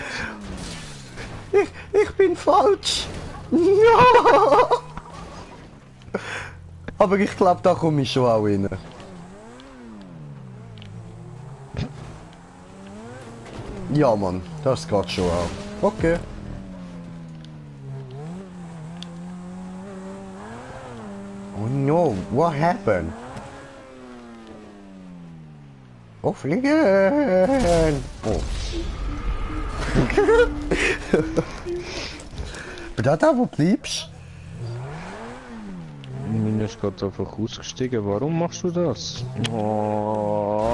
Ich bin falsch! Ja! Aber ich glaube, da komme ich schon auch rein. Ja, Mann, das geht schon auch. Okay. Oh no, what happened? Oh, fliegen! Oh. Da, wo bleibst? Meine ist gerade einfach ausgestiegen. Warum machst du das? Oh.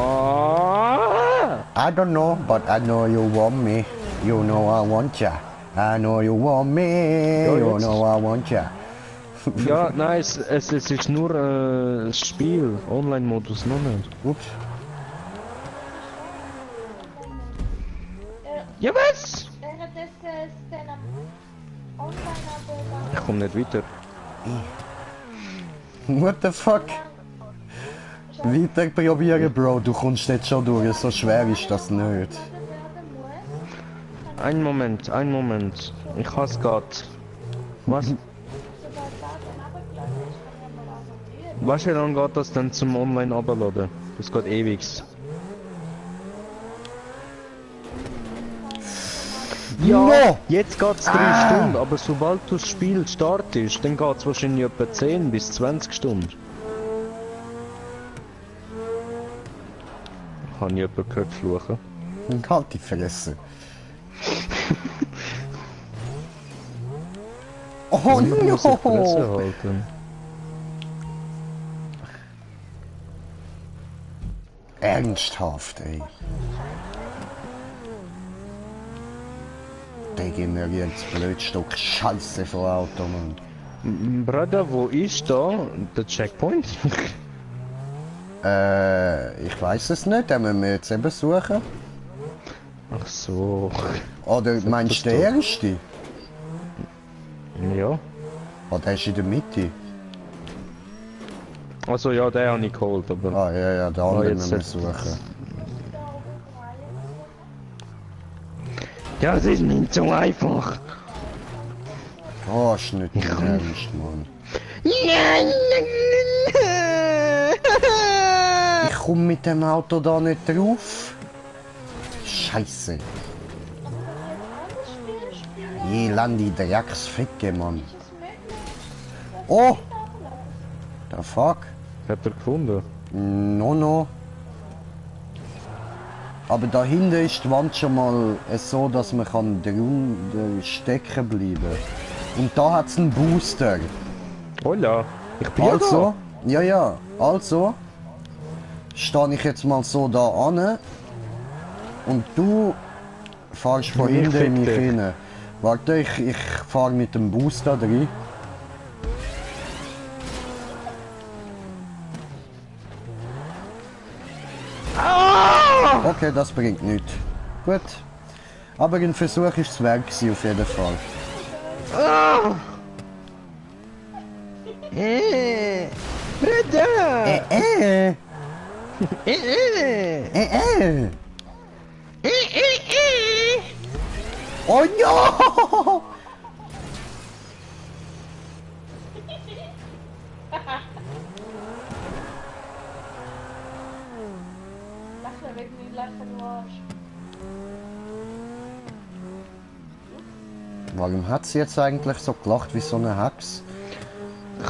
I don't know, but I know you want me. You know I want ya. I know you want me. Ja, You jetzt. know I want ya. Ja, nein, es ist nur das Spiel. Online-Modus noch nicht. Ups. Ja, was? Währenddessen ist dann am Online-Abo Ich komme nicht weiter. What the fuck? Weiter probieren, Bro. Du kommst nicht schon durch. So schwer ist das nicht. werden muss. Einen Moment. Ich hasse grad. Was? Sobald das dann abgeladen ist, kann ich mal ausprobieren. Weißt du, wie lange geht das dann zum Online-Abladen? Das geht ewig. Ja, No! jetzt geht's 3 Stunden, aber sobald du das Spiel startest, dann geht's wahrscheinlich etwa 10 bis 20 Stunden. Kann ich jemanden gehört fluchen? Halt die Fresse. Oh Ich muss die Fresse no! halten. Ernsthaft, ey. Der generiert das Blödstück Scheiße von Auto, Mann. Bruder, wo ist da der Checkpoint? Ich weiß es nicht, den müssen wir jetzt eben suchen. Ach so. Oder meinst du das den doch. erste? Ja. Oh, der ist in der Mitte. Also ja, den habe ich geholt, aber... Ah, ja, den anderen jetzt müssen wir hat- suchen. Ja, es ist nicht so einfach. Oh, ist nicht dein Ernst, Mann. Ich komm mit dem Auto da nicht drauf. Scheiße. Alles Spiel spielen. Je Landi Drecksficke, Mann. Ist es möglich? Oh! The fuck? Hat er gefunden? No. Aber da hinten ist die Wand schon mal so, dass man kann drunter stecken bleiben. Und da hat es einen Booster. Hola, ich bin Also, ja, also stehe ich jetzt mal so da an und du fahrst von Ich hinten in mich fick dich. rein. Warte, ich fahre mit dem Booster drin. Okay, das bringt nichts. Gut. Aber ein Versuch ist es wert gewesen, auf jeden Fall. Bruder! Oh no! Lach mir weg, nie lachen, du Arsch. Warum hat sie jetzt eigentlich so gelacht wie so eine Hex?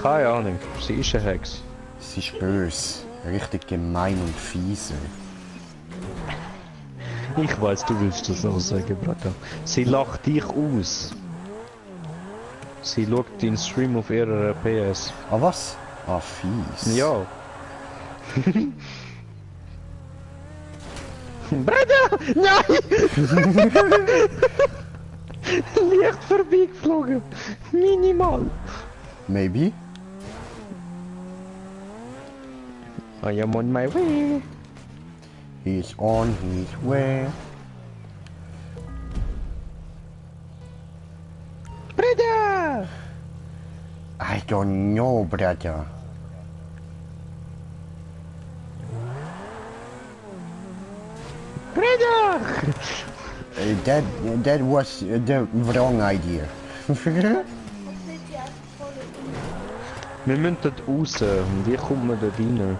Keine Ahnung, sie ist eine Hex. Sie ist böse. Richtig gemein und fiese. Ich weiß, du willst das auch sagen, Bruder. Sie lacht dich aus. Sie schaut den Stream auf ihrer PS. Ah, was? Ah, fies. Ja. Bruder! Nein! Leicht vorbeigeflogen. Minimal. Maybe. I am on my way. He's on his way. Brother! I don't know, brother. Brother! That was the wrong idea. Das sieht ja voll in. Wir müssen dort raus. Und wie kommt man dort rein?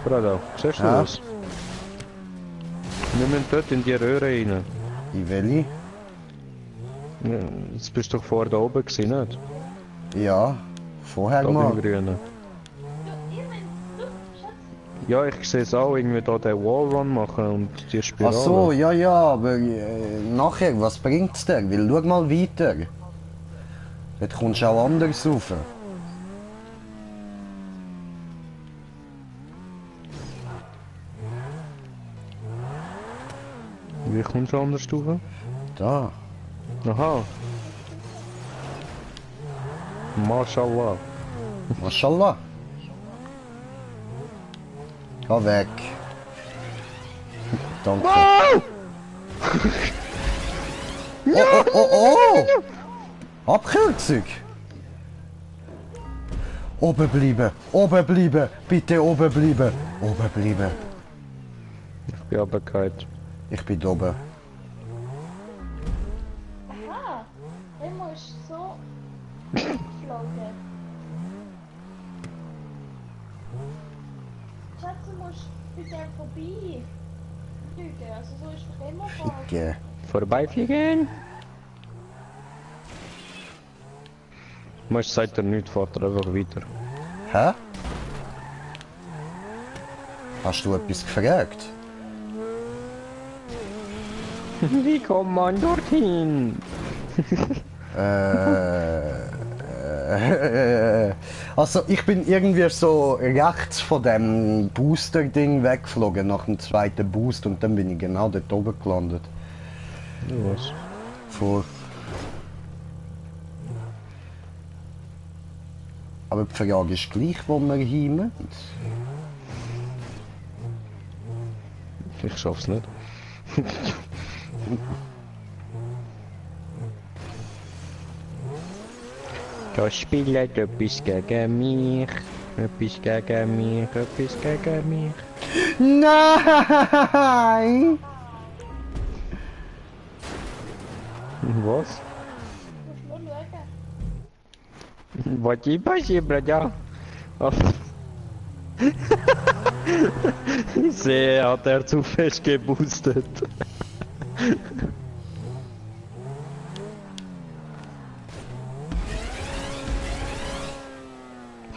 Brother, siehst du Ja. das? Wir müssen dort in die Röhre rein. Die Welli? Ja, jetzt bist du doch vorher da oben gewesen, nicht? Ja, vorher Da beim mal. Grünen. Du, ihr meint, du, Schatz, Ja, ich sehe es auch, irgendwie da den Wallrun machen und die Ach Spirale. so, ja, ja, aber nachher, was bringt's dir? Weil schau mal weiter. Dort kommst du auch anders rauf. Wie kommst du anders rauf? Da. Aha. Mashallah. Mashallah. Ga weg. Danke. Oh! Oh, oh, oh, oh! Abkürzung! Oben bleiben! Oben bleiben! Bitte oben bleiben! Oben bleiben! Ich bin runtergefallen. Ich bin da oben. aha, Remo ist so geflogen. Schatz, du musst bei dem vorbei fliegen, also so ist Remo gefahren. Ge. Vorbeifliegen! Manchmal sagt er nichts, fährt er einfach weiter. Hä? Hast du etwas gefragt? Wie kommt man dorthin? Also ich bin irgendwie so rechts von dem Booster-Ding weggeflogen nach dem zweiten Boost und dann bin ich genau dort oben gelandet. Ja, was? Vor. Aber die Frage ist gleich, wo wir hin müssen. Ich schaff's nicht. Da spielt etwas gegen mich. Etwas gegen mich, etwas gegen mich. Nein! Was? Du musst nur schauen. Was ist passiert, Bruder? Ich sehe, hat er zu fest geboostet.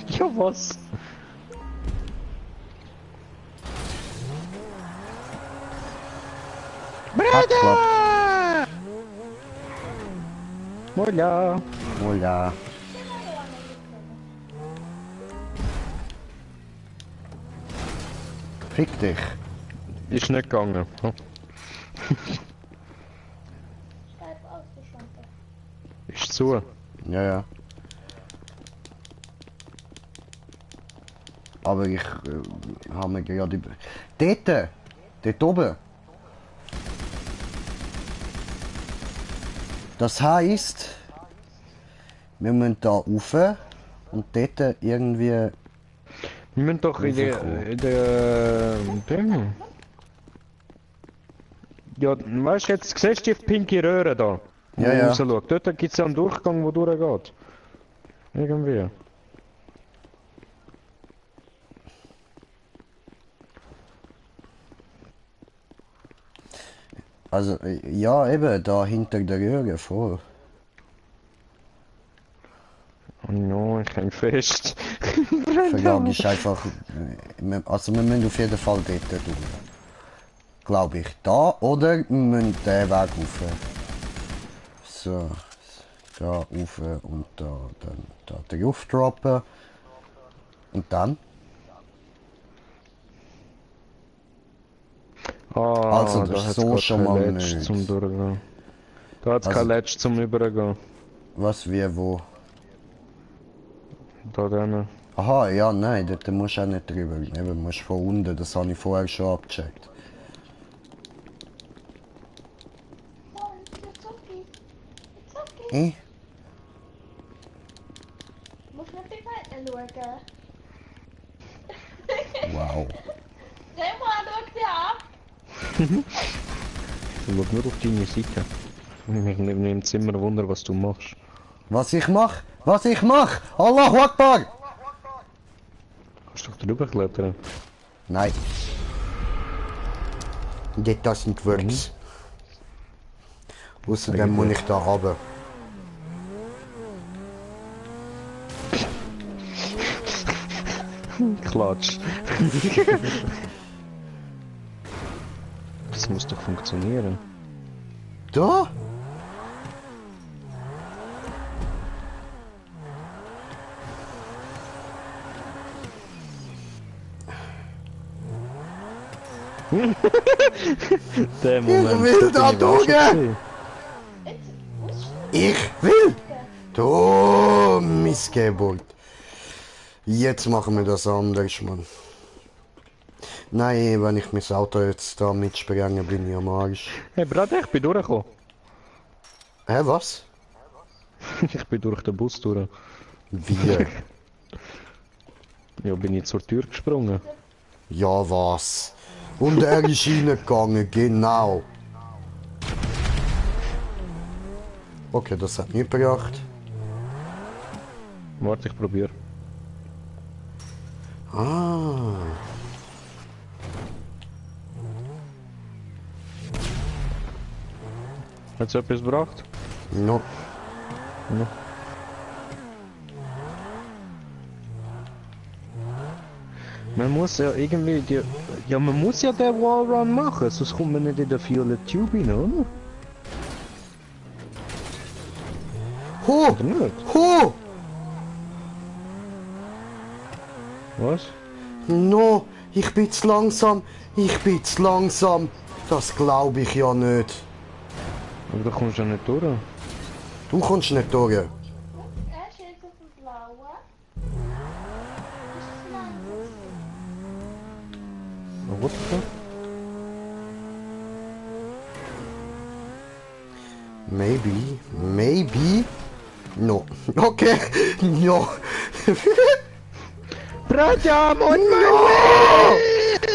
Ja, was? Hat geklappt. Hola. Oh ja. Fick dich. Ist nicht gegangen. Hm. Schreib ausgeschlossen. Ist zu. Ja, ja. Aber ich habe mir gerade über... Dort oben. Das heisst, wir müssen da rauf und dort irgendwie... Wir müssen doch in der Ding. Ja, weißt du, jetzt siehst du die pinke Röhre da, wo Ja, ja. raus schaut. Dort gibt es ja einen Durchgang, wo durchgeht. Irgendwie. Also, ja eben, da hinter der Röhre, voll. Oh no, ich häng fest. Die Frage ist einfach... Also wir müssen auf jeden Fall dort durch. Glaube ich. Da oder wir müssen den Weg rauf. So. Da rauf und da, dann da drauf droppen. Und dann? Ah, Also, das da ist hat's so grad schon kein mal Ledge nicht. zum Durchgehen. Da hat's Also- kein Ledge zum Übergehen. Was, wie, wo? Da drinnen. Aha, ja, nein, dort musst du auch nicht drüber. Eben, musst von unten, das habe ich vorher schon abgecheckt. Oh, it's okay. It's okay. Ich? Du musst nicht die Seiten schauen. Wow. Remo, schau dir an. Ich schau nur auf deine Seite. Ich nehme im Zimmer Wunder, was du machst. Was ich mach? Was ich mach? Allahu Akbar! Kannst du doch drüber klettern? Nein. That doesn't works. Außerdem muss ich da runter. Klatsch. Das muss doch funktionieren. Da? Der Moment. will da den bin ich auch schon durch. gesehen. Ich will! Du Missgeburt. Jetzt machen wir das anders, Mann. Nein, wenn ich mein Auto jetzt da mitsprenge, bin ich am Arsch. Hey Bruder, ich bin durchgekommen. Hä, was? Ich bin durch den Bus durch. Wie? Ja, bin ich zur Tür gesprungen. Ja, was? Und er ist reingegangen, genau. Okay, das hat nicht gebracht. Warte, ich probiere. Ah. Hat's etwas gebracht? No. No. Man muss ja irgendwie die... Ja, man muss ja den Wallrun machen, sonst kommt man nicht in den Violet Tube rein, oder? Ho! Oder nicht? Ho! Was? No, ich bin zu langsam. Ich bin zu langsam. Das glaube ich ja nicht. Aber da kommst du ja nicht durch. Du kommst nicht durch. Er ist jetzt auf dem Blauen. Das ist langsam. What the fuck? Maybe. No. Okay. No. Braja, mon No!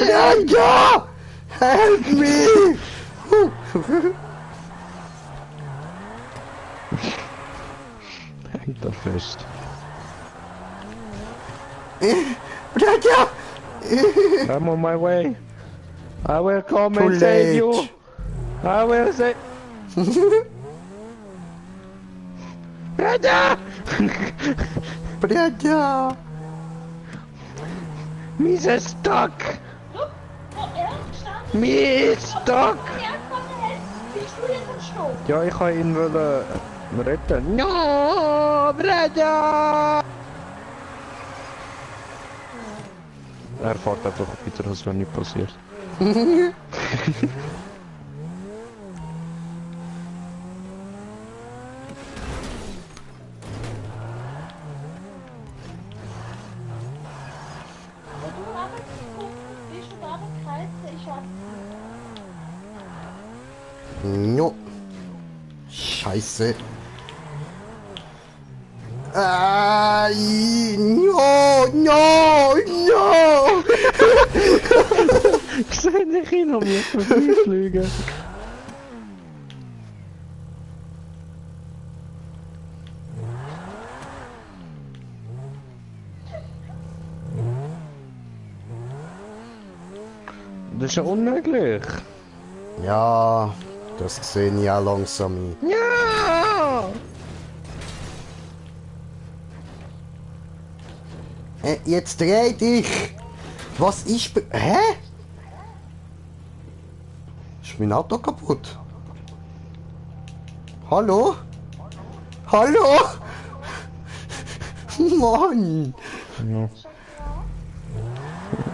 Raja! Help me! Hängt da fest. Raja! I'm on my way. I will come Too and save late. you. I will save... Braja! Raja! Me is stuck! Oh, er ist gestanden. Me is stuck! Er kann helfen. Bist du jetzt gestorben? Ja, ich wollte ihn retten. No, Braja! Er fährt einfach weiter, als wenn nichts passiert. Wenn du runtergekommen bist und runtergefallen, ich weiß nicht. No. Scheiße. No, no, no! Ich sehe nicht hin, um mich vorbeifliegen. Das ist ja unmöglich. Ja, das sehe ich auch langsam ein. Ja! Jetzt dreh dich! Was ist... Hä? Ist mein Auto kaputt? Hallo? Hallo? Mann!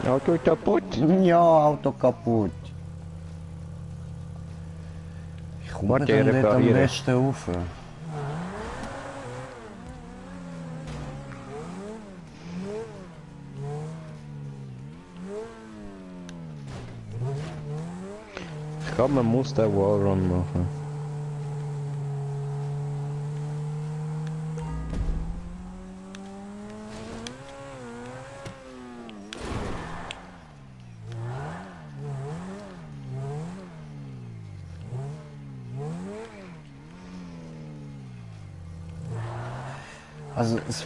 Auto kaputt. Ja, Auto kaputt. Kommt man Warte, denn nicht am reparieren. besten rauf? Ich glaube, man muss den Wallrun machen. Also, das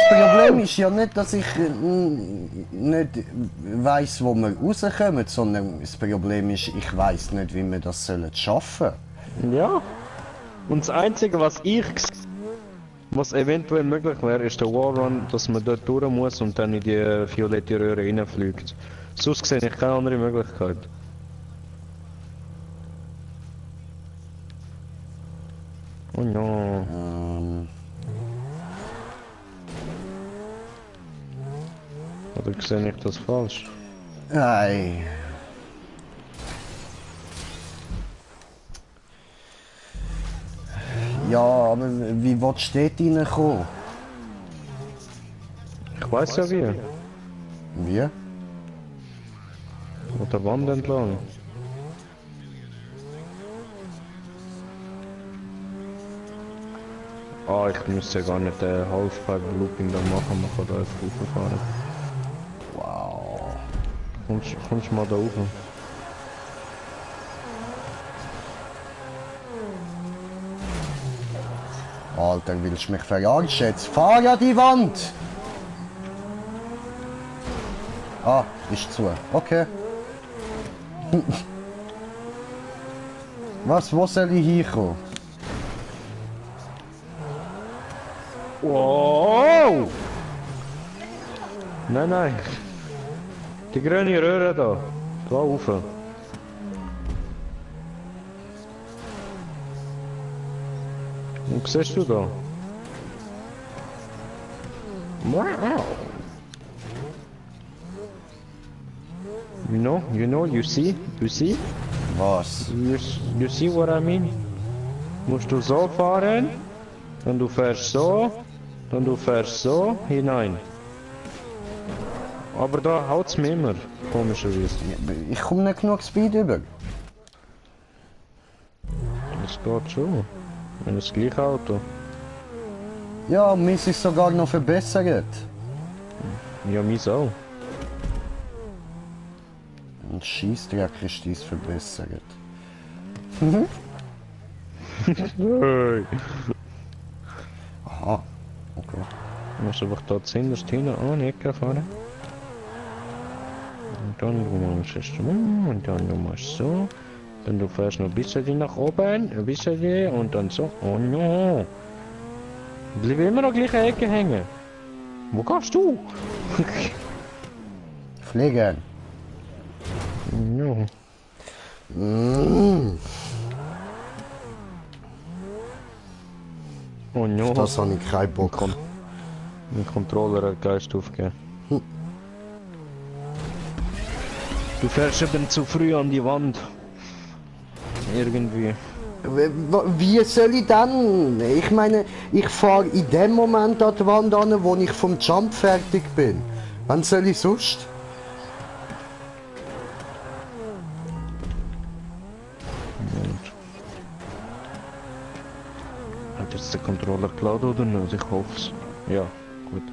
Problem ist ja nicht, dass ich nicht weiss, wo wir rauskommen, sondern das Problem ist, ich weiss nicht, wie wir das schaffen sollen. Ja. Und das Einzige, was eventuell möglich wäre, ist der Wallrun, dass man dort durch muss und dann in die violette Röhre reinfliegt. Sonst sehe ich keine andere Möglichkeit. Oh no. Oder sehe ich das falsch? Nein. Ja, aber wie willst du dort reinkommen? Ich weiß ja wie. Wie? An der Wand entlang. Ah, ich müsste gar nicht den Halfpipe-Looping da machen, man kann da einfach rauffahren. Wow. Kommst du mal da rauf? Alter, willst du mich verarschen? Jetzt fahr ja die Wand! Ah, ist zu. Okay. Was, wo soll ich hinkommen? Wow! Nein, nein. Die grüne Röhre da. Da rauf. Und siehst du da? Wow! You see? Was? You see what I mean? Musst du so fahren, dann du fährst so, dann du fährst so hinein. Aber da haut's mir immer, komischerweise. Ich komme nicht genug Speed über. Das geht schon. Wenn das gleiche Auto. Ja, meins ist sogar noch verbessert. Ja, meins auch. Und Scheissdreck ist dies verbessert. Hey. Aha, okay. Du musst einfach da zuhinterst hin an die Ecke fahren. Und dann du machst es so, und dann du machst so. Dann du fährst noch ein bisschen nach oben, ein bisschen und dann so. Oh no! Bleib immer noch gleiche Ecke hängen. Wo gehst du? Fliegen. Ja. Mm. Oh no. Das habe ich keinen Bock. Mein Controller hat Geist aufgegeben. Du fährst eben zu früh an die Wand. Irgendwie. Wie soll ich dann? Ich meine, ich fahre in dem Moment an die Wand an, wo ich vom Jump fertig bin. Wann soll ich sonst? Hat jetzt der Controller geklaut oder nicht? Ich hoffe es. Ja, gut.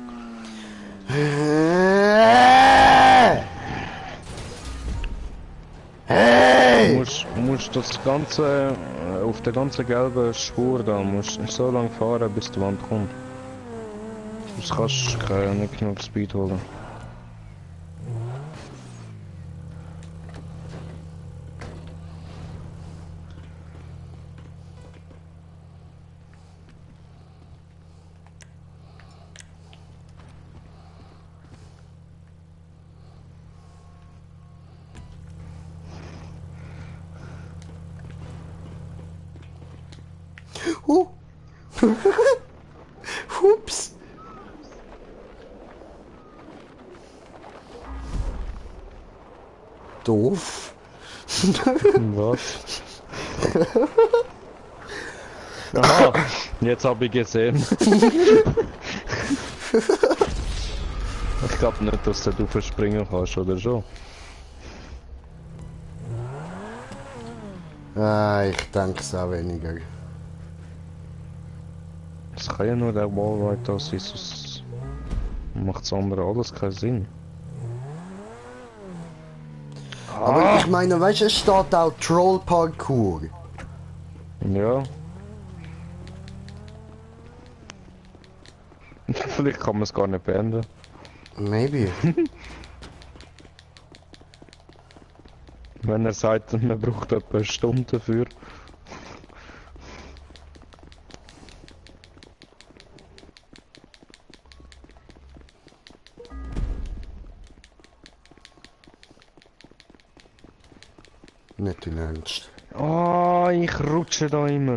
Hey! Du musst das ganze, auf der ganzen gelben Spur da, musst so lange fahren, bis die Wand kommt. Sonst kannst du nicht genug Speed holen. Hups! Doof. Was? Aha, jetzt habe ich gesehen. Ich glaube nicht, dass du da springen kannst, oder schon? Ich denke es auch weniger. Das kann ja nur der Wallride sein, sonst macht das andere alles keinen Sinn. Aber ich meine, weißt du, es steht auch Troll Parkour. Ja. Vielleicht kann man es gar nicht beenden. Maybe. Wenn er sagt, man braucht etwa eine Stunde dafür. Nicht in Ernst. Ah, ich rutsche da immer.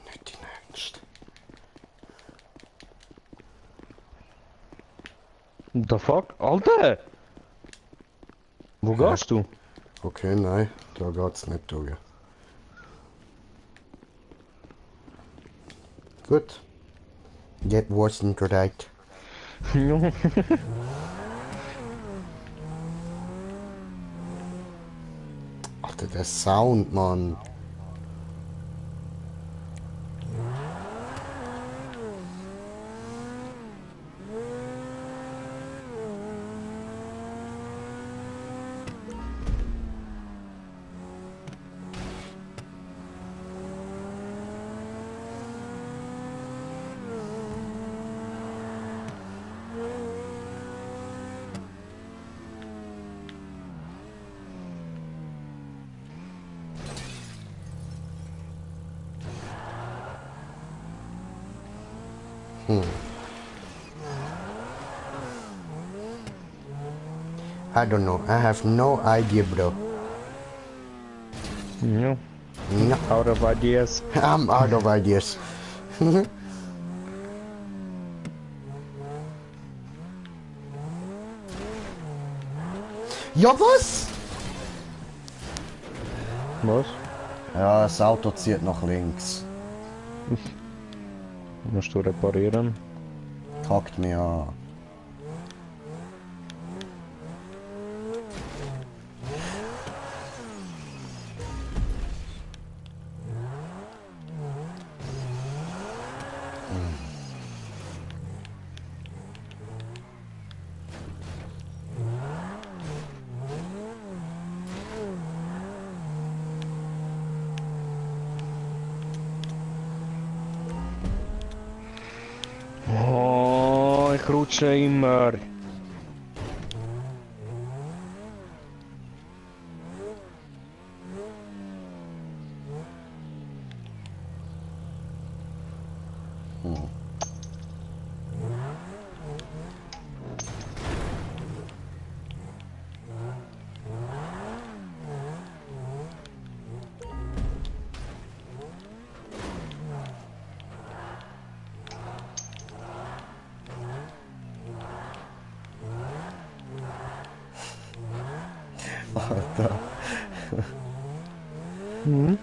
Nicht in Ernst. The fuck? Alter! Wo gehst du? Okay, nein, da geht's nicht durch. Gut. That wasn't right. Ja. Alter, der Sound, Mann. I don't know. I have no idea, bro. Ja. No, Out of ideas. I'm out of ideas. Ja, was? Was? Ja, das Auto zieht nach links. Musst du reparieren? Kackt mir an. Oh, ich rutsche immer. Alter. Mhm.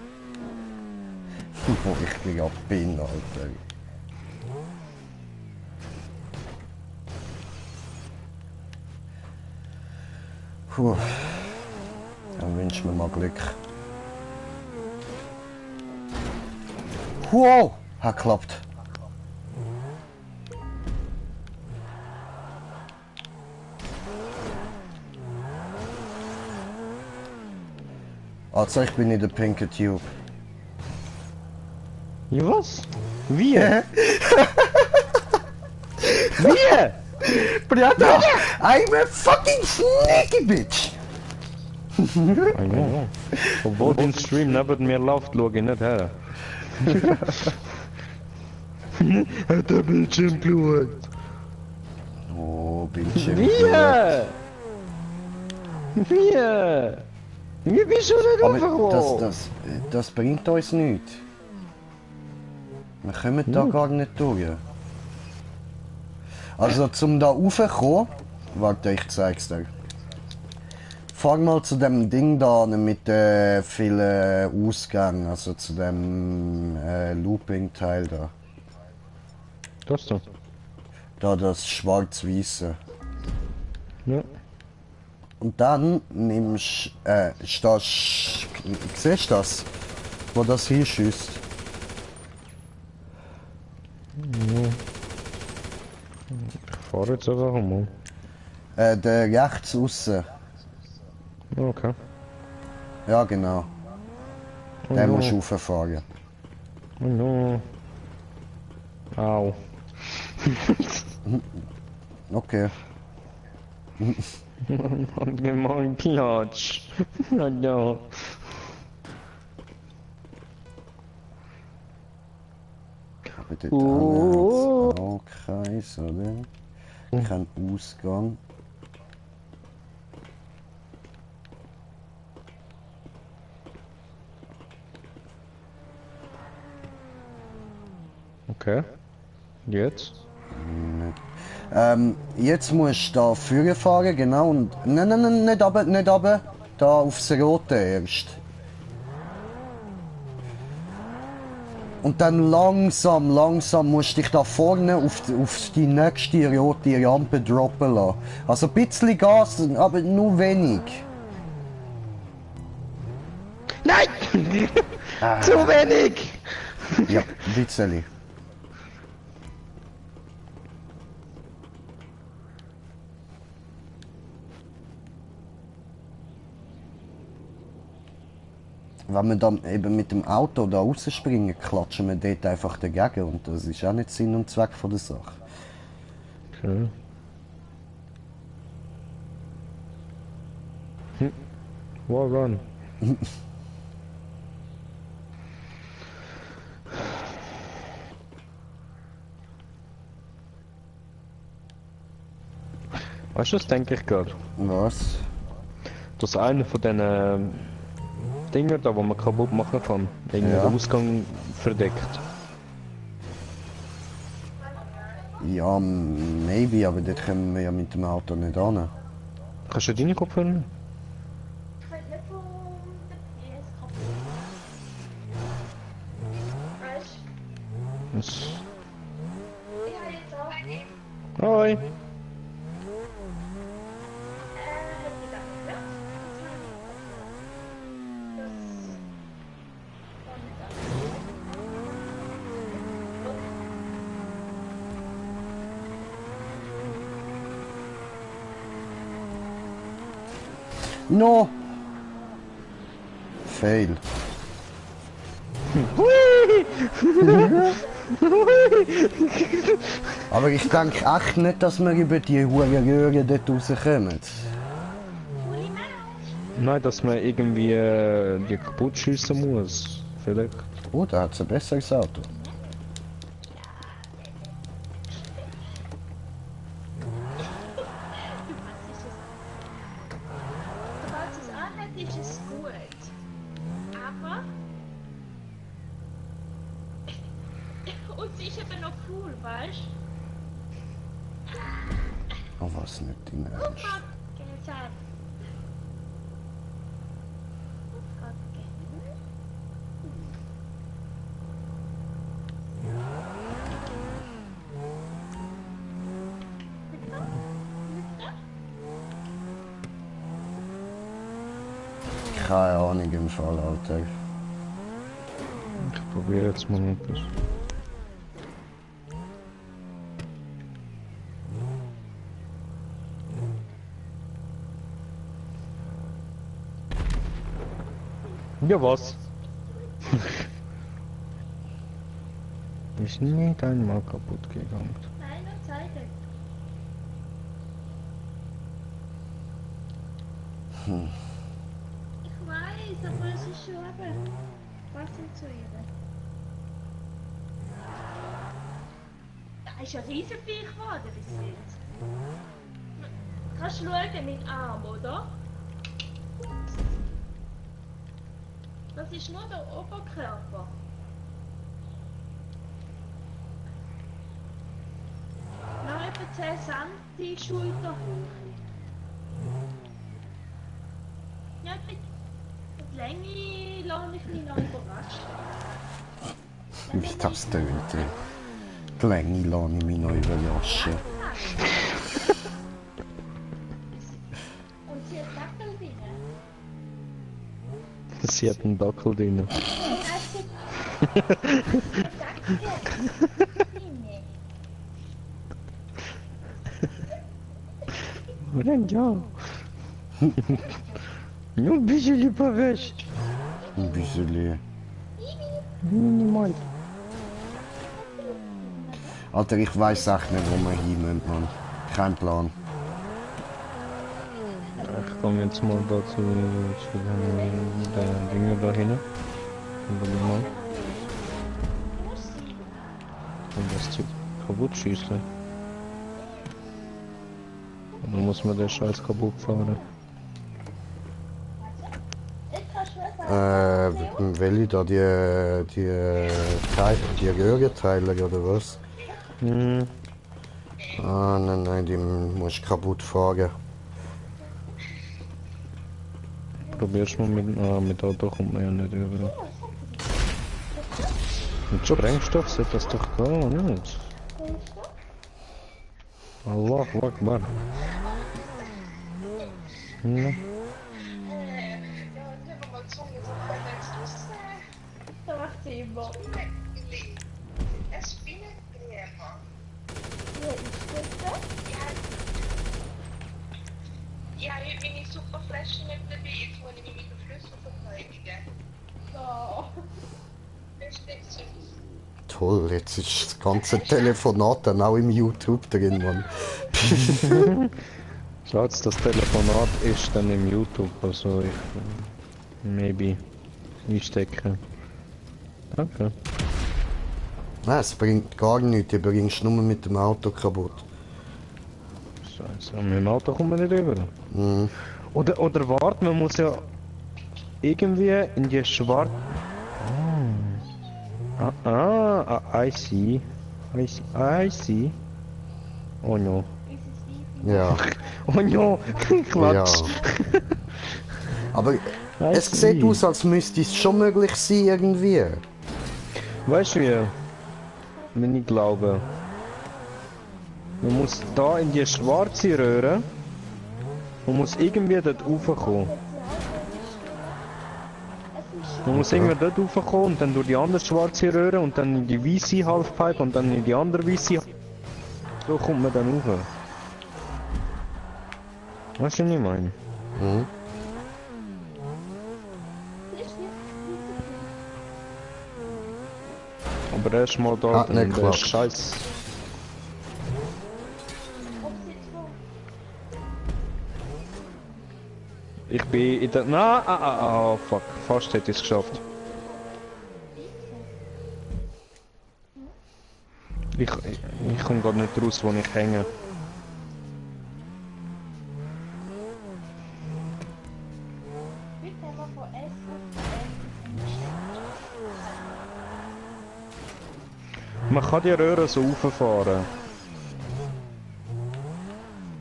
Richtiger Pin, Alter. Puh. Dann wünsch mir mal Glück. Wow! Hat geklappt. Also ich bin in der pinken Tube. Ja, was? Wie? Wie? Brother! I'm a fucking sneaky bitch! I know. Obwohl den Stream neben mir läuft, schau ich nicht her. Hat der Bildschirm geschaut? Oh, Bildschirm. Wie? Wie? Wie bist du nicht Aber aufgekommen? das bringt uns nichts. Wir kommen da gar nicht durch. Also zum da raufkommen, warte, ich zeig's dir. fahr mal zu dem Ding da mit vielen Ausgängen, also zu dem Looping-Teil da. Das da? Da das schwarz-weiße. Ja. Und dann nimmst siehst du das? Wo das hinschießt? Ich fahre jetzt einfach mal. Der rechts aussen. Okay. Ja, genau. Oh Den no. musst du rauffahren. Oh no. Au. Okay. Hat mir mal einen Platz. Ja, ja. Aber dort hat es auch Kreis, oder? Kein Ausgang. Okay. Jetzt? Jetzt musst du da vorne fahren, genau. Und nein, nein, nein, nicht runter, nicht runter. Da aufs Rote erst. Und dann langsam, langsam musst du dich da vorne auf die nächste rote Rampe droppen lassen. Also ein bisschen Gas, aber nur wenig. Nein! Zu wenig! Ja, ein bisschen. Wenn wir dann eben mit dem Auto da rausspringen, klatschen wir dort einfach dagegen und das ist auch nicht Sinn und Zweck von der Sache. Okay. Well run. Weißt du, das denke ich gerade? Was? Dass einer von diesen Dinger da, wo man kaputt machen kann, irgendwie Ja. den Ausgang verdeckt. Ja, maybe, aber dort kommen wir ja mit dem Auto nicht an. Kannst du deine Kopfhörer nehmen? Ich will nicht von der PS kaputt. Weißt du? Das... Ich habe jetzt auch. Hoi! Hätte ich dann nicht mehr. Das war nicht alles. No! Fail. Aber ich denke echt nicht, dass wir über die hohen Röhren dort rauskommen. Nein, dass man irgendwie die kaputt schiessen muss. Vielleicht. Oh, da hat es ein besseres Auto. Sobald es anhat, ist es gut. Aber. Und sie ist eben noch cool, weißt Oh, was nicht dein du? Oh Ernst. Gott, geht's ab. Oh Gott, geht's. Keine Ahnung im Fall, Alter. Ich probiere jetzt mal etwas. Ja, was? Ist nicht einmal kaputt gegangen. Nein, nur zeigen. Ich weiß, aber es ist schon eben. Was sind zu ihr? Da ist ein Riesenviech geworden bis jetzt. Kannst du schauen mit Arm, oder? Das ist nur der Oberkörper. Noch etwa 10 cm Schulterhöhe. Kleine lasse ich mich noch überraschen. Wie das tönt, ey. Kleine lasse ich mich noch überraschen. Und sie hat Dackel drin. Sie hat einen Dackel drin. Ja. Nur ein bisschen lieber recht. Ein bisschen. Minimal. Alter, ich weiß echt nicht, wo wir hin müssen, Mann. Kein Plan. Ich komme jetzt mal da zu den Dingen da hin. Und das Zeug kaputt schießen. Und dann muss man den Scheiß kaputt fahren. Welche da die Röhrenteile oder was? Hm. Ah, nein, die muss ich kaputt fahren. Probier's mal mit Auto kommt man ja nicht über. Mit Sprengstoff sollte das doch gehen, oder nicht? Allahu Akbar. Ja. Da macht sie immer. Wer ist das denn? Ja, ich bin in Superflaschen nicht dabei, jetzt muss ich mich mit dem Schlüssel verteidigen. Oh. Das ist nicht süß. Toll, jetzt ist das ganze Telefonat dann auch im YouTube drin, Mann. Schatz, das Telefonat ist dann im YouTube, also ich maybe einstecken. Danke. Nein, es bringt gar nichts, du bringst nur mit dem Auto kaputt. Scheiße, mit dem Auto kommen wir nicht rüber. Mhm. Oder warte, man muss ja irgendwie in die schwarze... I see. I see. Oh no. Ja. Oh no, Quatsch. Ja. Aber es sieht aus, als müsste es schon möglich sein irgendwie. Weißt du wie? Wenn ich glaube. Man muss da in die schwarze Röhre. Man muss irgendwie dort raufkommen. Man muss irgendwie dort raufkommen und dann durch die andere schwarze Röhre und dann in die weiße Halfpipe und dann in die andere weiße. So kommt man dann rauf. Weißt du, was ich meine? Mhm. Aber erstmal da Hat nicht der geklappt. Scheiß. Ich bin in der... Na, fuck. Fast hätte ich es geschafft. Ich komme gerade nicht raus, wo ich hänge. Man kann die Röhre so rauffahren.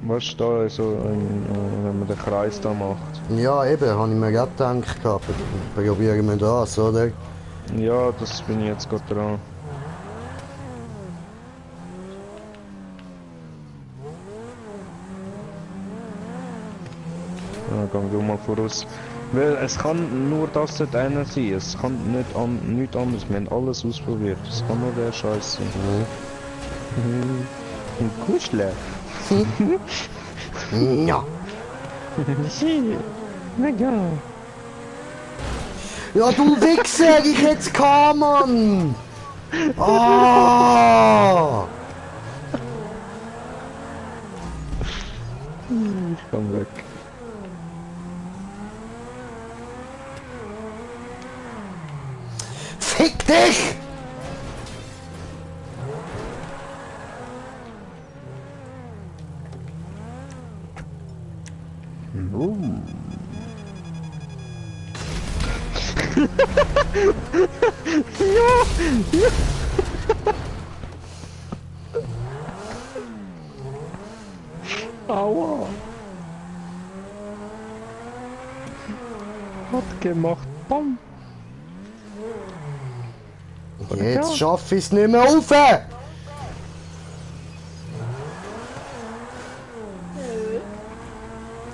Weißt du, da so, wenn man den Kreis da macht. Ja, eben, habe ich mir gerade gedacht gehabt. Probieren wir das, oder? Ja, das bin ich jetzt gerade dran. Ja, geh du mal voraus. Weil es kann nur das dort einer sein, es kann nicht nichts anderes, wir haben alles ausprobiert, es kann nur der Scheiß sein. Und Kuschle. Ja. Mega. Ja, du Wichser, ich hätte es gehabt, Mann! Ah! Ich komm weg. Fick dich! Aua. Hat gemacht. komm. Jetzt schaffe ich es nicht mehr auf!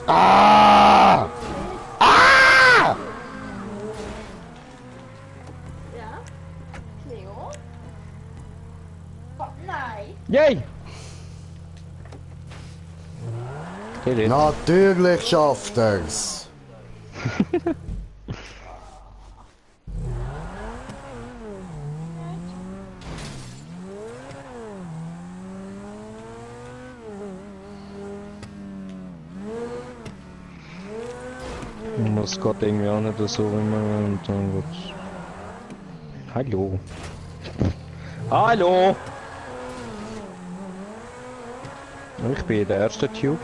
Ah! Ah! Ja? Cleo? Oh, nein! Yay! Geht Natürlich schafft er's! Das geht irgendwie auch nicht so, wie man und dann wird's. Hallo. Hallo! Ich bin der erste Tube.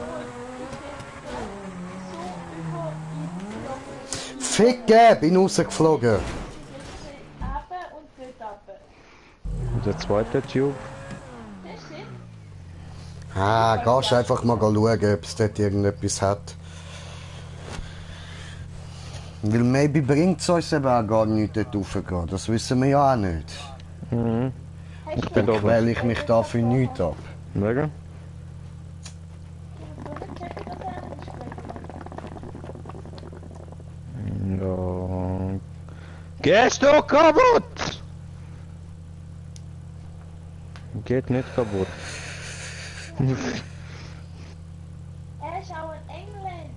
Ficken! Bin rausgeflogen! Runter und wieder runter. Und der zweite Tube. Das ist es. Ah, gehst einfach mal schauen, ob es dort irgendetwas hat. Weil maybe bringt es uns eben auch gar nichts dort raufzugehen. Das wissen wir ja auch nicht. Mhm. Hast du bin da oben. Quäle ich mich da für nichts ab. Mega. checken, dass er nicht spricht? Ja. Gehst du kaputt? Geht nicht kaputt. Er ist auch ein Engländer.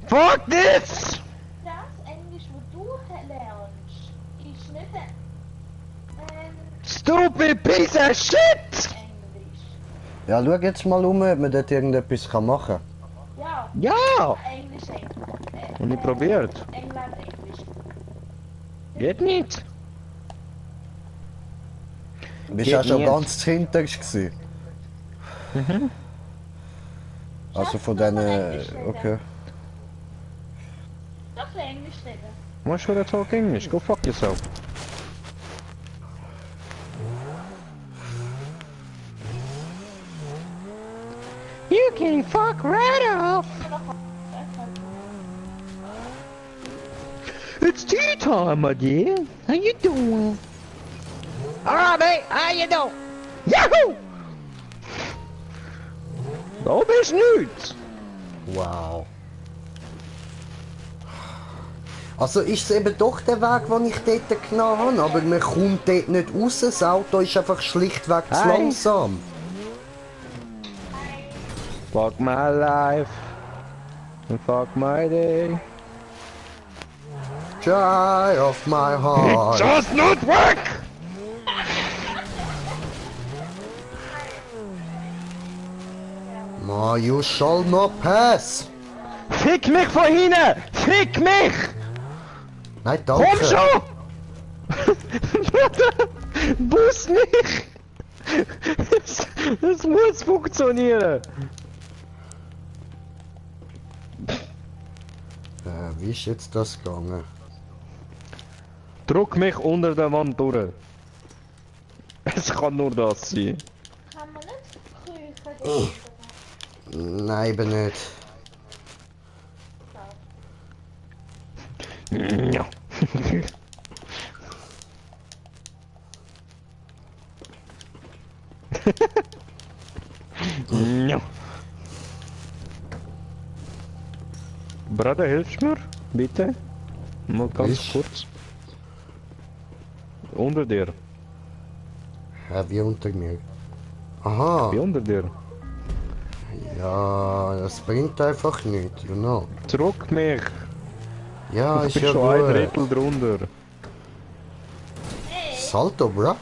Fuck this! Das Englisch, wo du lernst, ist nicht ein Stupid piece of shit! Englisch. Ja, schau jetzt mal um, ob man dort irgendetwas machen kann. Ja, Ja! Englisch, Englisch. Und ich probiert. England, Englisch. Geht nicht. Du bist Geht ja schon nicht. ganz hinterst gewesen. Also von denen... Okay. Doch Englisch reden. Why should I talk English? Go fuck yourself. You can fuck right off! It's tea time, my dear. How you doing? Alright, mate. How you doing? Yahoo! Da bist du nicht. Wow. Also ist es eben doch der Weg, den ich dort genommen habe, aber man kommt dort nicht raus. Das Auto ist einfach schlichtweg zu Hi. langsam. Fuck my life. And fuck my day. Joy of my heart. Just not work! Ma, you shall not pass. Fick mich von hinten! Fick mich! Nein, danke. Komm schon! Bus mich! Das muss funktionieren! Wie ist jetzt das gegangen? Druck mich unter der Wand durch. Es kann nur das sein. Kann man nicht kriechen? Nein, eben nicht. Ja. Ja. Bruder, hilfst du mir? Bitte? Mal ganz Ich? kurz. Unter dir. Ja, wie unter mir. Aha. Wie unter dir? Ja, das bringt einfach nichts, you know. Druck mich! Ja, Ich ist bin ja schon ein gut. Drittel drunter. Salto, bro.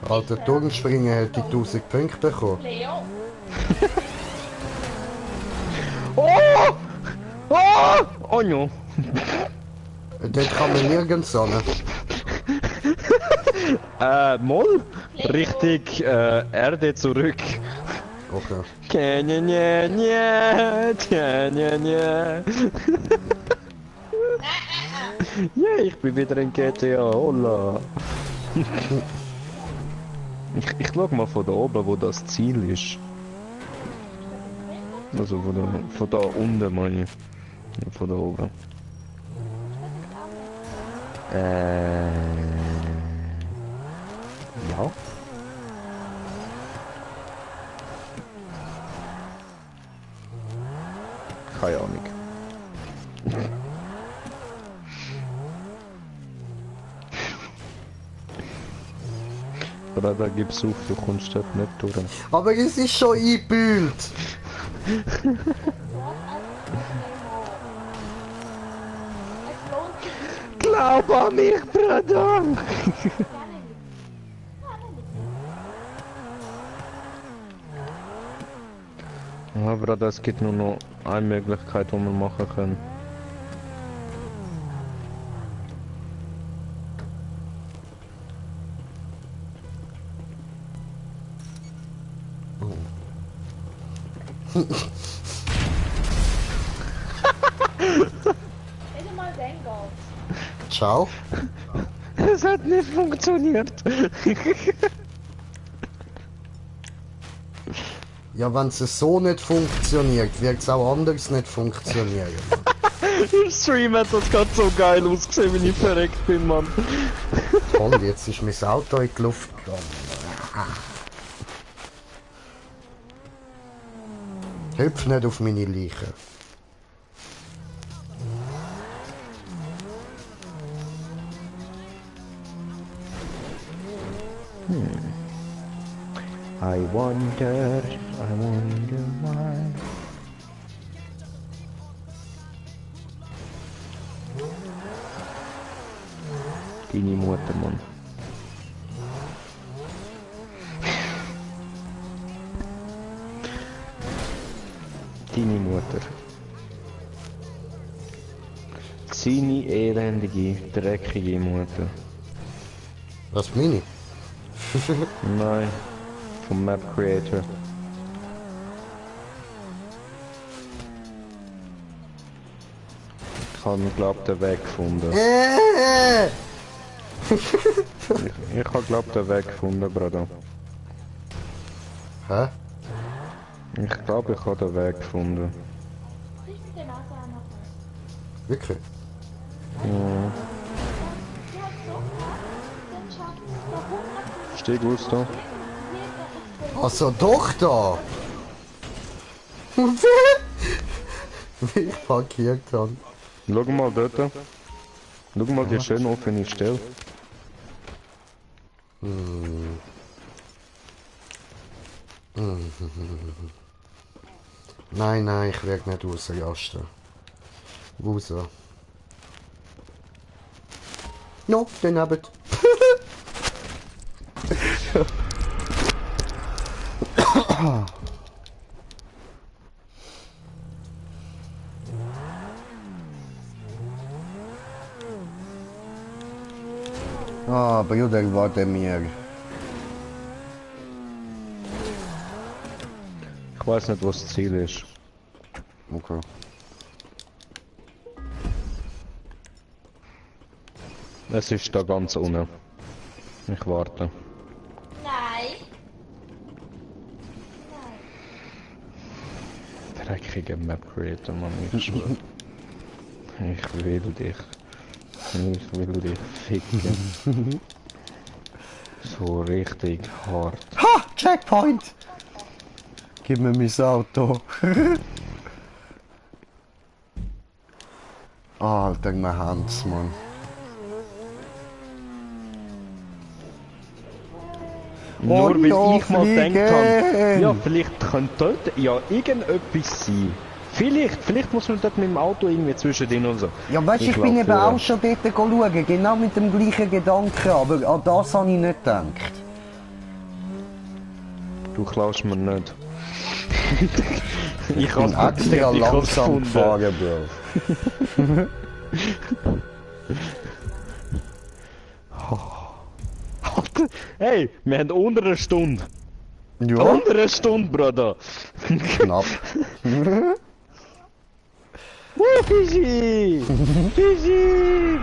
Alter, Turmspringen hätte ich 1000 Punkte bekommen. Leo, Oh! Oh! Oh no! Dort kann man nirgends hin. Moll? Richtig, Erde zurück. Okay. Nja, nja, nja, nja, nja, nja. Ja, ich bin wieder in GTA, holla. Ich schau mal von da oben, wo das Ziel ist. Also von da unten meine ich. Von da oben. Ja. Keine Ahnung. Oder da gibt's auf, du kommst dort nicht durch. Aber es ist schon eingebühlt. Es lohnt sich Glaub an mich, Bruder! gerne nicht. Ja, Bruder, es gibt nur noch eine Möglichkeit, die wir machen können. Nicht einmal den geht's. Ciao. Es hat nicht funktioniert. Ja, wenn es so nicht funktioniert, wird es auch anders nicht funktionieren. Im Stream hat das gerade so geil ausgesehen, wenn ich verreckt bin, Mann. Toll, jetzt ist mein Auto in die Luft gegangen. Hüpf nicht auf meine Leiche. I wonder why. Deine Mutter, Mann. Deine Mutter. Seine elendige, dreckige Mutter. Was meine? Nein, vom Map Creator. Ich habe, glaub, den Weg gefunden. Ich habe, glaub, den Weg gefunden, Bruder. Hä? Ich glaube, ich habe den Weg gefunden. Ich mit der Nase auch noch. Wirklich? Ja. Die hat so gemacht, dann schafft es da 100 Steig aus da. Meter. Also doch da! Wie ich parkiert habe. Schau mal dort. Schau mal die schön offene Stelle. Nein, nein, ich werde nicht rausrasten. Raus. No, daneben. Ah, Bruder, warte mir. Ich weiß nicht, was das Ziel ist. Okay. Es ist da ganz unten. Ich warte. Nein. Dreckiger Map Creator, Mann, ich schwör. Ich will dich. Ich will dich ficken. So richtig hart. Ha! Checkpoint! Gib mir mein Auto. Alter, mein Hans, Mann. Nur Oh, weil ja, ich mal gedacht habe, fliegen. ja, vielleicht könnte dort ja irgendetwas sein. Vielleicht muss man dort mit dem Auto irgendwie zwischendrin und so. Ja, weißt du, ich bin eben auch schon dort schauen, genau mit dem gleichen Gedanken, aber an das habe ich nicht gedacht. Du klaust mir nicht. Ich Ich bin extra langsam gefahren, Bro. Hey, wir haben unter einer Stunde. Ja, Unter einer Stunde, Bruder. knapp. Fischi! Fischi!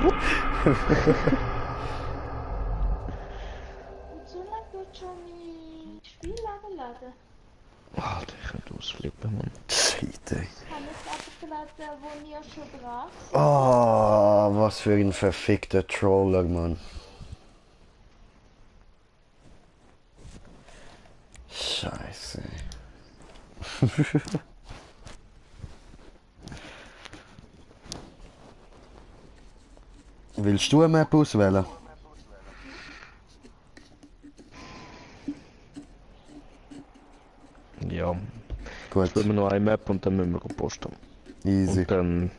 Und so lange wird schon mein Spiel laden. Alter, ich könnte ausflippen, Mann. Seite. Ich kann nicht einfach wo ihr schon dran seid. Oh, was für ein verfickter Troller, Mann. Scheiße. Willst du eine Map auswählen? Ja, Gut, jetzt wollen wir noch eine Map und dann müssen wir posten. easy. Und dann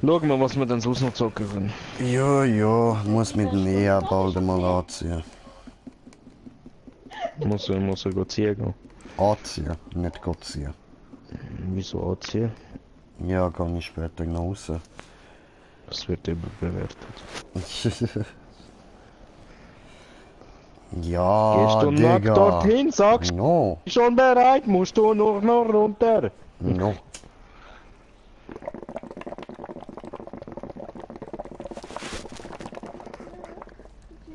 schauen wir, was wir dann sonst noch zocken können. Ja, ja, muss mit dem EA bald mal anziehen. Muss er go ziehen gehen. Anziehen, nicht Gott ziehen. Wieso anziehen? Ja, gehe ich später noch raus. Das wird überbewertet. Ja, Gehst du nackt Digga. dorthin, sagst No, du schon bereit, musst du noch runter. no.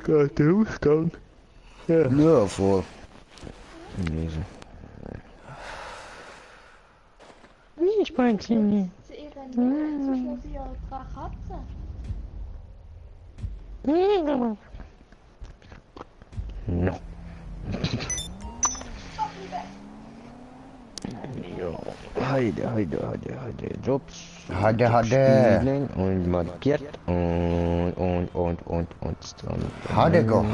Geht der Ausgang? Ja. Ja, voll. Wie ist mein Kleine? Zu ihrer Nähe zu schlossen ihre drei Katzen. No. Ja, heide, Jobs. Heide. Spielen und markiert und dann. Hadego.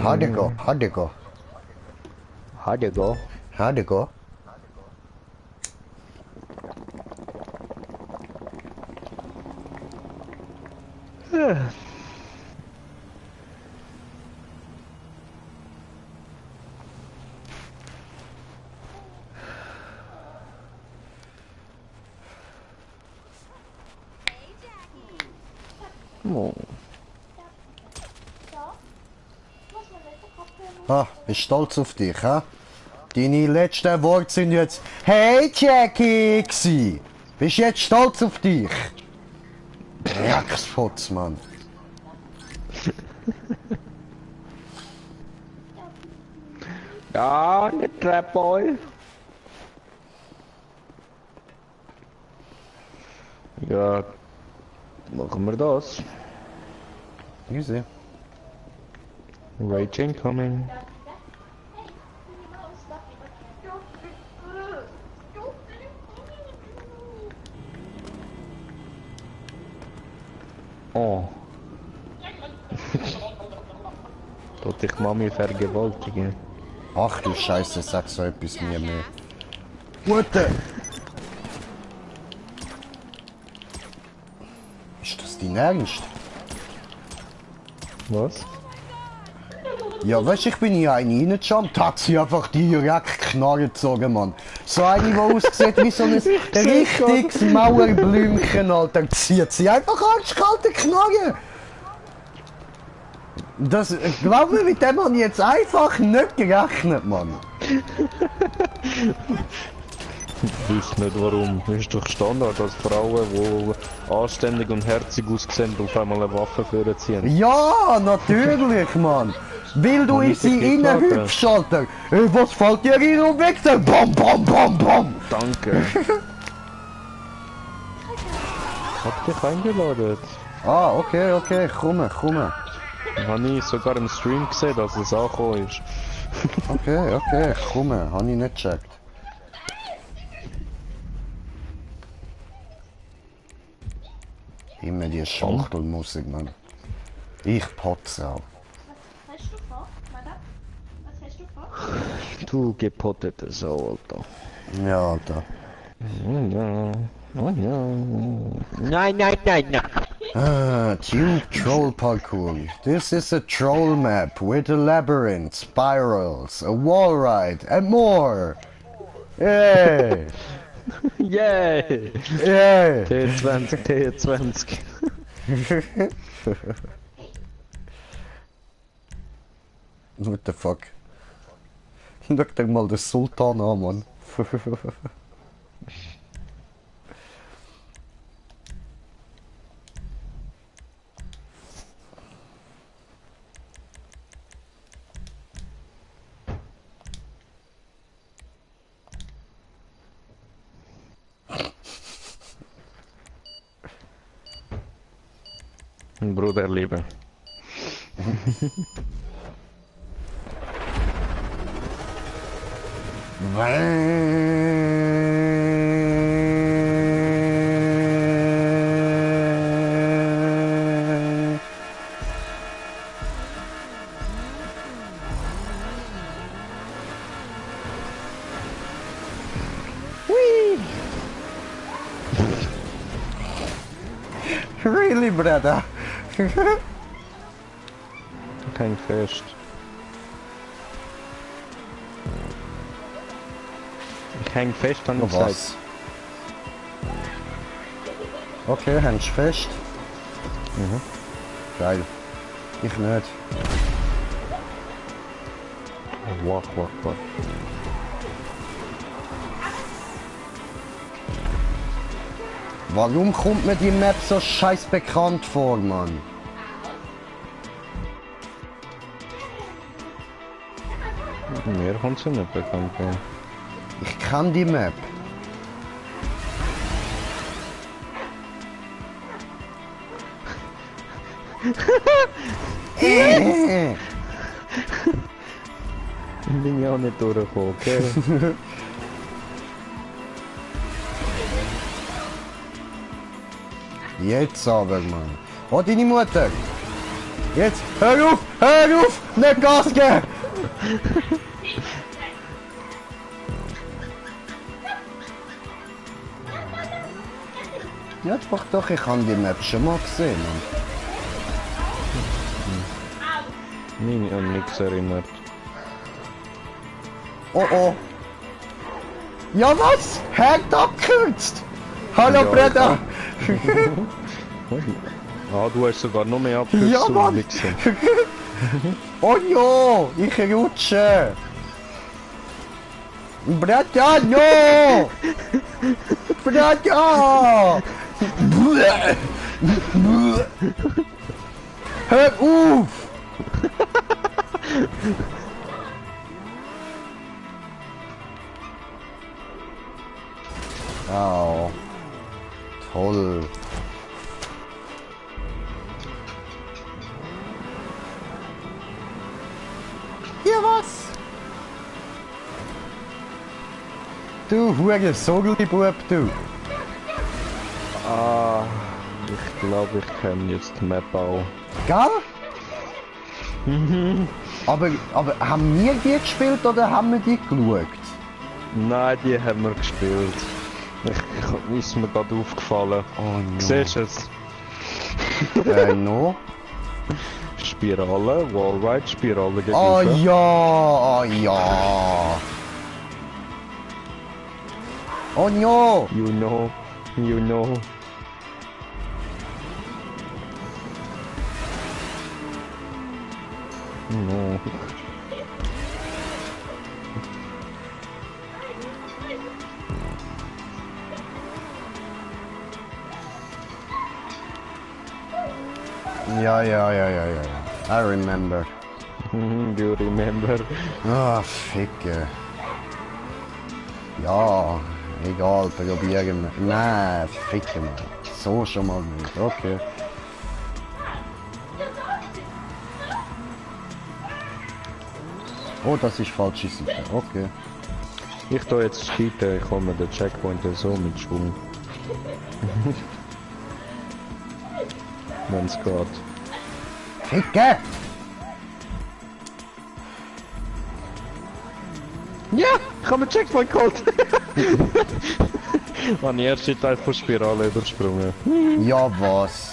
Oh. Ja. Muss man nicht den Kopfhörer Ah, bist stolz auf dich, ha? Deine letzten Worte sind jetzt Hey Jackie gsi. Bist jetzt stolz auf dich? Drecksputz, Mann. Ja, nicht Trapboy. Ja, machen wir das. Easy. Rage incoming. Oh. Tut dich Mami vergewaltigen. Ach du Scheiße, sag so etwas mir mehr. Gute. Ist das dein Ernst? Was? Ja, weißt du, ich bin hier eine reingejumpt, hat sie einfach direkt Knarre gezogen, Mann. So eine, die aussieht wie so ein richtiges Mauerblümchen, Alter. Zieht sie einfach arschkalte Knarre. Das, glaub mir, mit dem habe ich jetzt einfach nicht gerechnet, Mann. Ich weiß nicht warum. Ist doch Standard, dass Frauen, die anständig und herzig aussehen, auf einmal eine Waffe vorziehen. Ja, natürlich, Mann. Weil du in sie nicht geklappt, reinhüpfst, Alter. Was fällt dir rein und weg? Bam, bam, bam, bam. Danke. Hab dich eingeladen. Ah, okay, komm. Habe ich sogar im Stream gesehen, dass es angekommen ist. Okay, komm, hab ich nicht gecheckt. Immer die Schachtelmusik, Mann. Ich potze auch. Was hast du vor, Madame? Was hast du vor? Du gepottete Sau, Alter. Ja, Alter. Oh ja. Nein. Ah, Tube Troll Parkour. This is a troll map with a labyrinth, spirals, a wall ride, and more. Yay! Yay! Yay! T20. What the fuck? Schau dir mal den Sultan an, Mann. Bruder Liebe. Really, brother? Kein Fest. Ich häng fest an Oh, der Seite. was? Okay, hängst du fest? Mhm. Geil. Ich nicht. Wach. Warum kommt mir die Map so scheiß bekannt vor, Mann? Mir kommt sie nicht bekannt vor. Ich kann die Map. Bin ja auch nicht durchgekommen, okay? Jetzt aber, Mann. Oh, deine Mutter! Jetzt! Hör auf! Hör auf! Nicht Gas geben! Ja, doch, ich habe die Map schon mal gesehen. Mann. Mich an nichts erinnert. Oh! Ja, was? Hängt abgekürzt! Hallo, Ja, Breda! Ah, du hast sogar noch mehr abgekürzt. Ja, du Mann. Wichser. Oh ja! Ich rutsche! Breda, no! Breda! Hör auf! Wow. Toll. Hier was? Du Huge Sogelbub, du. Ah, ich glaube, ich kenne jetzt die Map auch. Gell? aber haben wir die gespielt oder haben wir die geschaut? Nein, die haben wir gespielt. Ist mir gerade aufgefallen. Oh no. Siehst du es? No? Spirale, Wallride, Spirale gegenüber. Oh ja, oh ja. Oh no. You know. No. Ja. I remember. You remember? Ah, Ficke. Ja, egal, probieren wir. Nein, Ficke mal. So schon mal nicht. Okay. Oh, das ist falsche Seite. Okay. Ich tu jetzt cheaten, ich komme den Checkpoint so mit Schwung. Wenn's geht. Ficke! Ja, ich habe einen Checkpoint geholt! Man, die erste Teil von Spirale übersprungen. Ja, was?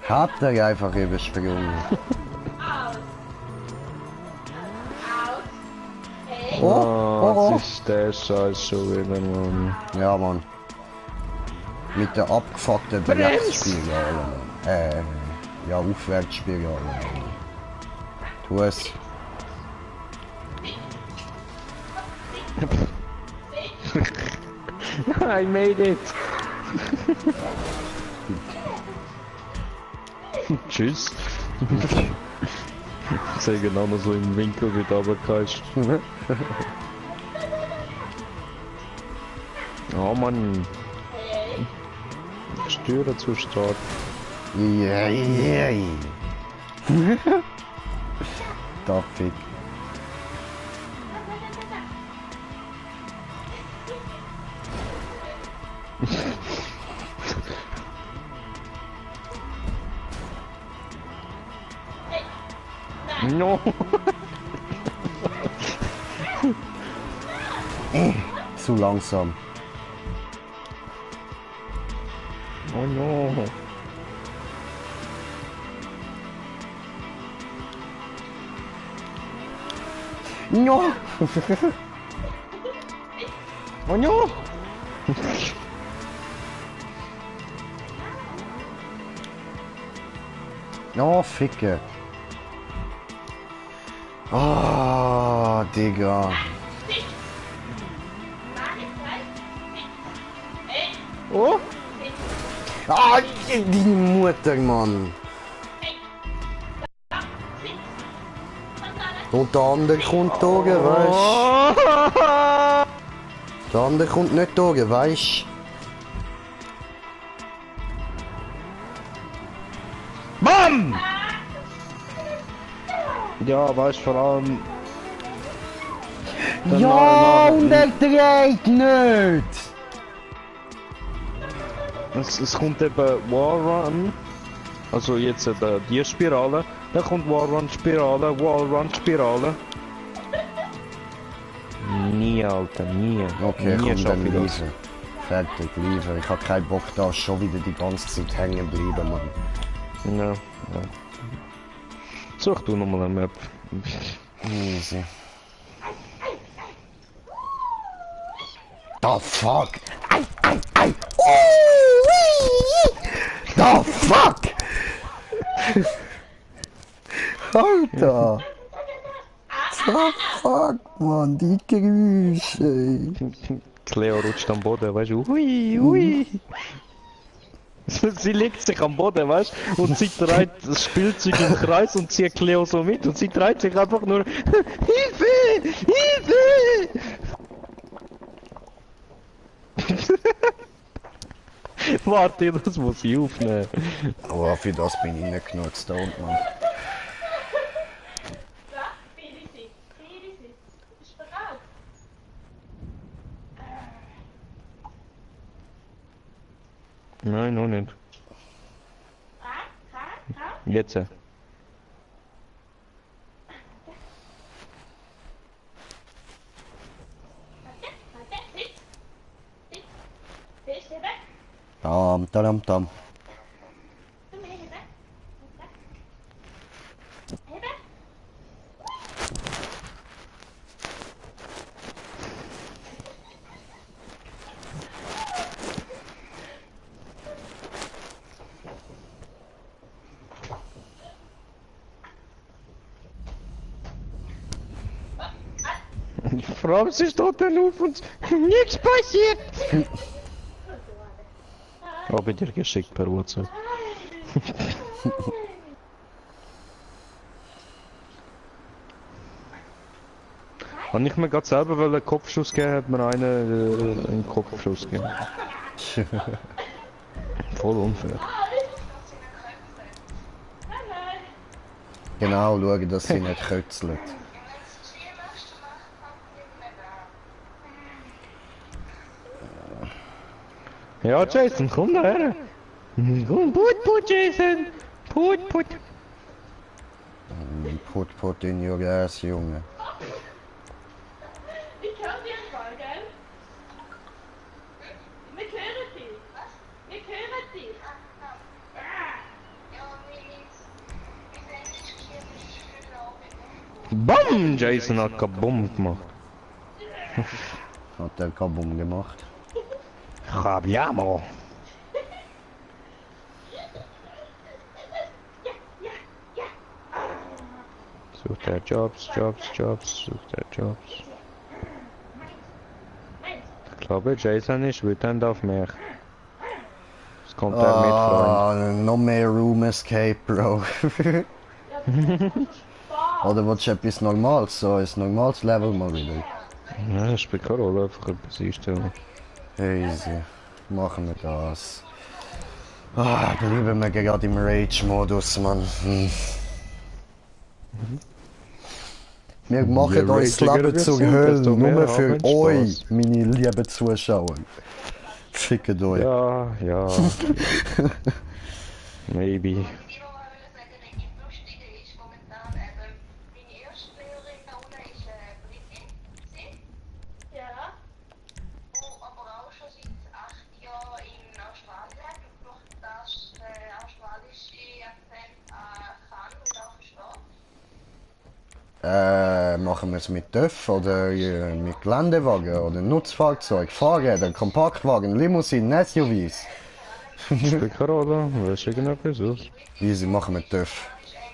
Hat er einfach übersprungen. Oh. Das ist der Scheiß schon wieder, Mann. Ja, Mann. Mit der abgefuckten Bremsspirale, Mann. Ja, Aufwärtsspirale. Mann. Tu es. I made it! Tschüss. Ich sehe genau noch so im Winkel, wie du runterkommst. Oh Mann. Steuern zu stark. Yay. Da fick. No! Zu langsam. Oh no! No! Oh no! No, ficke. Ah, Digga. Oh! Ah, die Mutter, Mann. Und der andere kommt oben, weißt du? Der andere kommt nicht oben, weißt du? BAM! Ja, weißt vor allem. Ja, und er dreht nicht! Es kommt eben Wallrun, also jetzt die Spirale, dann kommt Wallrun-Spirale, Wallrun-Spirale. Nie, Alter, nie. Okay, nie komm, dann schaffe ich das. lieber. Fertig, lieber. Ich hab keinen Bock, da schon wieder die ganze Zeit hängen bleiben, Mann. Ja, ja. Such du nochmal eine Map. Easy. The fuck? Ei! The fuck? Alter! The fuck, Mann, die Geräusche! Cleo rutscht am Boden, weißt du? Hui, hui! Sie legt sich am Boden, weißt du? Und sie dreht das Spielzeug im Kreis und zieht Cleo so mit und sie dreht sich einfach nur Hilfe! Hilfe! Warte, das muss ich aufnehmen. Oh, für das bin ich nicht genug stoned, Mann. Ist bereit? Nein, noch nicht. Jetzt. Tam, tam, tam. Frau, sie steht dann auf und nichts passiert. Habe ich dir geschickt per WhatsApp. Wenn ich mir gerade selber einen Kopfschuss geben, hat mir einer einen Kopfschuss gegeben. Voll unfair. Genau, schauen, dass sie nicht kötzelt. Ja, Jason, komm da her. Komm, put, Jason. Put. Put in your ass, Junge. Ich höre dir mal, gell? Wir hören dich. Wir hören dich. Bam! Jason hat Kabum gemacht. Hat der Kabum gemacht. Rabiamo. Sucht er Jobs. Sucht er Jobs. Ich glaube, Jason ist wütend auf mich. Es kommt er mit, Freund. Ah, noch mehr Room Escape, Bro. Oder willst du etwas Normales? So, ein normales Level mal wieder. Ja, das spielt keine Rolle, einfach etwas einstellen. Easy. Machen wir das. Ah, bleiben wir gerade im Rage-Modus, Mann. Wir machen Je uns das ragiger Leben wir zur sind, Hölle, desto mehr nur haben für wir euch, Spaß. meine lieben Zuschauer. Fickt euch. Ja, ja. Maybe. Ich will mal sagen, dass es lustig ist momentan. Meine erste Lehrerin da unten ist Britin. Sie? Ja. Oh, aber auch schon seit 8 Jahren in Australien. Durch das australische Akzent kann und auch versteht. Machen wir es mit TÜV oder mit Geländewagen oder Nutzfahrzeug, Fahrräder, Kompaktwagen, Limousinen, SUVs? Spielt keine Rolle. Willst du irgendetwas aus? Easy, machen wir TÜV.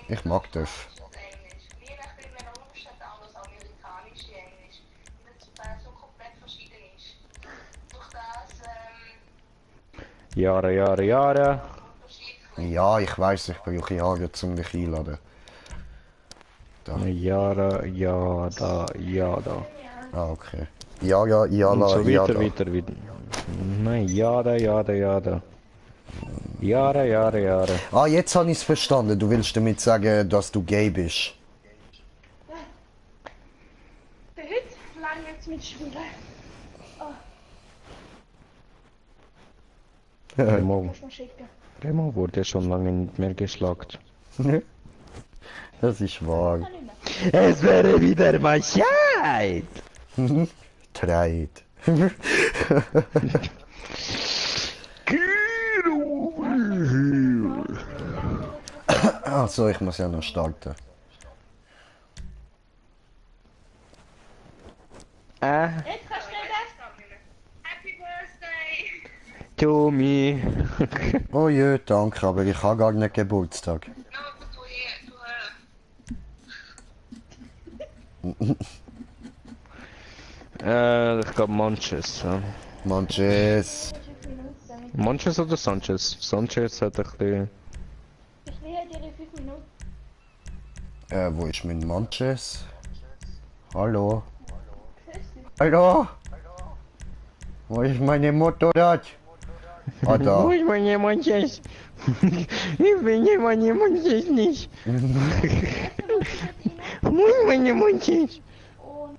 Ich mag TÜV. Englisch. Je nachdem, wenn er umsteht, auch das amerikanische Englisch. Und das zum Teil so komplett verschieden ist. Durch das Jahre, Jahre, Jahre. unterschiedlich. Ja, ich weiß, ich brauche Jahre, um dich einladen. Jahre, ja, da, ja, da. Ah, okay. Jara, Und Jala, so weiter, Jada. weiter. Nein, Jahre, Jahre, Jahre. Jahre, Jahre, Jahre. Ah, jetzt habe ich es verstanden. Du willst damit sagen, dass du gay bist. Für heute lang jetzt mitspielen. Remo, Muss man schicken. Remo wurde schon lange nicht mehr geschlagt. Das ist wahr. Kann nicht mehr. Es wäre wieder mal Zeit! Treit. Also, ich muss ja noch starten. Jetzt kannst du das. Happy Birthday! To me. Oh je, danke, aber ich habe gar nicht Geburtstag. No, but Ich glaube Manches. Ja. Manches. 5 Minuten. Manches oder Sanchez? Sanchez hat ein bisschen... Ich lehre dir in 5 Minuten. Wo ist mein Manches? Hallo? Hallo? Wo ist meine Motorrad? Ah, da. Wo ist meine Manches? Ich bin jemand Manches nicht. Wo ist meine Manches? Und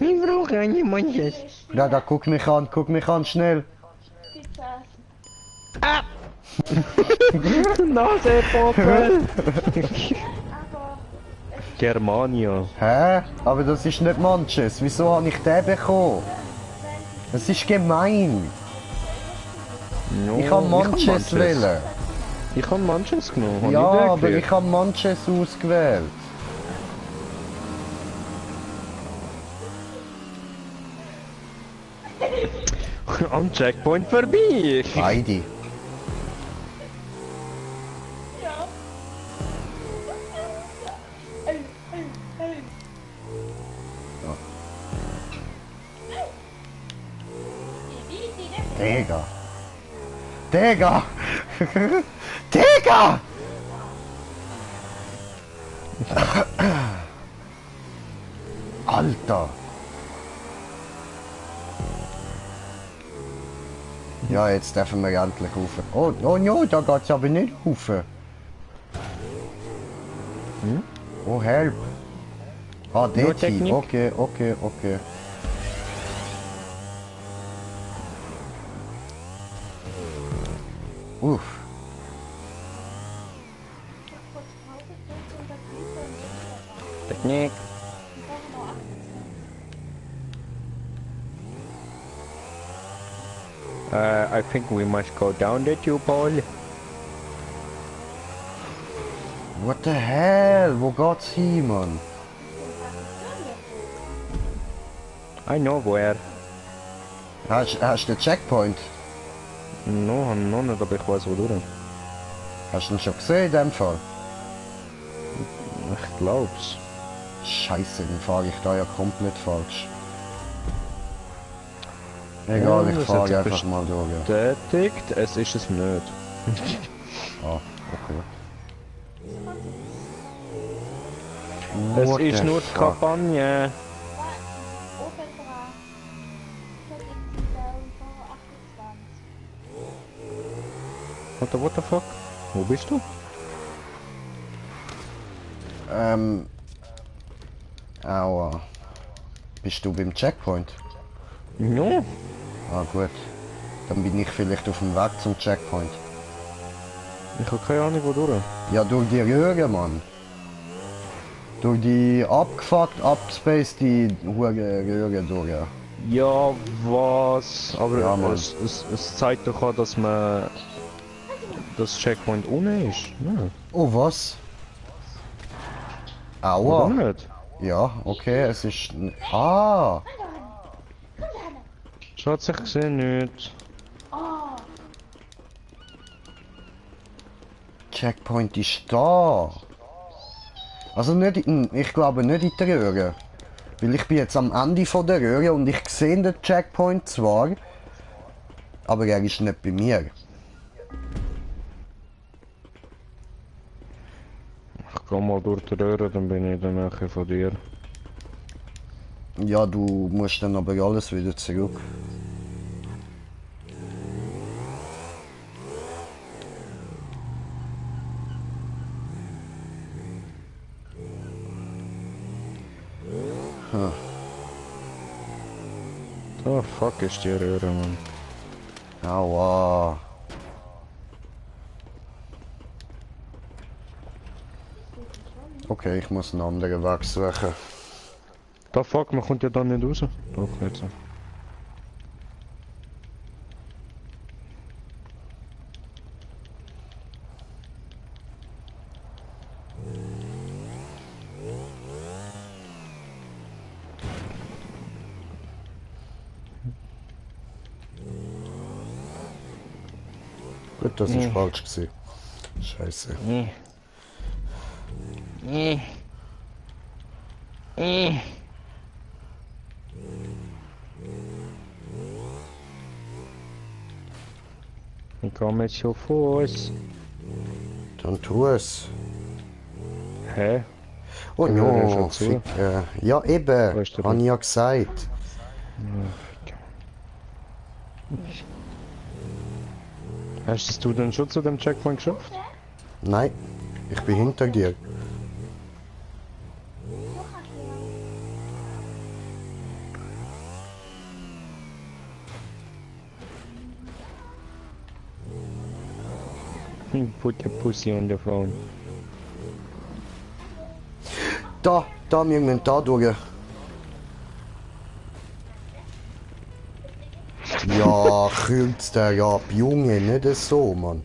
Ich brauche eine Manches. Da, guck mich an, schnell. Pizza. Nasepopel. Aber Germania. Hä? Aber das ist nicht Manches. Wieso habe ich den bekommen? Das ist gemein. No, Ich habe Manches Manches. wählen. Ich habe Manches genommen. Hab Ja, ich den aber gekriegt? ich habe Manches ausgewählt. Am Checkpoint vorbei. Beide. Digga. Digga! Digga! Alter! Ja, jetzt dürfen wir endlich rauf. Oh ja, da geht's aber nicht rauf. Oh, help! Ah, dort hin. Technik. Okay. Uff. kurz Pause drückt und das Pizza und dann Technik. brauchen wir noch 8. I think we must go down the tube hole. What the hell? Wo geht's hin, Mann? I know where. Hast du den Checkpoint? No, noch nicht, aber ich weiß wo durch. Hast du ihn schon gesehen in dem Fall? Ich glaub's. Scheiße, dann fahre ich da ja komplett falsch. Egal, Ja, ich das fahre hat sich einfach mal durch. Bestätigt, es ist es nicht. Ah, okay. Es What ist the nur die fuck? Kampagne. Open dran. Das ist die 28. What the fuck? Wo bist du? Aua. Bist du beim Checkpoint? Ja. Ah gut. Dann bin ich vielleicht auf dem Weg zum Checkpoint. Ich habe keine Ahnung, wo durch. Ja, durch die Röhre, Mann. Durch die abgespaced Röhre durch. Ja, was? Aber Ja, Mann. es zeigt doch an, dass man das Checkpoint unten ist. Ja. Oh, was? Oder Aua. nicht? Ja, okay, es ist... Ah! Schatz, ich sehe nicht. Checkpoint ist da. Also nicht ich glaube nicht in der Röhre. Weil ich bin jetzt am Ende von der Röhre und ich sehe den Checkpoint zwar, aber er ist nicht bei mir. Ich gehe mal durch die Röhre, dann bin ich in der Nähe von dir. Ja, du musst dann aber alles wieder zurück. Oh fuck ist die Röhre, Mann. Aua. Okay, ich muss einen anderen Weg suchen. Da fuck, man kommt ja da nicht raus. Doch, nicht so. Gut, das ist falsch gewesen. Scheiße. Ich komme jetzt schon Fuß. Dann tu es. Hä? Oh Die Röhre ist no, schon zu. Ficker. Ja eben, Wo ist der hab ich ja gesagt. Hast du denn schon zu dem Checkpoint geschafft? Nein, ich bin hinter dir. Put your pussy on the phone. Da, wir müssen da durch. Ja, kürzt der ab, Junge, nicht so, Mann.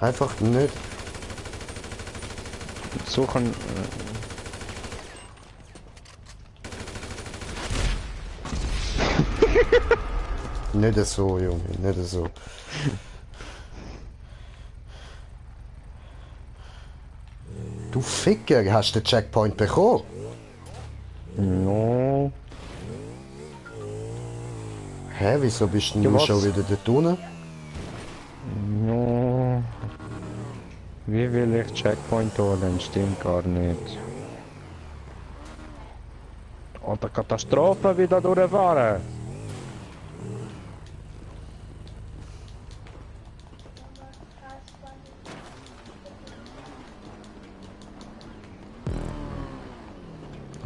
Einfach nicht. So kann... Nicht so, Junge, nicht so. Du Ficker, hast du den Checkpoint bekommen? No. Hä, wieso bist denn Ja, du was? schon wieder dort unten? No. Wie will ich Checkpoint holen? Stimmt gar nicht. Oh, der Katastrophe wieder durchfahren.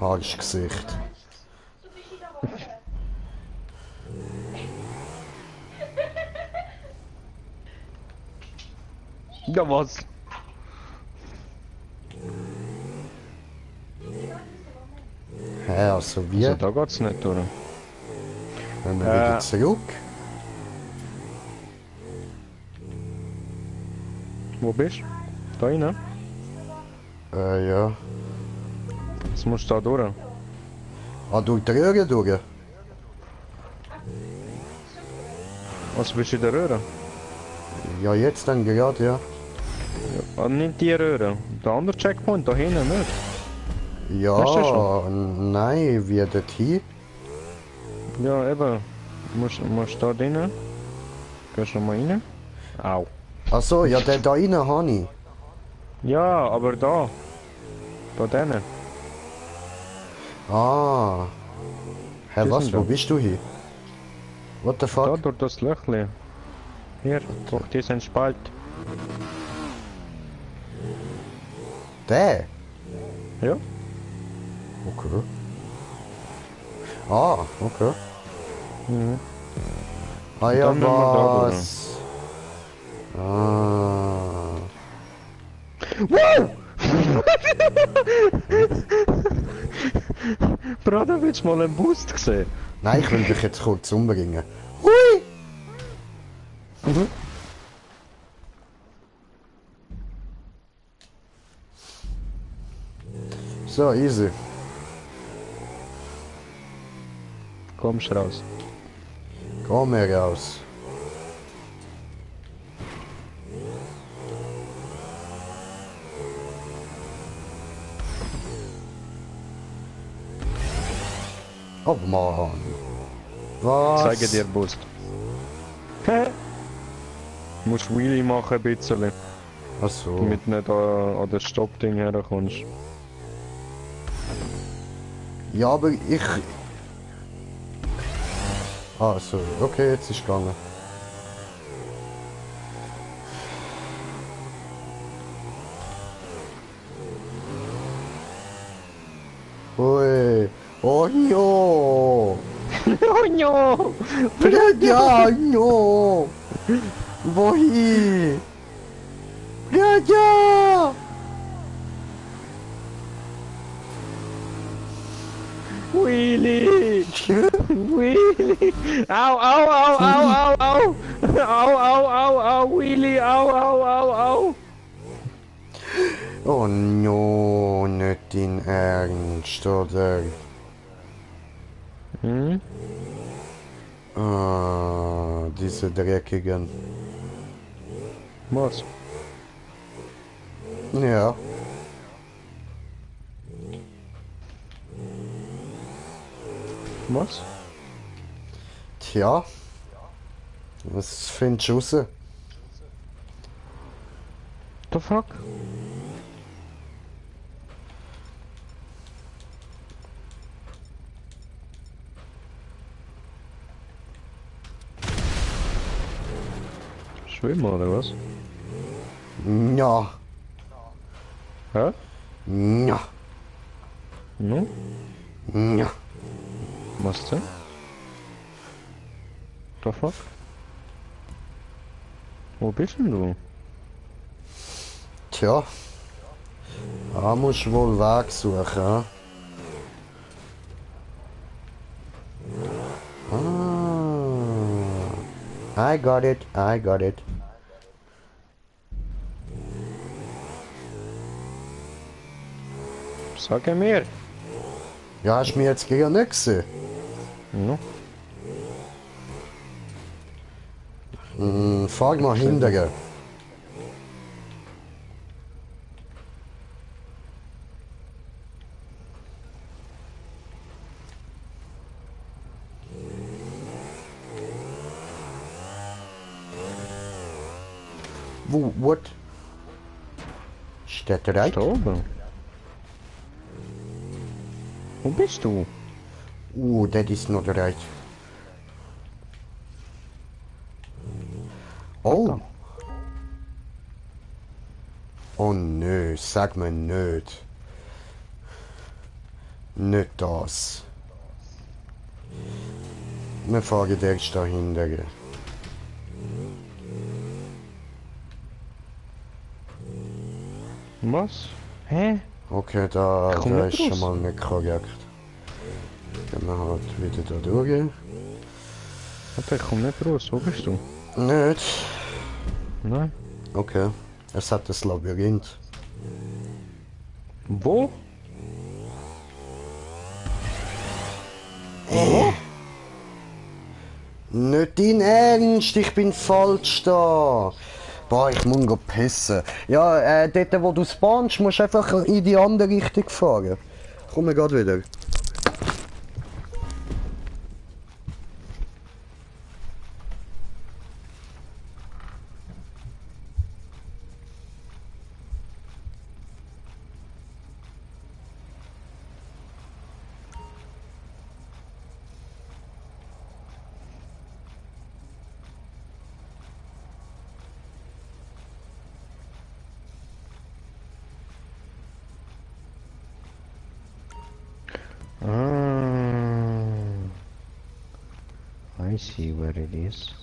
Arschgesicht. Ja, was? Hä, also wie? Also, da geht's nicht durch. Wenn wir wieder zurück? Wo bist du? Da rein? Ja. Jetzt musst du da durch. Ah, durch die Röhre durch? Was bist du in der Röhre? Ja, jetzt dann gerade, ja. Ah, nicht die Röhre. Der andere Checkpoint, da hinten nicht. Hast du Ja, nein, wie dorthin? Ja, eben. Musst da drinnen. Gehst du nochmal rein? Au. Achso, ja, der da rein habe ich. Ja, aber da. Da drinnen. Ah. Hä, Die was? sind Wo da. bist du hier? What the Da fuck? durch das Löchli. Hier, guck, die sind Spalt. Der? Ja? Okay. Ah, okay. Mhm. Ah ja, dann müssen wir da was? Ah. Bruder, willst du mal einen Boost sehen? Nein, ich will dich jetzt kurz umbringen. Hui! So, easy. Kommst raus. Komm her raus. Oh Mann. Was? Zeige dir Boost. Hä? Du musst Wheelie machen ein bisschen, Ach so. damit du nicht an das Stoppding herkommst. Ja, aber ich... Ah, so. Okay, jetzt ist gegangen. Ui. Oh no! Oh no! Bradia, no! Wohin? Bradia! Wheelie! Wheelie! Au, au, au, au, au, au! Au, au, au, au, Wheelie! Au, au, au, au! Oh no, nicht dein Ernst, oder? Hm? Ah, diese dreckigen. Was? Ja. Was? Tja. Was findest du raus? The fuck? Schwimmen oder was? Ja. Hä? Ja. No? Ja. Was denn? The fuck? Wo bist denn du? Tja. Da musst du wohl Weg suchen. Ja? Ah. I got it, I got it. Sag mir! Ja, hast du mich jetzt gegen nicht gesehen? No? Frag mal hinterher. What? Steht der Da oben. Wo bist du? that is not right. Oh. Oh nö, sag mir nicht. Nicht das. Wir fahren direkt dahinter. Was? Hä? Okay, da komm ist nicht schon raus. mal nicht korrekt. Gehen wir halt wieder da durch. Warte, ich komm nicht raus. Wo bist du? Nicht? Nein. Okay. Es hat das Labyrinth. Wo? Nicht dein Ernst, ich bin falsch da. Boah, ich muss go pissen. Ja, dort wo du spawnst, musst du einfach in die andere Richtung fahren. Komm mir grad wieder. I see where it is.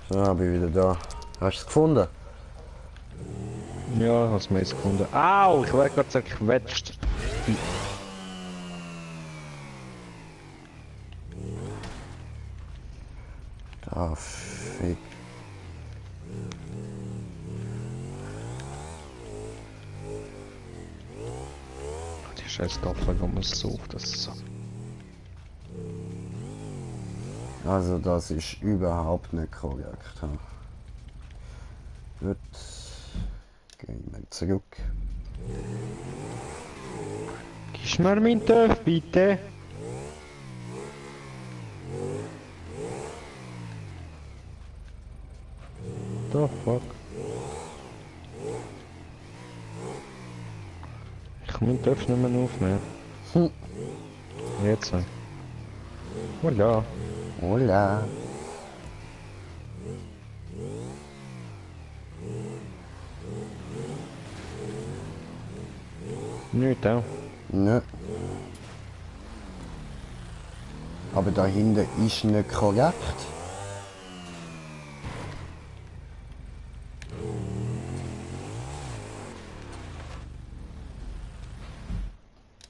So, bin wieder da. Hast du es gefunden? Ja, hast mir jetzt gefunden. Au, ich werde gerade zerquetscht. Da, fick. Die scheiß Tafel, die man sucht, das ist so. Also das ist überhaupt nicht korrekt. Hm. Gut. Gehen wir zurück. Gibst mir meinen Töff, bitte? The fuck? Ich kann meinen Töff nicht mehr aufnehmen. Hm. Jetzt. Voilà. Hola. Nicht auch. Nö. Aber da hinten ist nicht korrekt.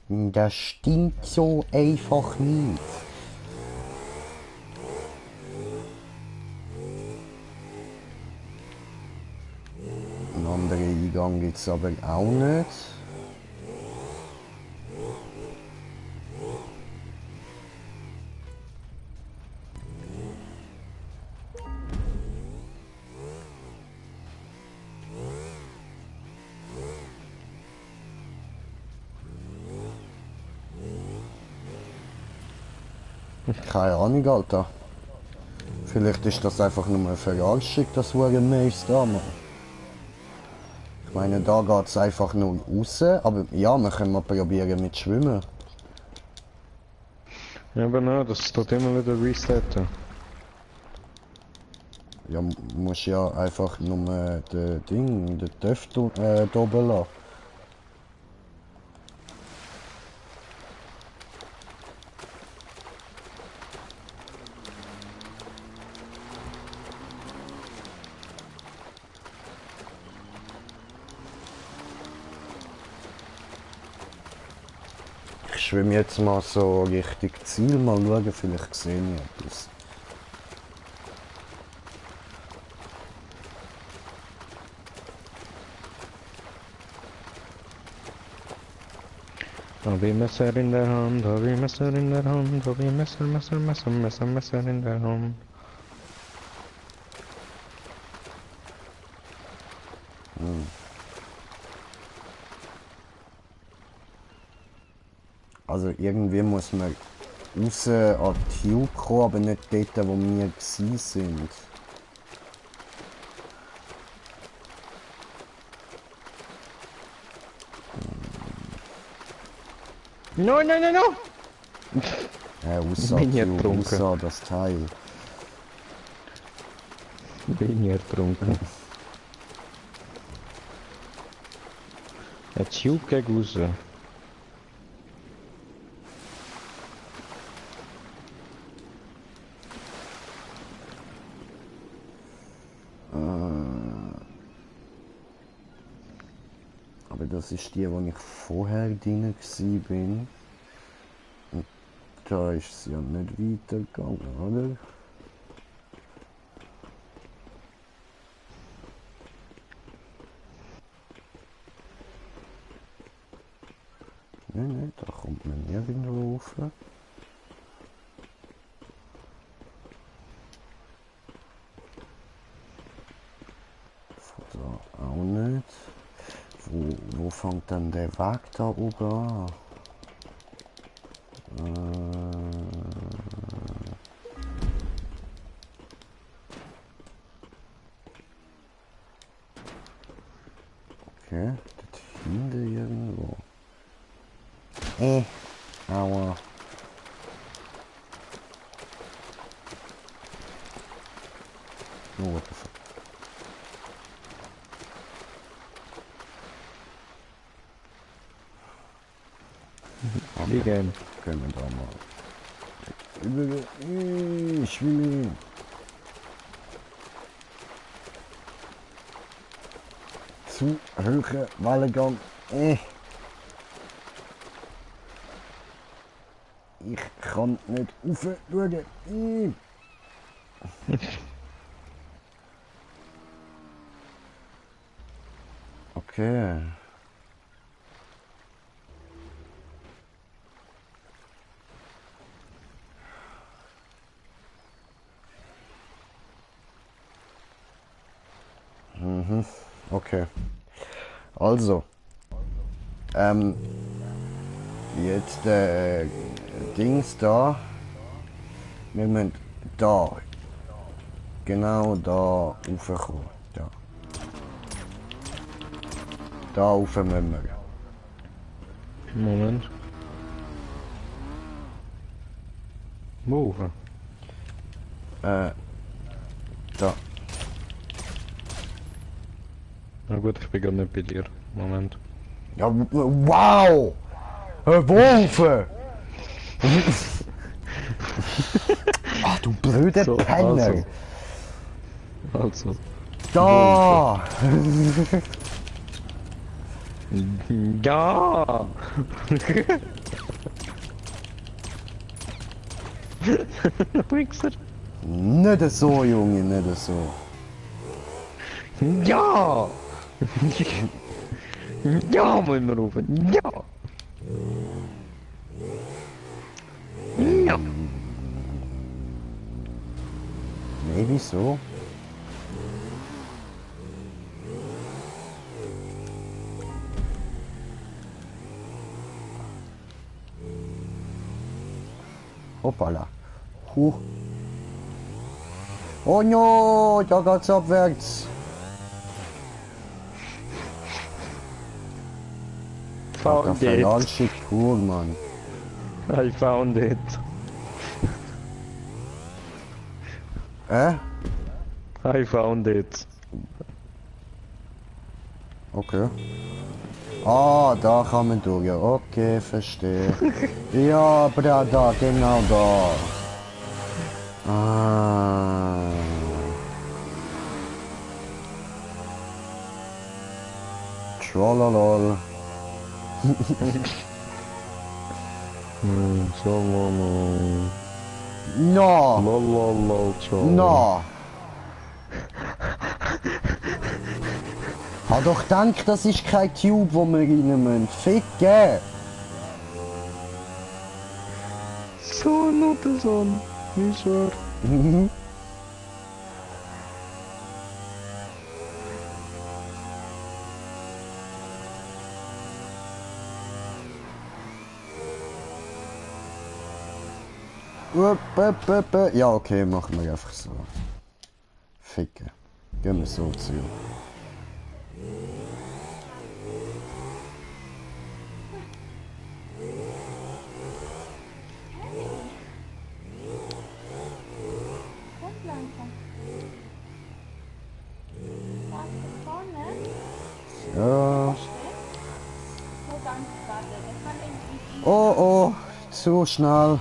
Das stimmt so einfach nicht. Einen anderen Eingang gibt es aber auch nicht. Keine Ahnung, Alter. Vielleicht ist das einfach nur eine Verarschung, das Maze da, Mann. Ich meine, da geht es einfach nur raus, aber ja, wir können mal probieren mit Schwimmen. Ja, aber nein, das tut immer wieder resetten. Ja, musst ja einfach nur den Töff da oben lassen. Ich schwimme jetzt mal so Richtung Ziel, mal schauen, vielleicht sehe ich etwas. Habe ich Messer in der Hand, habe ich Messer in der Hand, habe ich Messer, Messer, Messer, Messer, Messer in der Hand. Also irgendwie muss man raus an die Tube kommen, aber nicht dort, wo wir gewesen sind. No, no, no, no! Raus Bin an die ich Tube, raus ertrunken. an das Teil. Bin ich ertrunken. Ein Tube gegen raus. Aber das ist die, wo ich vorher drin war. Und da ist es ja nicht weitergegangen, oder? Nein, da kommt man nirgendwo rauf. Von da auch nicht. Wo fängt dann der Weg da oben an? Okay, dort hinten irgendwo. Oh, what the fuck. Liegen. Können wir da mal. Schwimmen. Zu hohe Wellengang. Ich kann nicht raufschauen. Okay. Okay. Also. Jetzt Dings da. Wir müssen da. Genau da raufkommen. Da. Da rauf müssen wir. Moment. Wo? Da. Na gut, ich bin gar nicht bei dir. Moment. Ja, wow! Wolfe! Ach du blöder So, Penner! Also. Da! Ja! Wichser. Nicht so, Junge, nicht so. Ja! Ja, wollen wir rufen. Ja! Ja! Maybe so. Hoppala. Huch. Oh no, da geht's abwärts. Der Found it. Verlansche pur, Mann. I found it. I found it. Okay. Ah, da kann man durch. Ja, okay, verstehe. Ja, da, genau da. Ah. Trollolol. So, No! No! Hab doch gedacht, das ist kein Tube, wo wir rein müssen. Ficken! So, not the son. Wie schwör. Ja, okay, machen wir einfach so. Ficken. Gehen wir so zu. Ganz langsam. Da ist vorne. Ja. So ganz gerade. Der kann irgendwie. Oh, oh, zu schnell.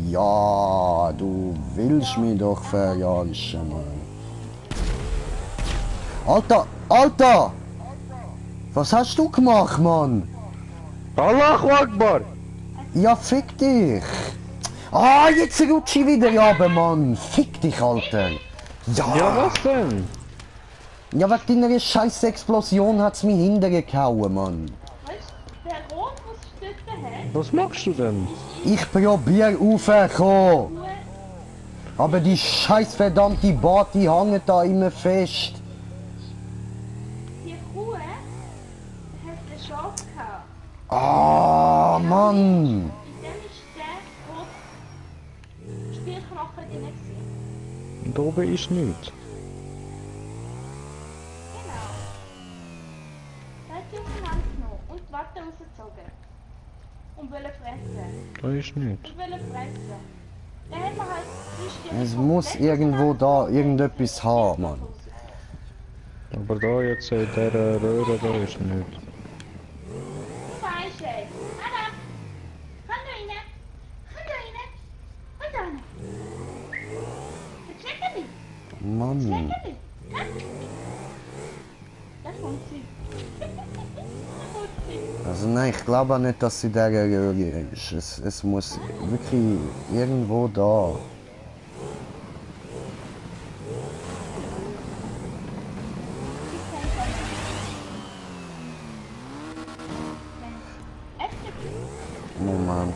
Ja, du willst mich doch verarschen, Mann. Alter, Alter! Was hast du gemacht, Mann? Allahu Akbar! Ja, fick dich! Ah, jetzt rutsche ich wieder runter, Mann! Fick dich, Alter! Ja, was denn? Ja, wegen deiner scheiß Explosion hat's mich hintergehauen, Mann. Weißt du, der Rot, was Stütze hat, Was machst du denn? Ich probier raufzukommen. nur Aber die scheiß verdammte Bart, die hängt da immer fest. die Kuh hat eine Chance gehabt. Ah, Mann! In dem ist der Rot Spielknochen drin gewesen. Da oben ist nichts. Genau. Da hat sie auseinandergenommen und die Watte rausgezogen. und wollen fressen. Da ist nichts. Und wollen fressen. Dann haben wir halt Es muss irgendwo da irgendetwas haben, Mann. Aber da jetzt in dieser Röhre, da ist nichts. Falsch. Anna! Komm da rein! Komm da rein! Komm da rein! Jetzt lecker dich! Mann. Lecker dich! Komm! Das kommt sie. Das kommt sie. Also nein, ich glaube auch nicht, dass sie der Röhre ist. Es muss wirklich irgendwo da. Moment.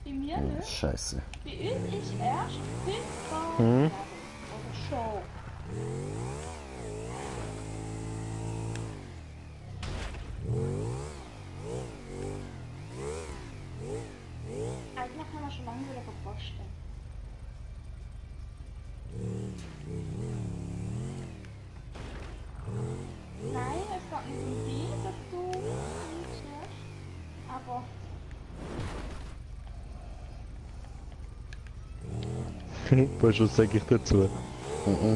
Bei mir nicht. Scheiße. Bei uns ist erst 5 Grad. Hm? Oder schon. Eigentlich haben wir schon lange wieder gepostet. Nein, es geht nicht um dich, dass du nicht hörst. Aber Weißt du, was sag ich dazu? ja. Genau,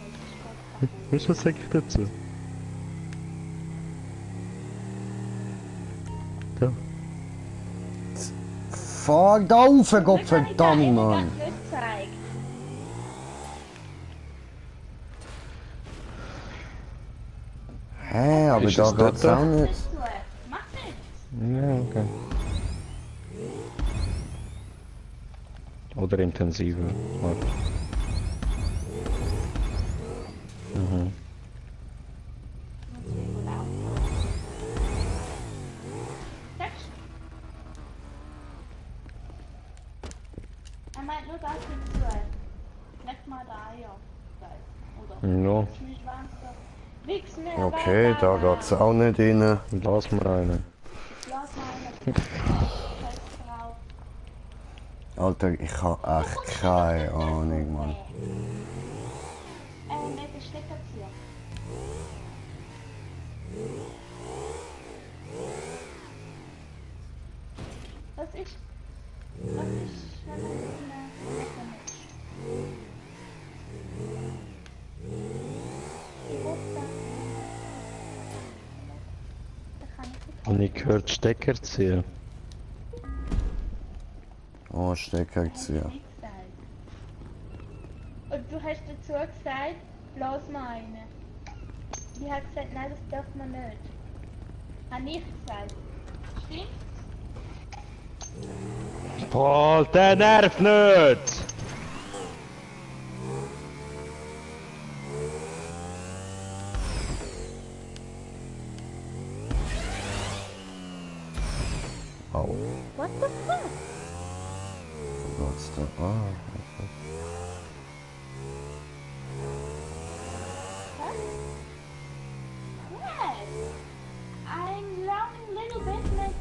das ist gut. Weißt du, was sag ich dazu? Da. Fahr da rauf, Gott verdammt, Mann. Ich nicht zeigen. Hä, aber Ist da es dort geht's auch nicht. Nicht so. Mach nicht. Ja, okay. Oder intensiver. Warte. Mhm. Sagst er meint nur das nicht so. Nicht mal da, ja. Oder? Ja, Nicht wahnsinnig. Wichsen, Okay, da geht's auch nicht rein. lass mal rein. Lass mal Scheiß drauf. Alter, ich hab echt keine Ahnung, Mann. Nicht den Stecker ziehen. Das ist, wenn man ich hoffe, da kann ich Und ich gehört Stecker ziehen. Oh, Stecker ziehen. nicht gesagt. Und du hast dazu gesagt, lass mal eine. Die hat gesagt, nein, das darf man nicht. Habe ich gesagt. Stimmt? Boah, der nervt nicht! Au, What the fuck? wo geht's da? Ah, Yes! I'm learning a little bit like,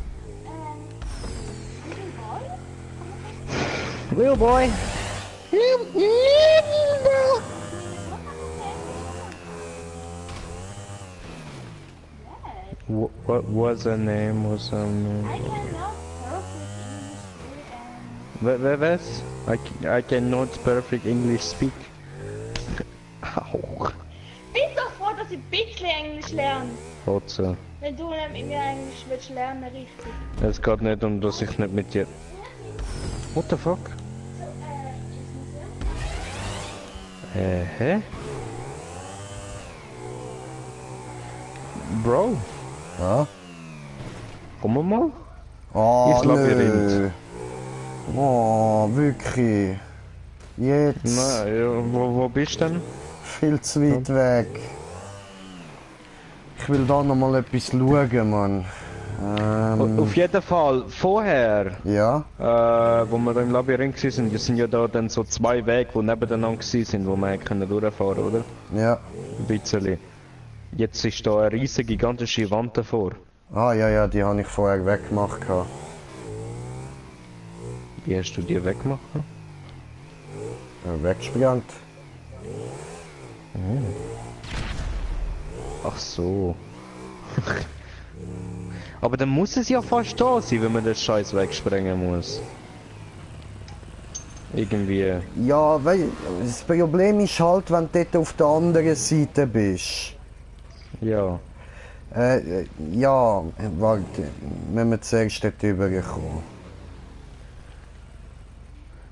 little boy? Little boy! Yes. What was her name? Was her name? I cannot perfect English Was? I cannot perfect English speak. Au. Bin doch froh, dass ich ein bisschen Englisch lerne. Trotzdem. Wenn du nicht mit mir Englisch willst lernen, richtig. Es geht nicht um, dass ich nicht mit dir... What the fuck? Hä? Bro, ja? komm mal. Oh, Ins Labyrinth. nö. Oh, wirklich. Jetzt. Nein, ja, wo bist du denn? Viel zu weit weg. Ich will da noch mal etwas schauen, Mann. Auf jeden Fall, vorher, Ja. wo wir da im Labyrinth waren, sind ja da dann so zwei Wege, die nebeneinander waren, wo wir können durchfahren, oder? Ja. Ein bisschen. Jetzt ist da eine riesige, gigantische Wand davor. Ah, ja, ja, die habe ich vorher weggemacht. Gehabt. Wie hast du die weggemacht? Weggesprengt. Ach so. Aber dann muss es ja fast da sein, wenn man den Scheiß wegsprengen muss. Irgendwie. Ja, weil das Problem ist halt, wenn du dort auf der anderen Seite bist. Ja. Ja, warte, wenn wir zuerst dort rüberkommen.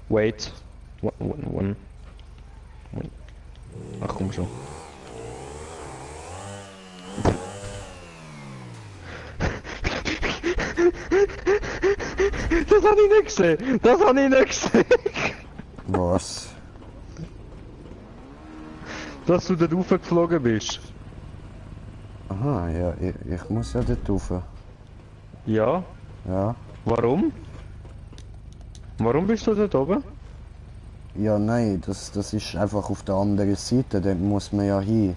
Wait. One. Wait. Ach komm schon. Das habe ich nicht gesehen! Das habe ich nicht gesehen! Was? Dass du dort raufgeflogen bist. Aha, ja, ich muss ja dort rauf. Ja? Ja. Warum? Warum bist du dort oben? Ja, nein, das ist einfach auf der anderen Seite, dort muss man ja hin.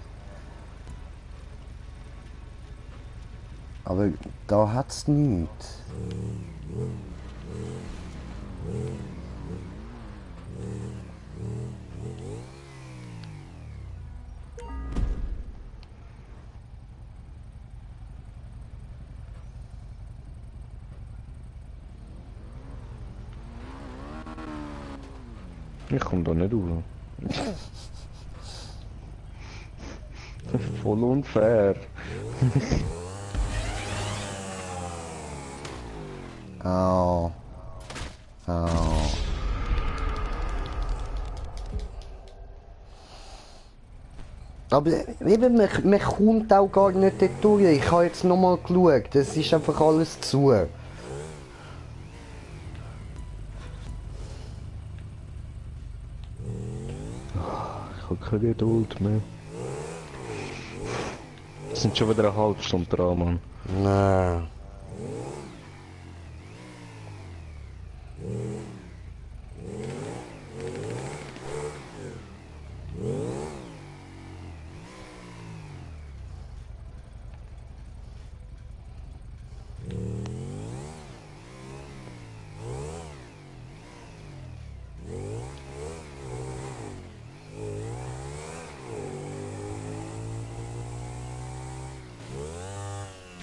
Aber da hat's nichts. Ich komm da nicht rauf. Voll unfair. Au. Au. Aber eben, man kommt auch gar nicht dort durch. Ich habe jetzt nochmal geschaut, das ist einfach alles zu. Ich habe keine Geduld mehr. Es sind schon wieder eine halbe Stunde dran, Mann. Nein.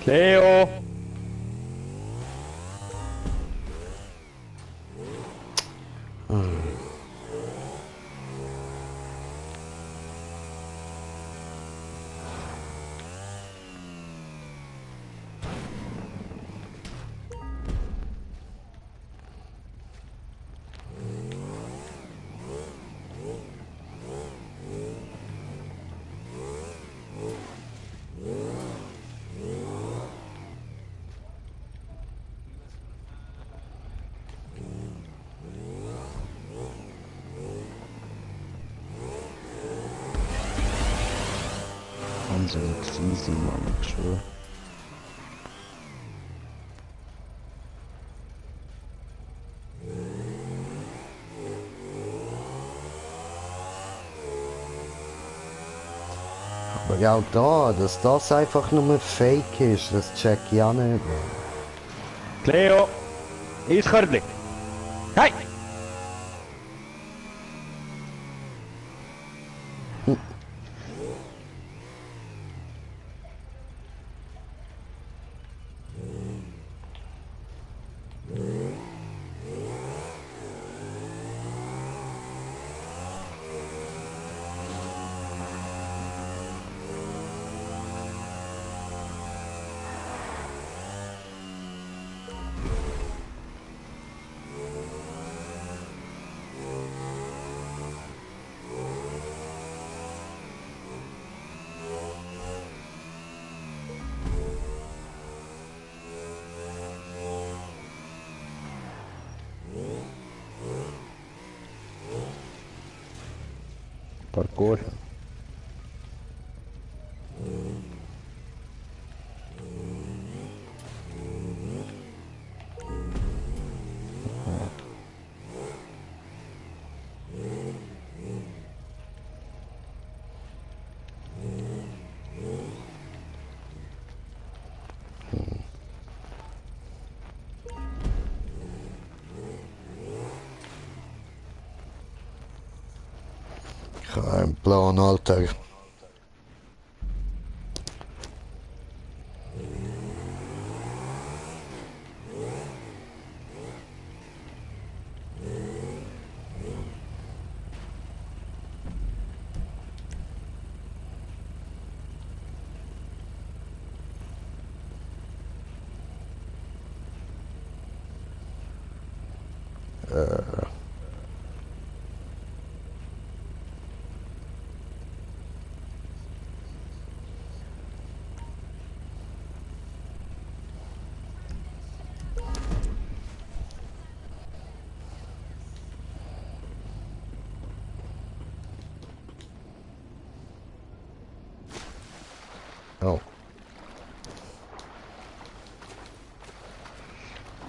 Leo! Wahnsinnig easy, Mann, ich schwöre. Aber ja auch da, dass das einfach nur Fake ist, das check ich auch nicht. Leo! Eiskörbli! Hey! Parkour. Kein Plan, Alter. Oh,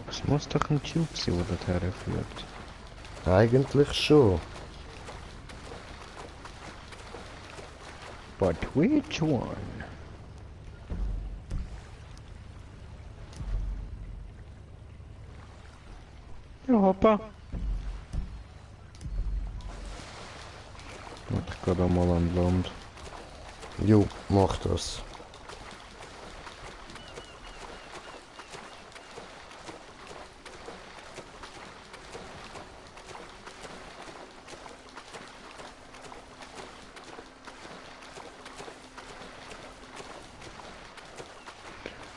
Es muss doch ein Tube sein, der dorthin führt. eigentlich schon. But which one? Ja, hoppa. Ich gehe da mal an Land. Jo, mach das.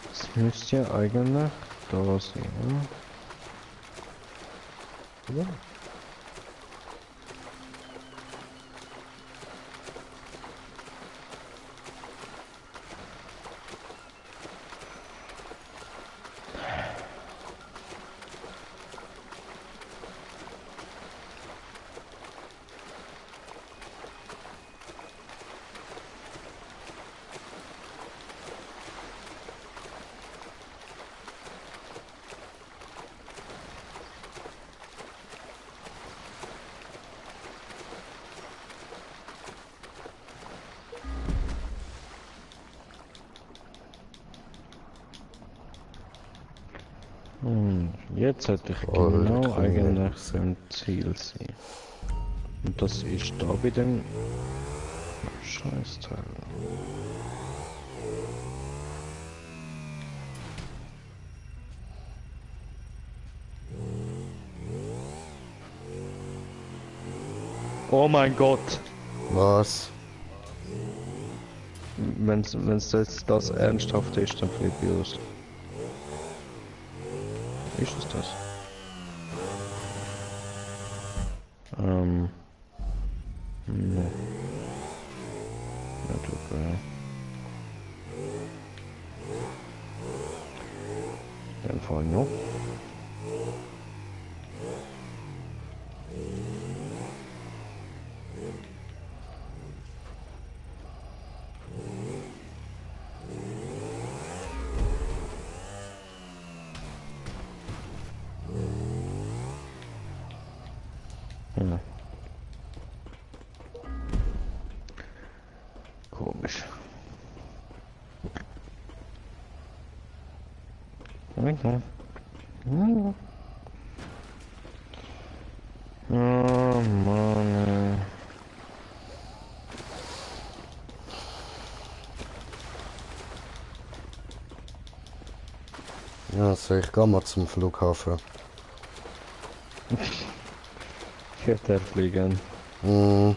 Das müsste ja eigentlich da sein, oder? Ja. Jetzt hätte ich Oh, genau cool. eigentlich im Ziel sein. Und das ist da bei dem Scheißteil. Oh mein Gott! Was? Wenn's jetzt das ernsthaft ist, dann flippe ich aus. Ist es das? No. Nicht okay. In dem Fall noch. Ja. Komisch. Okay. Ja. Oh Mann. Ja, so ich geh mal zum Flughafen. Ich hätte fliegen. Hm.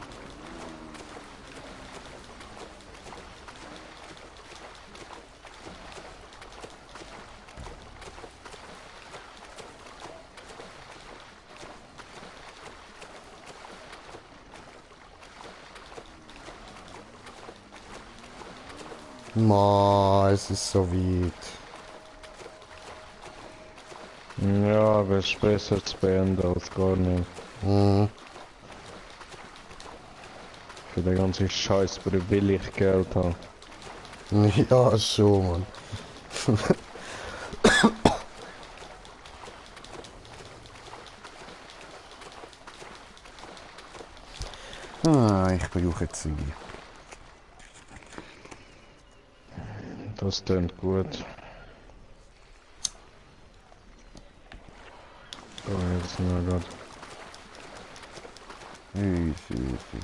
Ma, es ist so weit. Ja, aber es ist besser zu beenden als gar nicht. Hm. Für den ganzen Scheiß will ich Geld haben. Ja, schon, Mann. Ich brauche Ziggy. Das klingt gut. Oh, jetzt mal grad. Easy, easy.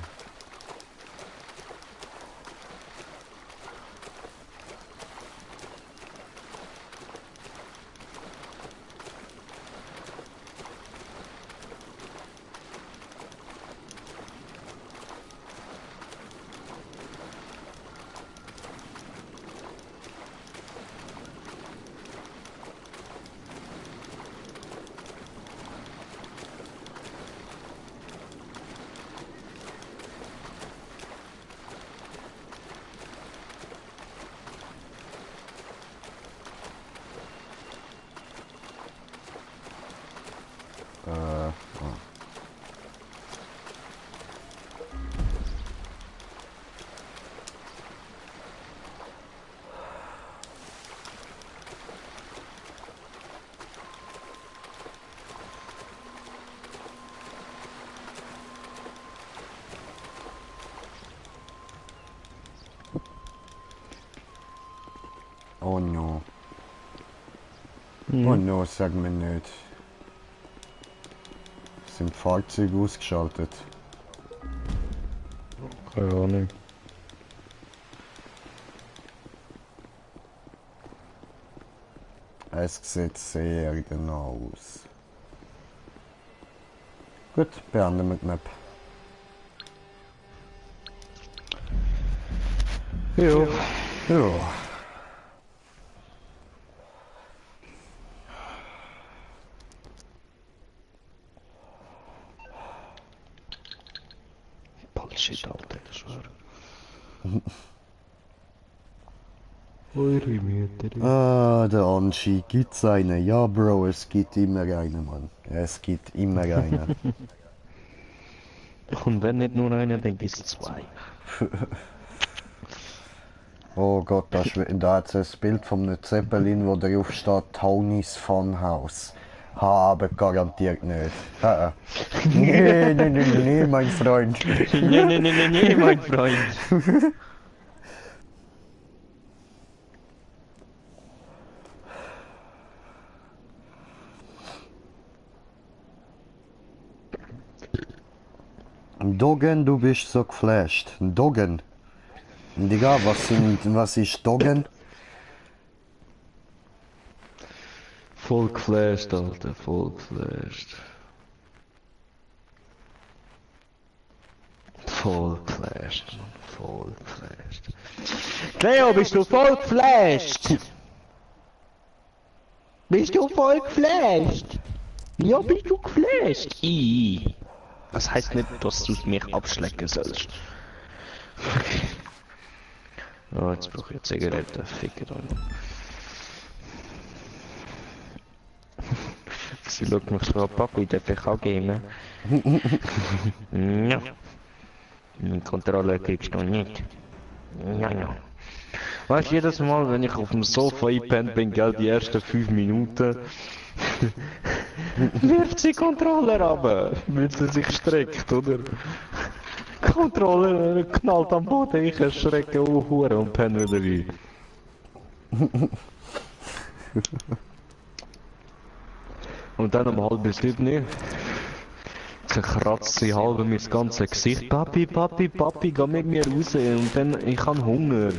Oh no. Oh no, sag mir nicht. Sind Fahrzeuge ausgeschaltet? Keine Ahnung. Es sieht sehr genau aus. Gut, beenden wir die Map. Jo. Ja. Bullshit, Alter, ich schwöre. Eure Mütter. Ah, der Anschi, gibt's einen? Ja, Bro, es gibt immer einen, Mann. Es gibt immer einen. Und wenn nicht nur einer, dann gibt's zwei. Oh Gott, da hat es ein Bild von einem Zeppelin, wo drauf steht Tony's Funhouse. Aber garantiert nicht. Nee, mein Freund. Nee, mein Freund. Doggen, du bist so geflasht. Doggen. Digga, was ist Doggen? Voll geflasht, Alter, voll geflasht. Voll geflasht, Mann, voll geflasht. Cleo, bist du voll geflasht? Bist du voll geflasht? Ja, bist du geflasht? Das heißt nicht, dass du mich abschlecken sollst. Okay. Oh, jetzt brauche ich Zigaretten, ficken dann. Sie schaut mich so an, Papi, darf ich auch gehen? Ja. Die Kontrolle kriegst du nicht. Ja. Weißt du, jedes Mal, wenn ich auf dem Sofa eingepennt bin, gell, die ersten 5 Minuten, wirft sie Controller runter, weil sie sich streckt, oder? Controller knallt am Boden, ich erschrecke Hure und penne wieder rein. Und dann um 6:30 zerkratzt sie halb mein ganzes Gesicht. Papi, Papi, Papi, geh mit mir raus. Und dann, ich habe Hunger.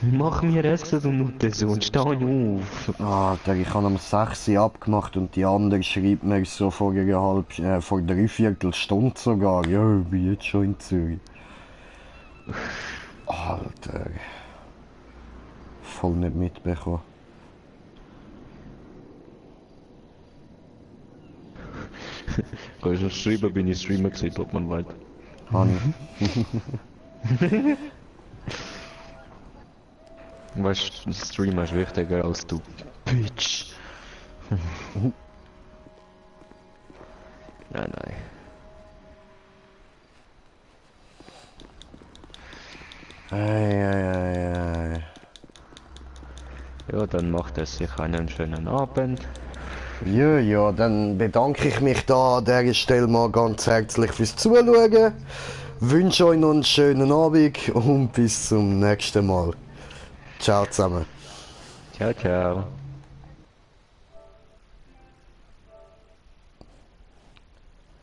Mach mir Essen, du Nuttensohn, steh auf. Alter, ich habe am 6 Uhr abgemacht und die andere schreibt mir so vor vor 3/4 Stunde sogar. Ja, ich bin jetzt schon in Zürich. Alter. Voll nicht mitbekommen. Kannst du schreiben, bin ich Streamer gewesen, ob man weiß. Honey. Weißt du, Streamer ist wichtiger als du. Bitch. Nein. Ei. Ja, dann macht es sich einen schönen Abend. Ja, dann bedanke ich mich da an dieser Stelle mal ganz herzlich fürs Zuschauen. Wünsche euch noch einen schönen Abend und bis zum nächsten Mal. Ciao zusammen. Ciao.